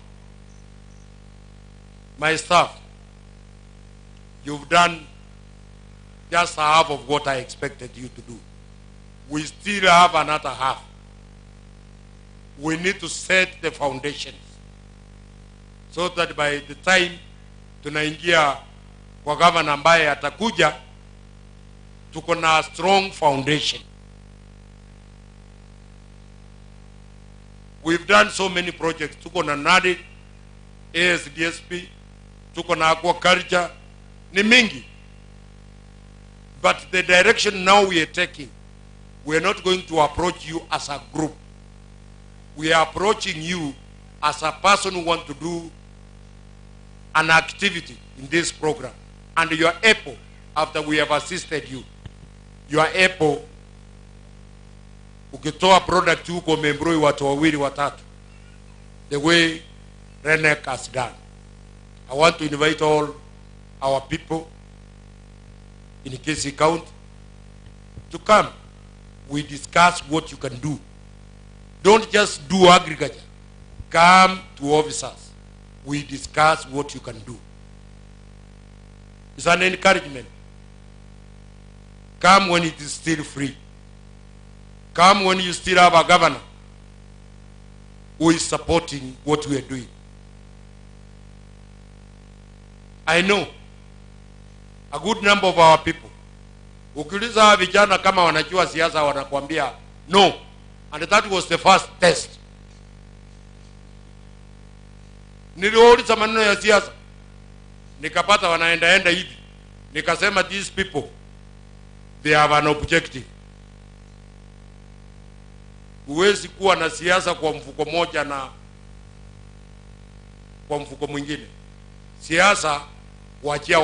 My staff, you've done just half of what I expected you to do. We still have another half. We need to set the foundations so that by the time tunaingia kwa governor ambaye atakuja, tuko na strong foundation. We've done so many projects. Tuko na NARIC, ASDSP, tuko na aquaculture, ni mingi. But the direction now we are taking, we are not going to approach you as a group. We are approaching you as a person who wants to do an activity in this program. And you are able, after we have assisted you, you are able, ukitoa product huko umeemploy watu wawili watatu, the way Renek has done. I want to invite all our people in Kisii County to come. We discuss what you can do. Don't just do agriculture. Come to officers. We discuss what you can do. It's an encouragement. Come when it is still free. Come when you still have a governor who is supporting what we are doing. I know a good number of our people. Ukiuliza hawa vijana kama wanajua siasa, wanakuambia no. And that was the first test. Niliwauliza maneno ya siasa, nikapata wanaendaenda hivi. Nikasema these people, they have an objective. Huwezi kuwa na siasa kwa mfuko moja na kwa mfuko mwingine. Siasa waachia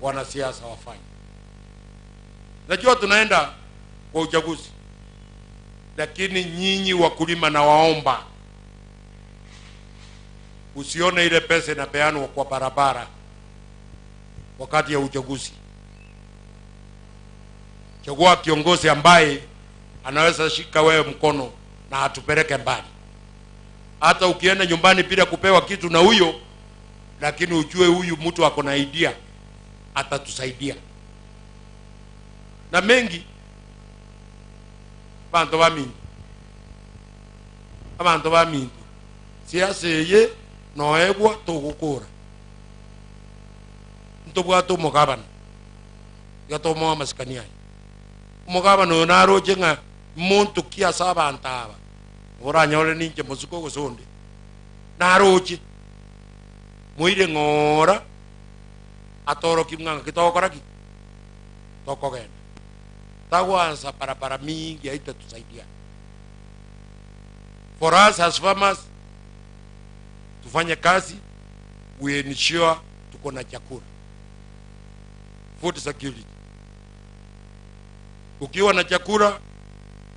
wanasiasa wafanye. Najua tunaenda kwa uchaguzi, lakini nyinyi wakulima na waomba, usione ile pesa inapeanwa kwa barabara wakati ya uchaguzi. Chagua kiongozi ambaye anaweza shika wewe mkono na atupeleke mbali. Hata ukienda nyumbani bila kupewa kitu na huyo, lakini ujue huyu mtu ako na idea, atatusaidia. Na mengi bantu bamingi, abantu bamingi siasa eye noegwa tugukura ntobwate omogabana gatomoa amasikani aya. Omogabana oyo naroche ng'a muntu ki ase abanto aba oranyore ninche mosuko gose onde naroche moire ng'ora atoroki ng'a kitogokora ki tokogenda tagwansa parapara mingi haitatusaidia. For us as farmers, tufanye kazi, we ensure tuko na chakula, food security. Ukiwa na chakula,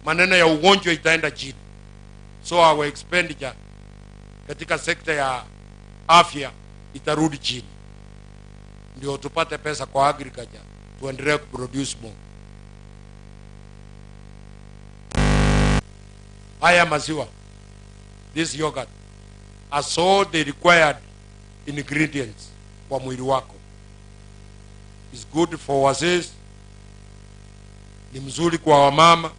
maneno ya ugonjwa itaenda chini. So our expenditure katika sekta ya afya itarudi chini, ndio tupate pesa kwa agriculture, tuendelee kuproduce more. Haya maziwa, this yogurt, are all the required ingredients kwa mwili wako. It's good for wazee, ni mzuri kwa wamama,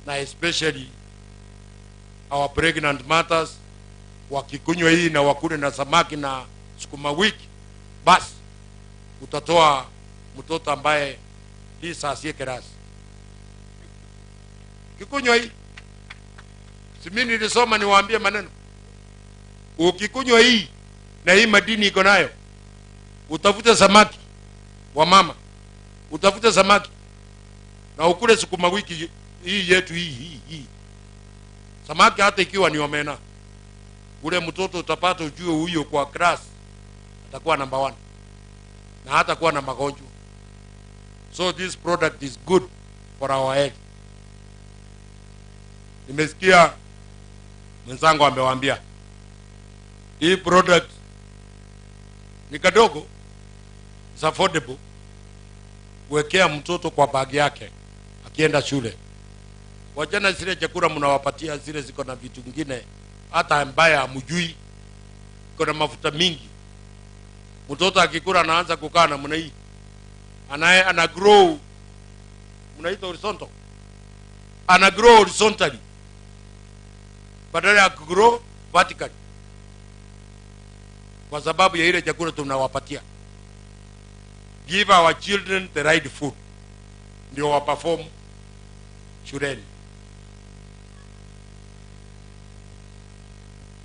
na especially our pregnant mothers, wakikunywa hii na wakule na samaki na sukuma wiki, basi utatoa mtoto ambaye lisa asiye kerasi. Kikunywa hii, si mimi nilisoma niwaambie maneno. Ukikunywa hii na hii madini iko nayo, utafute samaki wa mama, utafute samaki na ukule sukuma wiki hii yetu hii. Samaki hata ikiwa ni omena, ule mtoto utapata ujue huyo kwa class atakuwa number 1 na hata kuwa na magonjwa. So this product is good for our health. Nimesikia mwenzangu amewaambia hii product ni kadogo, is affordable. Wekea mtoto kwa bag yake akienda shule. Wachana zile chakula mnawapatia zile ziko na vitu vingine hata ambaye hamjui, iko na mafuta mingi. Mtoto akikula anaanza kukaa namna hii, ana grow, mnaita horizontal, ana grow horizontally. badala ya kugrow vertically, kwa sababu ya ile chakula tunawapatia. Give our children the right food ndio wa perform shuleni.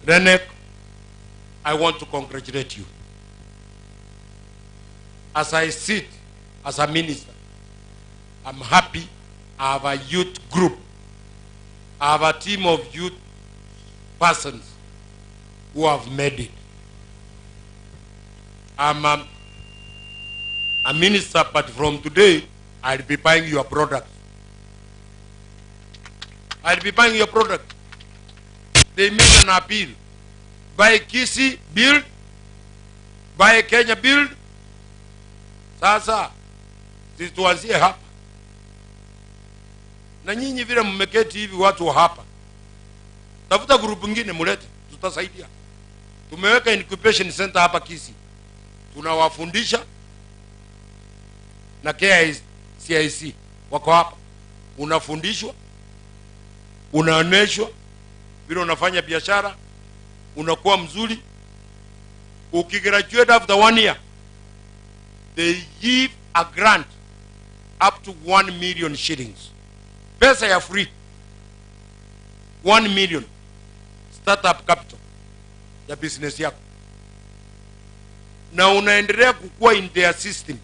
Renek, I want to congratulate you. As I sit as a minister, I'm happy I have a youth group. I have a team of youth persons who have made it. I'm a minister, but from today, I'll be buying your product. I'll be buying your product. They made an appeal. Buy Kisii, build. Buy Kenya, build. Sasa, sisi tuanzie hapa. Na nyinyi vile mmeketi hivi watu wa hapa, tafuta group nyingine mulete, tutasaidia. Tumeweka incubation center hapa Kisii. Tunawafundisha na KICIC wako hapa. Unafundishwa, unaoneshwa vile unafanya biashara, unakuwa mzuri. Ukigraduate after 1 year, they give a grant up to 1 million shillings. Pesa ya free. 1 million startup capital ya business yako. Na unaendelea kukua in their system.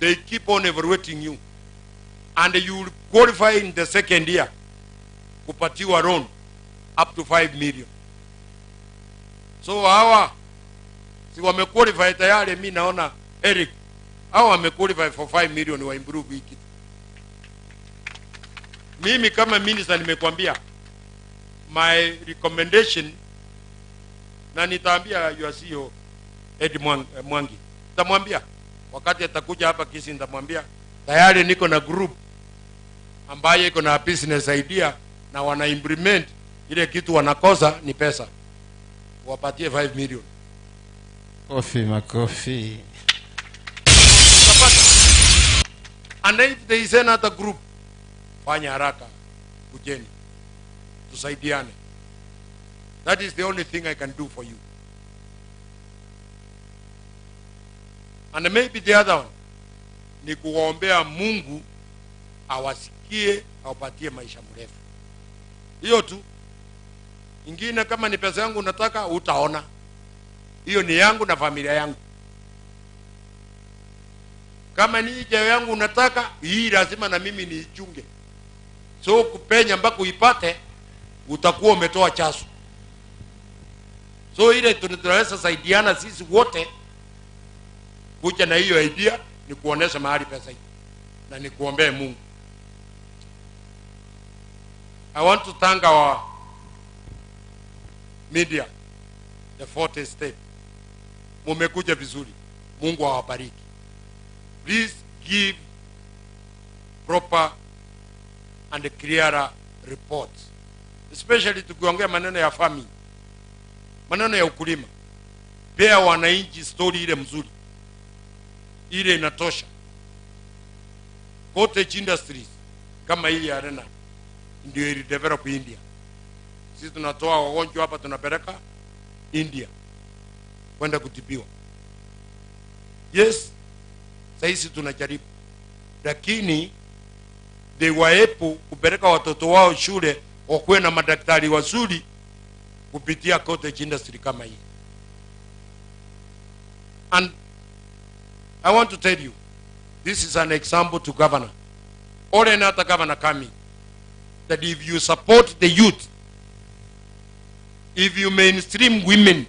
They keep on evaluating you. And you will qualify in the second year kupatiwa loan up to 5 million. So hawa si wamequalify tayari, mi naona Eric, hawa wamequalify for 5 million wa improve hii kitu. Mimi kama minister nimekwambia my recommendation, na nitaambia your CEO Ed Mwangi, nitamwambia wakati atakuja hapa Kisii, nitamwambia tayari niko na group ambaye iko na business idea na wana implement ile kitu, wanakosa ni pesa, wapatie 5 million. Kofi, makofi. And if there is another group, fanya haraka, kujeni, tusaidiane. That is the only thing I can do for you. And maybe the other one ni kuwaombea Mungu awasikie, awapatie maisha mrefu. Hiyo tu. Ingine kama ni pesa yangu nataka, utaona. Hiyo ni yangu na familia yangu. Kama ni ije yangu unataka, hii lazima na mimi niichunge. So kupenya mpaka uipate, utakuwa umetoa chasu. So ile tunaweza saidiana sisi wote kuja na hiyo idea, ni kuonesha mahali pesa iko na ni kuombee Mungu. I want to thank our media, the fourth estate. Mumekuja vizuri. Mungu awabariki. Please give proper and clearer reports, especially tukiongea maneno ya farming, maneno ya ukulima. Pea wananchi story ile mzuri, ile inatosha. Cottage industries kama hii ya Arena ndio ili develop India. Sisi tunatoa wagonjwa hapa tunapeleka India kwenda kutibiwa. Yes, sasa tunajaribu, lakini they were able kupeleka watoto wao shule wakuwe na madaktari wazuri kupitia cottage industry kama hii. And I want to tell you, this is an example to governor or another governor coming, that if you support the youth, if you mainstream women,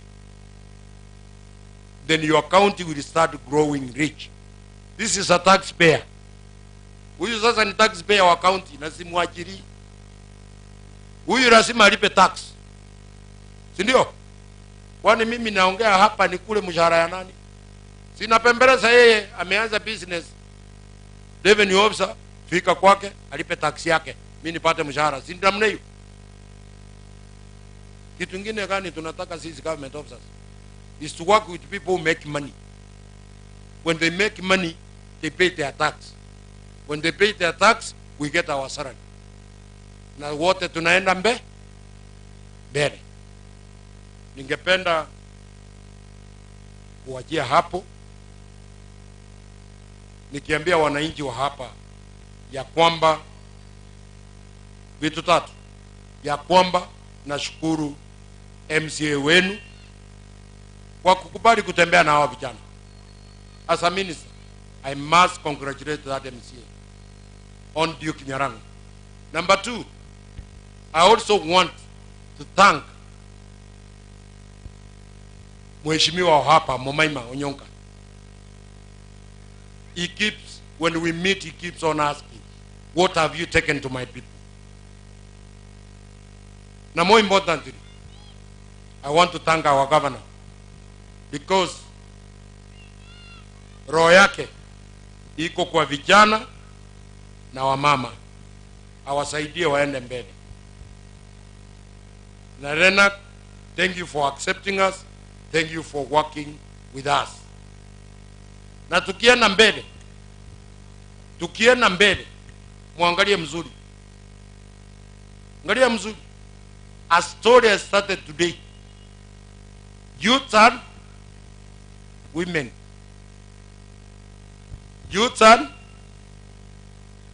then your county will start growing rich. This is a taxpayer. Huyu sasa ni taxpayer wa county na si mwajiri. Huyu lazima alipe tax, si ndio? Kwani mimi naongea hapa ni kule mshahara ya nani? Sina pembeleza yeye, ameanza business. Revenue officer fika kwake alipe tax yake, mimi nipate mshahara. Si ndio namna hiyo? Kitu kingine gani tunataka sisi government officers is to work with people who make money. When they make money, they pay their tax. When they pay their tax, we get our salary. Na wote tunaenda mbe. mbele. Ningependa kuwajia hapo nikiambia wananchi wa hapa ya kwamba vitu tatu, ya kwamba nashukuru MCA wenu kwa kukubali kutembea na hawa vijana. As a minister, I must congratulate that MCA on Duke Nyarango. Number two, I also want to thank Mheshimiwa hapa Momaima Onyonka. He keeps, when we meet, he keeps on asking, what have you taken to my people? Now, more importantly, I want to thank our governor, because roho yake iko kwa vijana na wamama, awasaidie waende mbele. Na Renak, thank you for accepting us, thank you for working with us. Na tukienda mbele, muangalie mzuri. Angalia mzuri. A story has started today. Youth and women. Youth and,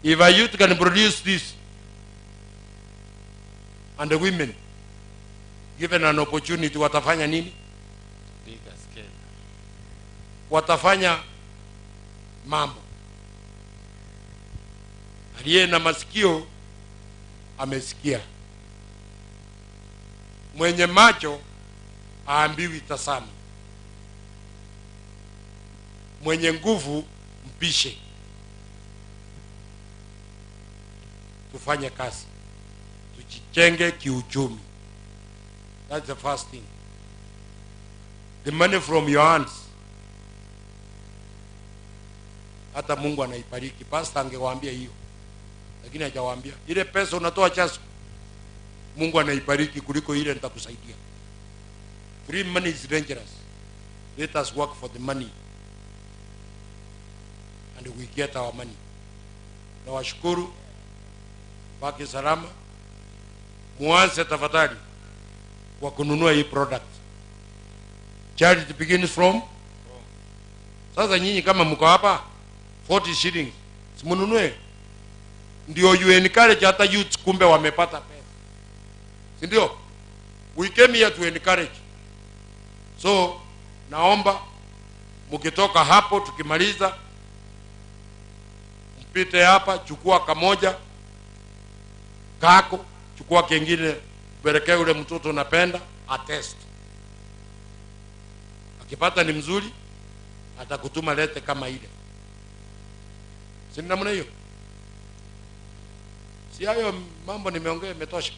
if a youth can produce this, and the women given an opportunity, watafanya nini? Bigger scale. Watafanya mambo. Aliye na masikio amesikia. Mwenye macho aambiwi tazama. Mwenye nguvu mpishe. Tufanye kazi, tujijenge kiuchumi. That's the first thing. The money from your hands, hata Mungu anaibariki. Pastor angewaambia hiyo, lakini hajawaambia. Ile pesa unatoa chasu, Mungu anaibariki kuliko ile nitakusaidia. Free money is dangerous. Let us work for the money and we get our money. Nawashukuru, baki salama. Muanze tafadhali kwa kununua hii product. Charity begins from. Sasa nyinyi kama mko hapa 40 shillings, simununue. Ndio you encourage hata youth, kumbe wamepata pesa. Si ndio? We came here to encourage. So naomba mkitoka hapo tukimaliza mpite hapa, chukua kamoja kako, chukua kengine, pelekea yule mtoto unapenda, atest. Akipata ni mzuri, atakutuma lete kama ile. Si namna hiyo? Si hayo mambo nimeongea imetosha.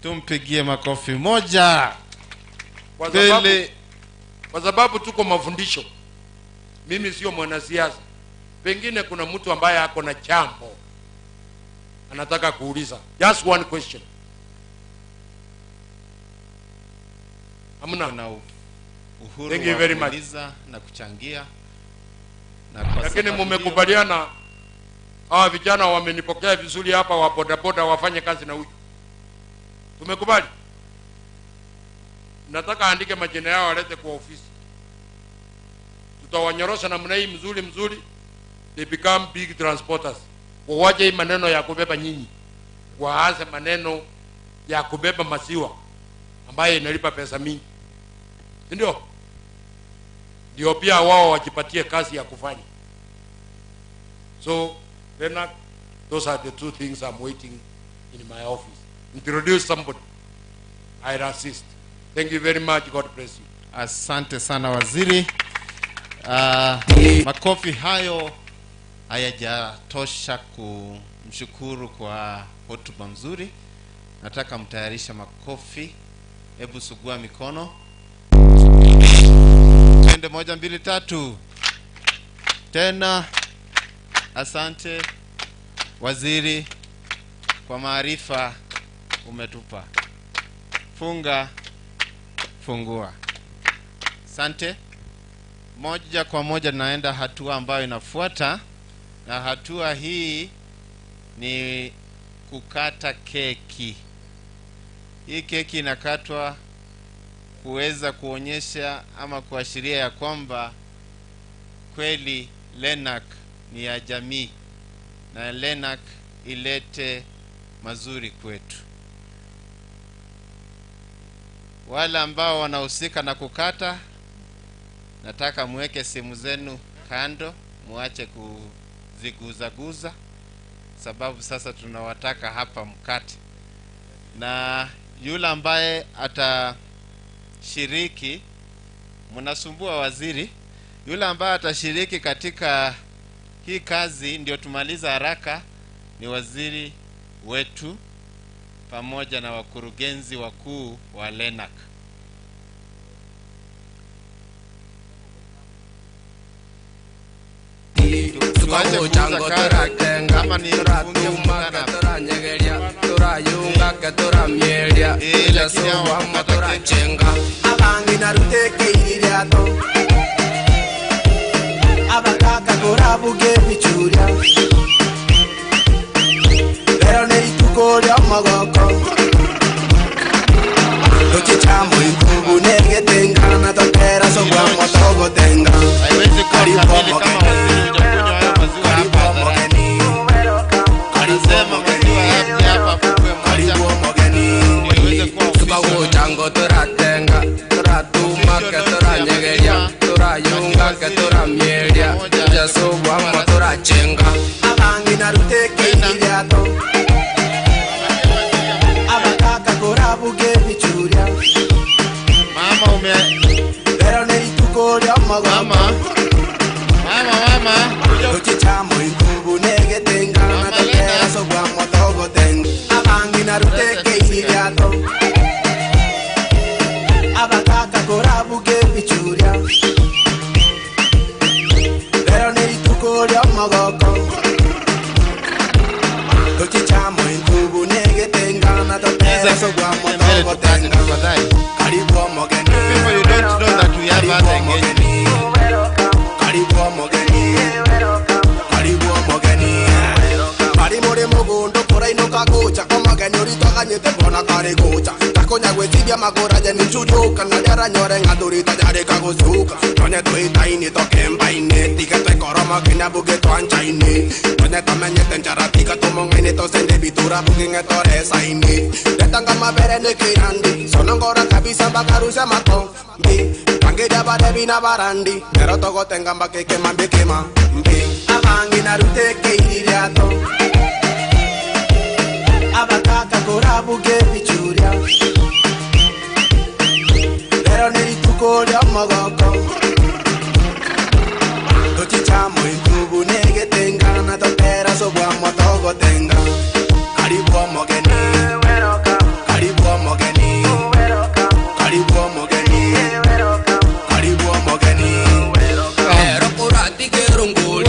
Tumpigie makofi moja. Kwa sababu tuko mafundisho. Mimi sio mwanasiasa. Pengine kuna mtu ambaye ako na chambo anataka kuuliza. Just one question. Hamna. Kuna uhuru Thank you very much. Na kuchangia. Na kwa lakini mmekubaliana, hawa vijana wamenipokea vizuri hapa, wa bodaboda wafanye kazi na huyu. Tumekubali. Nataka andike majina yao alete kwa ofisi. Tutawanyorosha namna hii mzuri mzuri. They become big transporters. Wawache hii maneno ya kubeba nyinyi. Waanze maneno ya kubeba maziwa ambayo inalipa pesa mingi. Ndio? Ndio pia wao wajipatie kazi ya kufanya. So, then those are the two things I'm waiting in my office. Introduce somebody. I assist. Thank you very much. God bless you. Asante sana waziri. Makofi hayo hayajatosha kumshukuru kwa hotuba mzuri. Nataka mtayarisha makofi. Hebu sugua mikono. Twende 1 2 3. Tena asante waziri kwa maarifa umetupa. Funga, fungua. Asante. Moja kwa moja naenda hatua ambayo inafuata, na hatua hii ni kukata keki. Hii keki inakatwa kuweza kuonyesha ama kuashiria ya kwamba kweli Lenak ni ya jamii na Lenak ilete mazuri kwetu. Wale ambao wanahusika na kukata, nataka muweke simu zenu kando, muache kuziguzaguza, sababu sasa tunawataka hapa mkate. Na yule ambaye atashiriki, mnasumbua waziri, yule ambaye atashiriki katika hii kazi ndio tumaliza haraka ni waziri wetu pamoja na wakurugenzi wakuu wa Lenak. Tukakuchango turatenga turatuma turanyegeria turayunga turamyeria tulasubwamo turachenga abangi narutekeiririato abakaka korabuge bichuria lero nerituko ria magoko tuchichamo ikubu negetenga na tokera sobwamo togotenga haiwezi kuwa kamili kama waziri hujakunywa hayo maziwa hapa hadharani. Alisema maziwa yake hapa afukwe moja ndio iweze kuwa tukakuchango turatenga turatuma turanyegeria turayunga turamyeria tulasubwamo turachenga abangi narutekeiririato abakaka korabuge bichuria mama ume lero nerituko ria magoko mama mama tuchichamo ikubu negetenga na tokera sobwamo togotenga abangi narutekeiririato abakaka korabuge bichuria lero nerituko ria magoko tuchichamo ikubu negetenga na tokera sobwamo togotenga karibu omogeni. People, you don't know that we have other engagement. Karibu omogeni, karibu omogeni. Bari muri mugundo kurainuka gucha omogeni uritaganyite mbona kari gucha takonya gwicibia magura je nichuriuka na riaranyore ng'athurita jarika gucuka tonye twitaini tokembaini tige twikoro kinya buge twanchaini tonye tamenyete njara tiga tumong'aini tosende bitura buge ng'etoresaini retanga mabere ni kirandi sonongora kabisa mbakarusha makombi pangiria barebi na barandi lero togotenga mbakekema mbikema mbi abangi narutekeiririato abakaka korabuge bichuria lero nerituko ria magoko tuchichamo ikubu negetenga na totera sobwamo togotenga karibu omogeni karibu omogeni karibu omogeni karibu omogeni ero kuratige runguri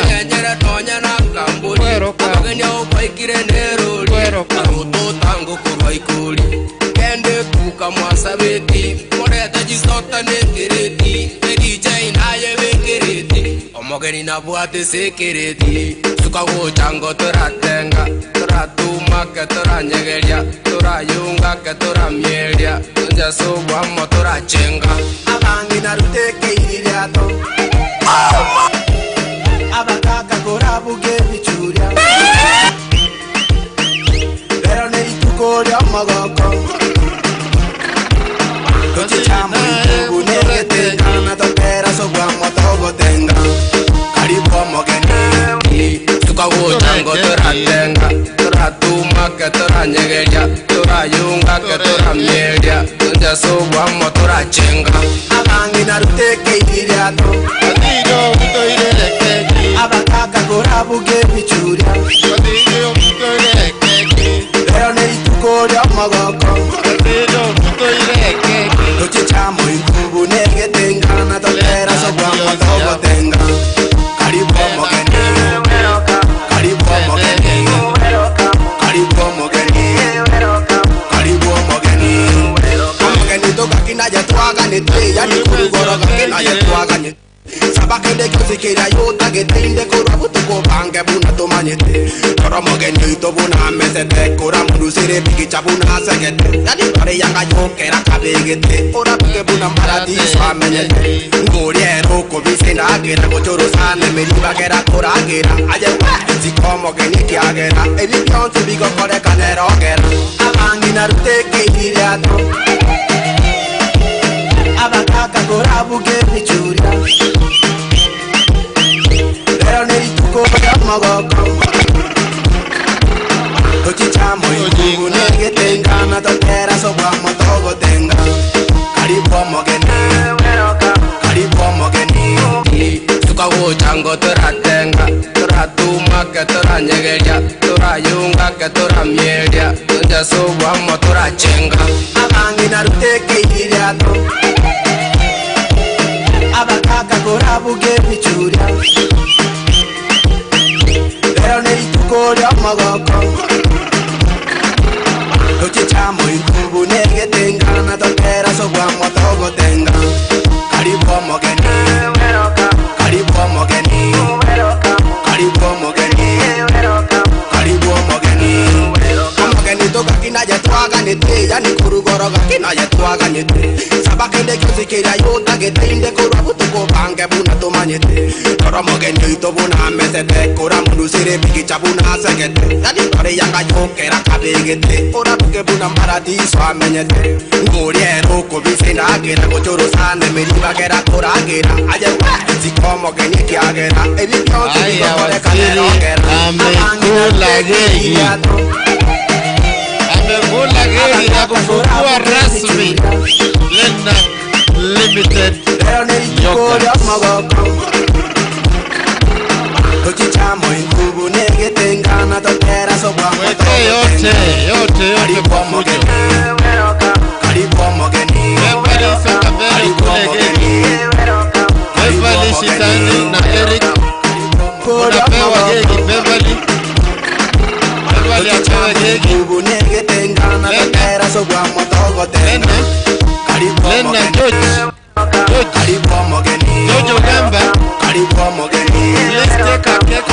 nyenyere tonya na kamburi abageni obaikire nerori aruto tango kurwa ikuri kende kuka mwasabeti morete jisota nekireti DJ naye wekireti omogeni nabwate sekireti tukaguchango turatenga turatuma turanyegeria turayunga turamyeria tunjasubwamo turachenga abangi narutekeiririato abakaka korabuge bichuria lero nerituko ria magoko tuchichamo ikubu negetenga na tokera sobwamo togotenga karibu omogeni tukaguchango turatenga turatuma turanyegeria turayunga turamyeria tunjasubwamo turachenga abangi narutekeiririato abakaka korabuge bichuria lero nerituko ria magoko tuchichamo ikubu negetenga na tokera sobwamo togotenga karibu omogeni karibu omogeni karibu omogeni karibu omogeni omogeni tokakinaje twaganite yani kurugoro gakinaje twaganite sabakende kyosikira yotagete inde kurwa butuko bange buna tumanyete toro omogeni oito buna mesete kora mundu sere pikicha buna segete yani tore yanga yokera kabegete ora buke buna paradiso amenyete ngoriero kobise ndagera gochorosane meribagera koragera aye sikomogeni kiagera ebi byonse bigokorekanera abangi naruteke iriato abakaka korabuke bichuria lero nerituko ryamagoko tochichamo ikubu negetenga na totera sobwamo togotenga karibu omogeni karibu omogeni tukaguchango turatenga turatumake turanyegeria turayungake turamieria tunjasubwamo turachenga abangi naruteke iriato abakaka korabuke bichuria lero nerituko ryamagoko tochichamo ikubu negetenga na totera sobwamo togotenga karibu omogeni karibu omogeni karibu omogeni karibu omogeni omogeni tokakina yetwaganete yani kurugoro gakina yetwaganete sabakende kyonsikira yotagete inde korwa butuko bange buna tumanyete toro omogeni oito buna mesete kora mundu sere pikicha buna segete yani tore yanga yokera kabegete ora buke buna paradiso amenyete ngoriero kobise ndagera gochorosane meribagera koragera aye sikomogeni kiagera ebi byonse bigokorekanera amekula gegi amekula gegi ya kufungua rasmi Lenak Limited Yogurt. Wete yote yote yote kwa fujo. Beverly Sokaberi kule gegi. Beverly Shitani na Eric unapewa gegi. Beverly Beverly apewe gegi. Lena George George Ogamba please take a cake.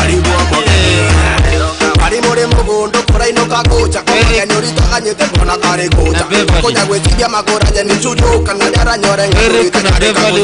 Kari mugondo korainoka gocha komageni oritaganyete bona kare gocha konya gwetibia magora je nichujuka na daranyore Eric na Beverly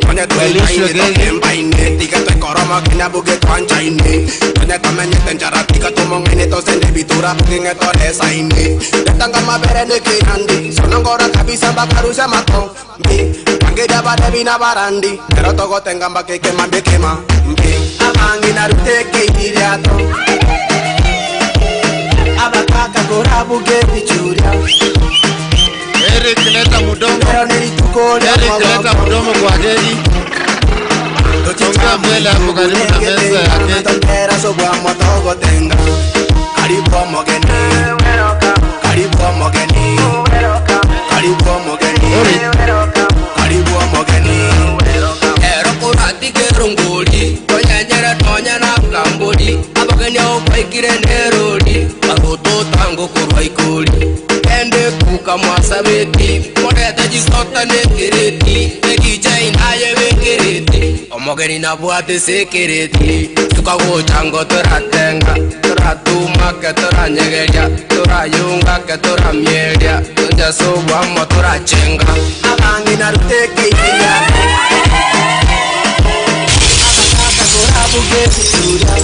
konya walishwe gegi. Mbaine tiga twekoroma kina buge twanchaine konya tamenyete njara tiga tumong'aine tosende bitura ng'etore saine detanga mabere nekinandi sonongora kabisa bakarusha makombi pangeria barebi na barandi pero togotenga mbakeke mambekema mbi abangi naruteke iriato abakaka korabuke bichuria Eric leta mudomo. Eric leta mudomo kwa gegi. Songa mbele hapo karibu na meza ya keki. Karibu omogeni karibu omogeni karibu omogeni karibu omogeni ero kuratike runguri tonyenyere tonya na kamburi abageni obaikire nerori bagototango kurwa ikuri ende kuka mwasabeti morete jisota nekireti nekiche inaye wekireti omogeni nabwate sekireti tukaguchango turatenga turatumake turanyegeria turayungake turamieria tunjasubwamo turachenga abangi naruteke iriato abakaka korabuke bichuria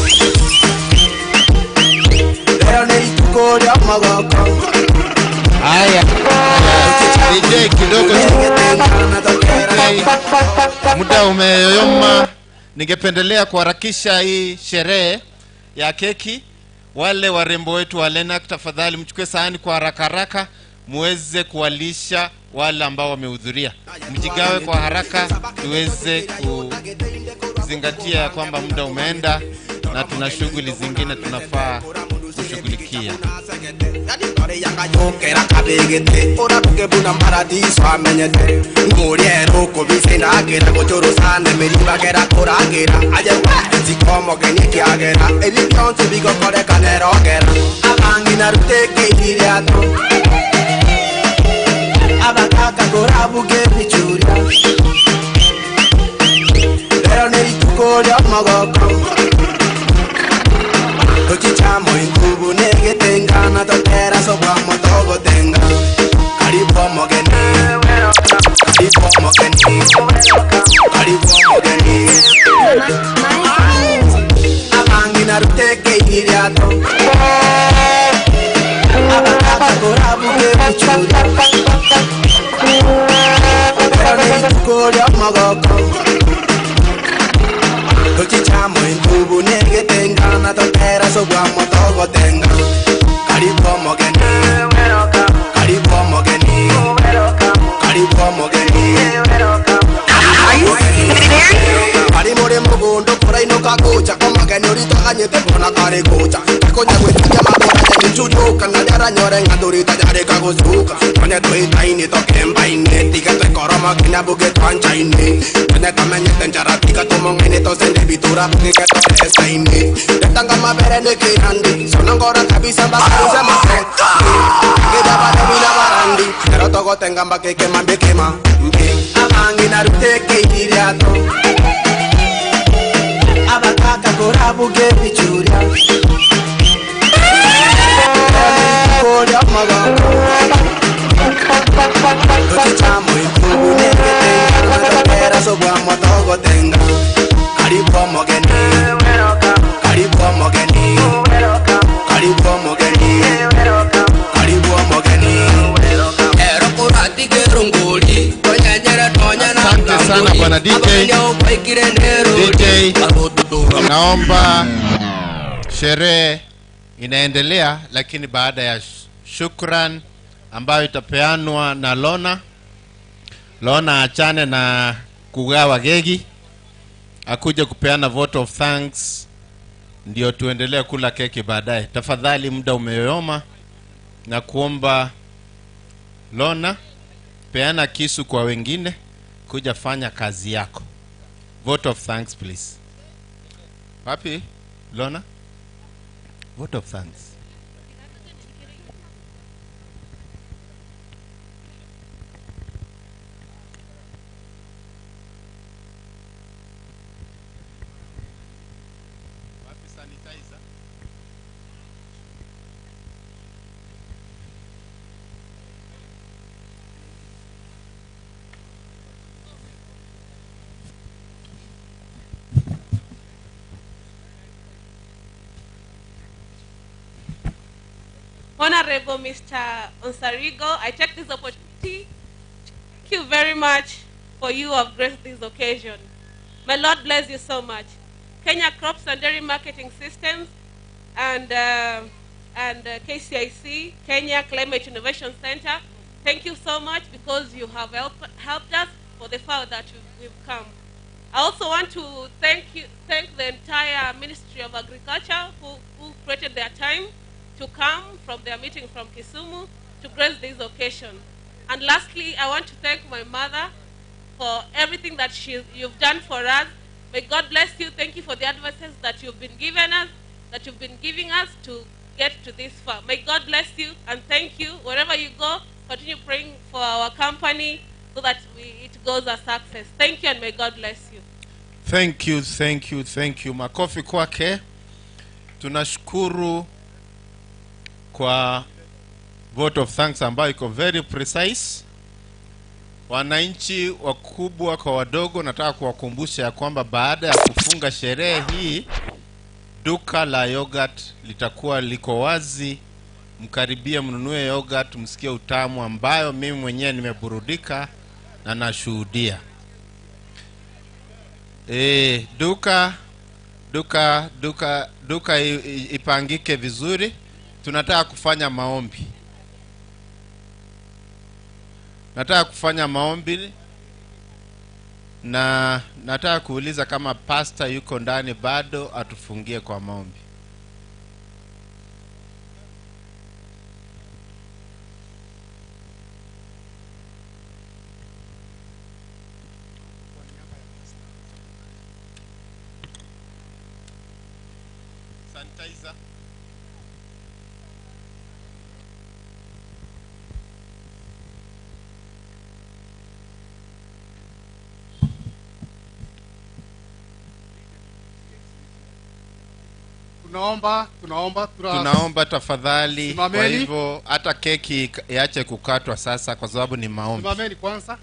lero nerituko ryamagoko. Haya, DJ kidogo muda umeyoyoma. Ningependelea kuharakisha hii sherehe ya keki. Wale warembo wetu wa Lenak, tafadhali mchukue sahani kwa haraka haraka muweze kuwalisha wale ambao wamehudhuria. Mjigawe kwa haraka tuweze kuzingatia kwamba muda umeenda na tuna shughuli zingine tunafaa kushughulikia. Yokera kabegete ora buke buna paradiso amenyete ngoriero kobise ndagera gochorosane meribagera koragera aye sikomogeni kiagera ebi byonse bigokorekanera abangi naruteke iriato abakaka korabuke bichuria lero nerituko ryamagoko tochichamo ikubu ne ebichuria Koria magoko Tochichamo intubu negetenga na totera sobwamo togotenga Karibu omogeni Karibu omogeni Karibu omogeni Kari muri mugundo kurainuka gucha omogeni uritaganyete mbona kari gucha Takonya gwitikia magora nyenchuruka na jaranyore ng'andurita jarika gucuka Tonye twitaini tokembaini tiga twekoroma kinya buge twanchaini Tonye tamenyete njara tiga tumong'aini tosende bitura bugike toresaini Detanga mabere nikirandi sonongora kabisa mbakauze mate Gira bare bila barandi Pero togotenga mbakekema mbekema mbe Abangi naruteke iriato Abakaka korabuge bichuria Koria magoko Tochichamo intubu negetenga na totera sobwamo togotenga Karibu omogeni Karibu omogeni Karibu omogeni Karibu omogeni Ero kurati kerunguli Tonyenyere tonyana Asante sana bwana DJ. DJ, naomba sherehe inaendelea, lakini baada ya shukran ambayo itapeanwa na Lona. Lona achane na kugawa gegi, akuje kupeana vote of thanks, ndio tuendelee kula keki baadaye. Tafadhali, muda umeyoyoma, na kuomba Lona, peana kisu kwa wengine, kuja fanya kazi yako. Vote of thanks please. Wapi Lona? Vote of thanks. Wapi sanitizer? Honorable Mr. Onsarigo, I take this opportunity to thank you very much for you have graced this occasion. May Lord bless you so much. Kenya Crops and Dairy Marketing Systems and KCIC, Kenya Climate Innovation Center, thank you so much because you have helped us for the far that we've come. I also want to thank the entire Ministry of Agriculture who created their time to come from their meeting from Kisumu to grace this occasion. And lastly, I want to thank my mother for everything that you've done for us. May God bless you. Thank you for the advices that you've been giving us, that you've been giving us to get to this far. May God bless you and thank you. Wherever you go, continue praying for our company so that it goes a success. Thank you and may God bless you. Thank you, thank you, thank you. Makofi kwake. Tunashukuru kwa vote of thanks ambayo iko very precise. Wananchi wakubwa kwa wadogo, nataka kuwakumbusha ya kwamba baada ya kufunga sherehe hii, duka la yogurt litakuwa liko wazi. Mkaribie mnunue yogurt, msikie utamu ambayo mimi mwenyewe nimeburudika na nashuhudia. Duka ipangike vizuri. Tunataka kufanya maombi. Nataka kufanya maombi na nataka kuuliza kama pastor yuko ndani bado atufungie kwa maombi. Sanitizer. Tunaomba tafadhali. Kwa hivyo hata keki iache kukatwa sasa kwa sababu ni maombi. Simameni kwanza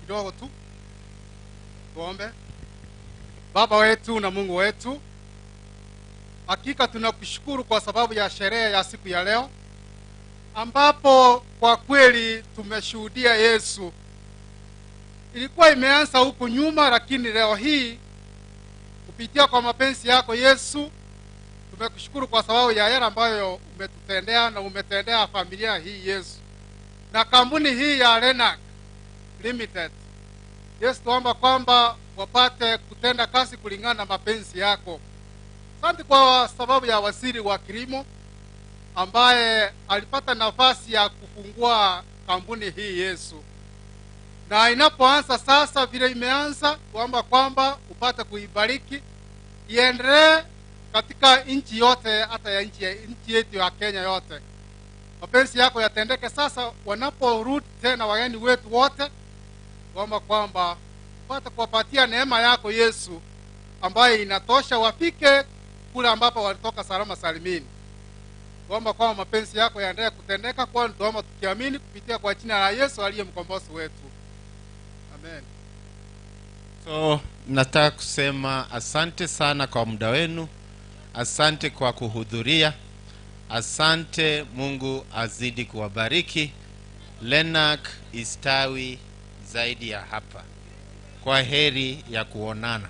kidogo tu. Tuombe. Baba wetu na Mungu wetu, hakika tunakushukuru kwa sababu ya sherehe ya siku ya leo, ambapo kwa kweli kweli tumeshuhudia Yesu. Ilikuwa imeanza huku nyuma, lakini leo hii kupitia kwa mapenzi yako Yesu, tumekushukuru kwa sababu ya yale ambayo umetutendea na umetendea familia hii Yesu, na kampuni hii ya Lenak Limited. Yesu, tuomba kwamba wapate kutenda kazi kulingana na mapenzi yako. Asante kwa sababu ya waziri wa kilimo ambaye alipata nafasi ya kufungua kampuni hii Yesu, na inapoanza sasa vile imeanza, tuomba kwamba upate kuibariki iendelee katika nchi yote, hata ya nchi yetu ya Kenya yote. Mapenzi yako yatendeke sasa wanaporudi tena wageni wetu wote, tuomba kwamba upate kuwapatia neema yako Yesu ambaye inatosha, wafike kule ambapo walitoka salama salimini. Tuomba kwamba mapenzi yako yaendelee kutendeka, kwani tuomba tukiamini kupitia kwa jina la Yesu aliye mkombozi wetu. Amen. So nataka kusema asante sana kwa muda wenu, asante kwa kuhudhuria, asante. Mungu azidi kuwabariki. Lenak istawi zaidi ya hapa. Kwa heri ya kuonana.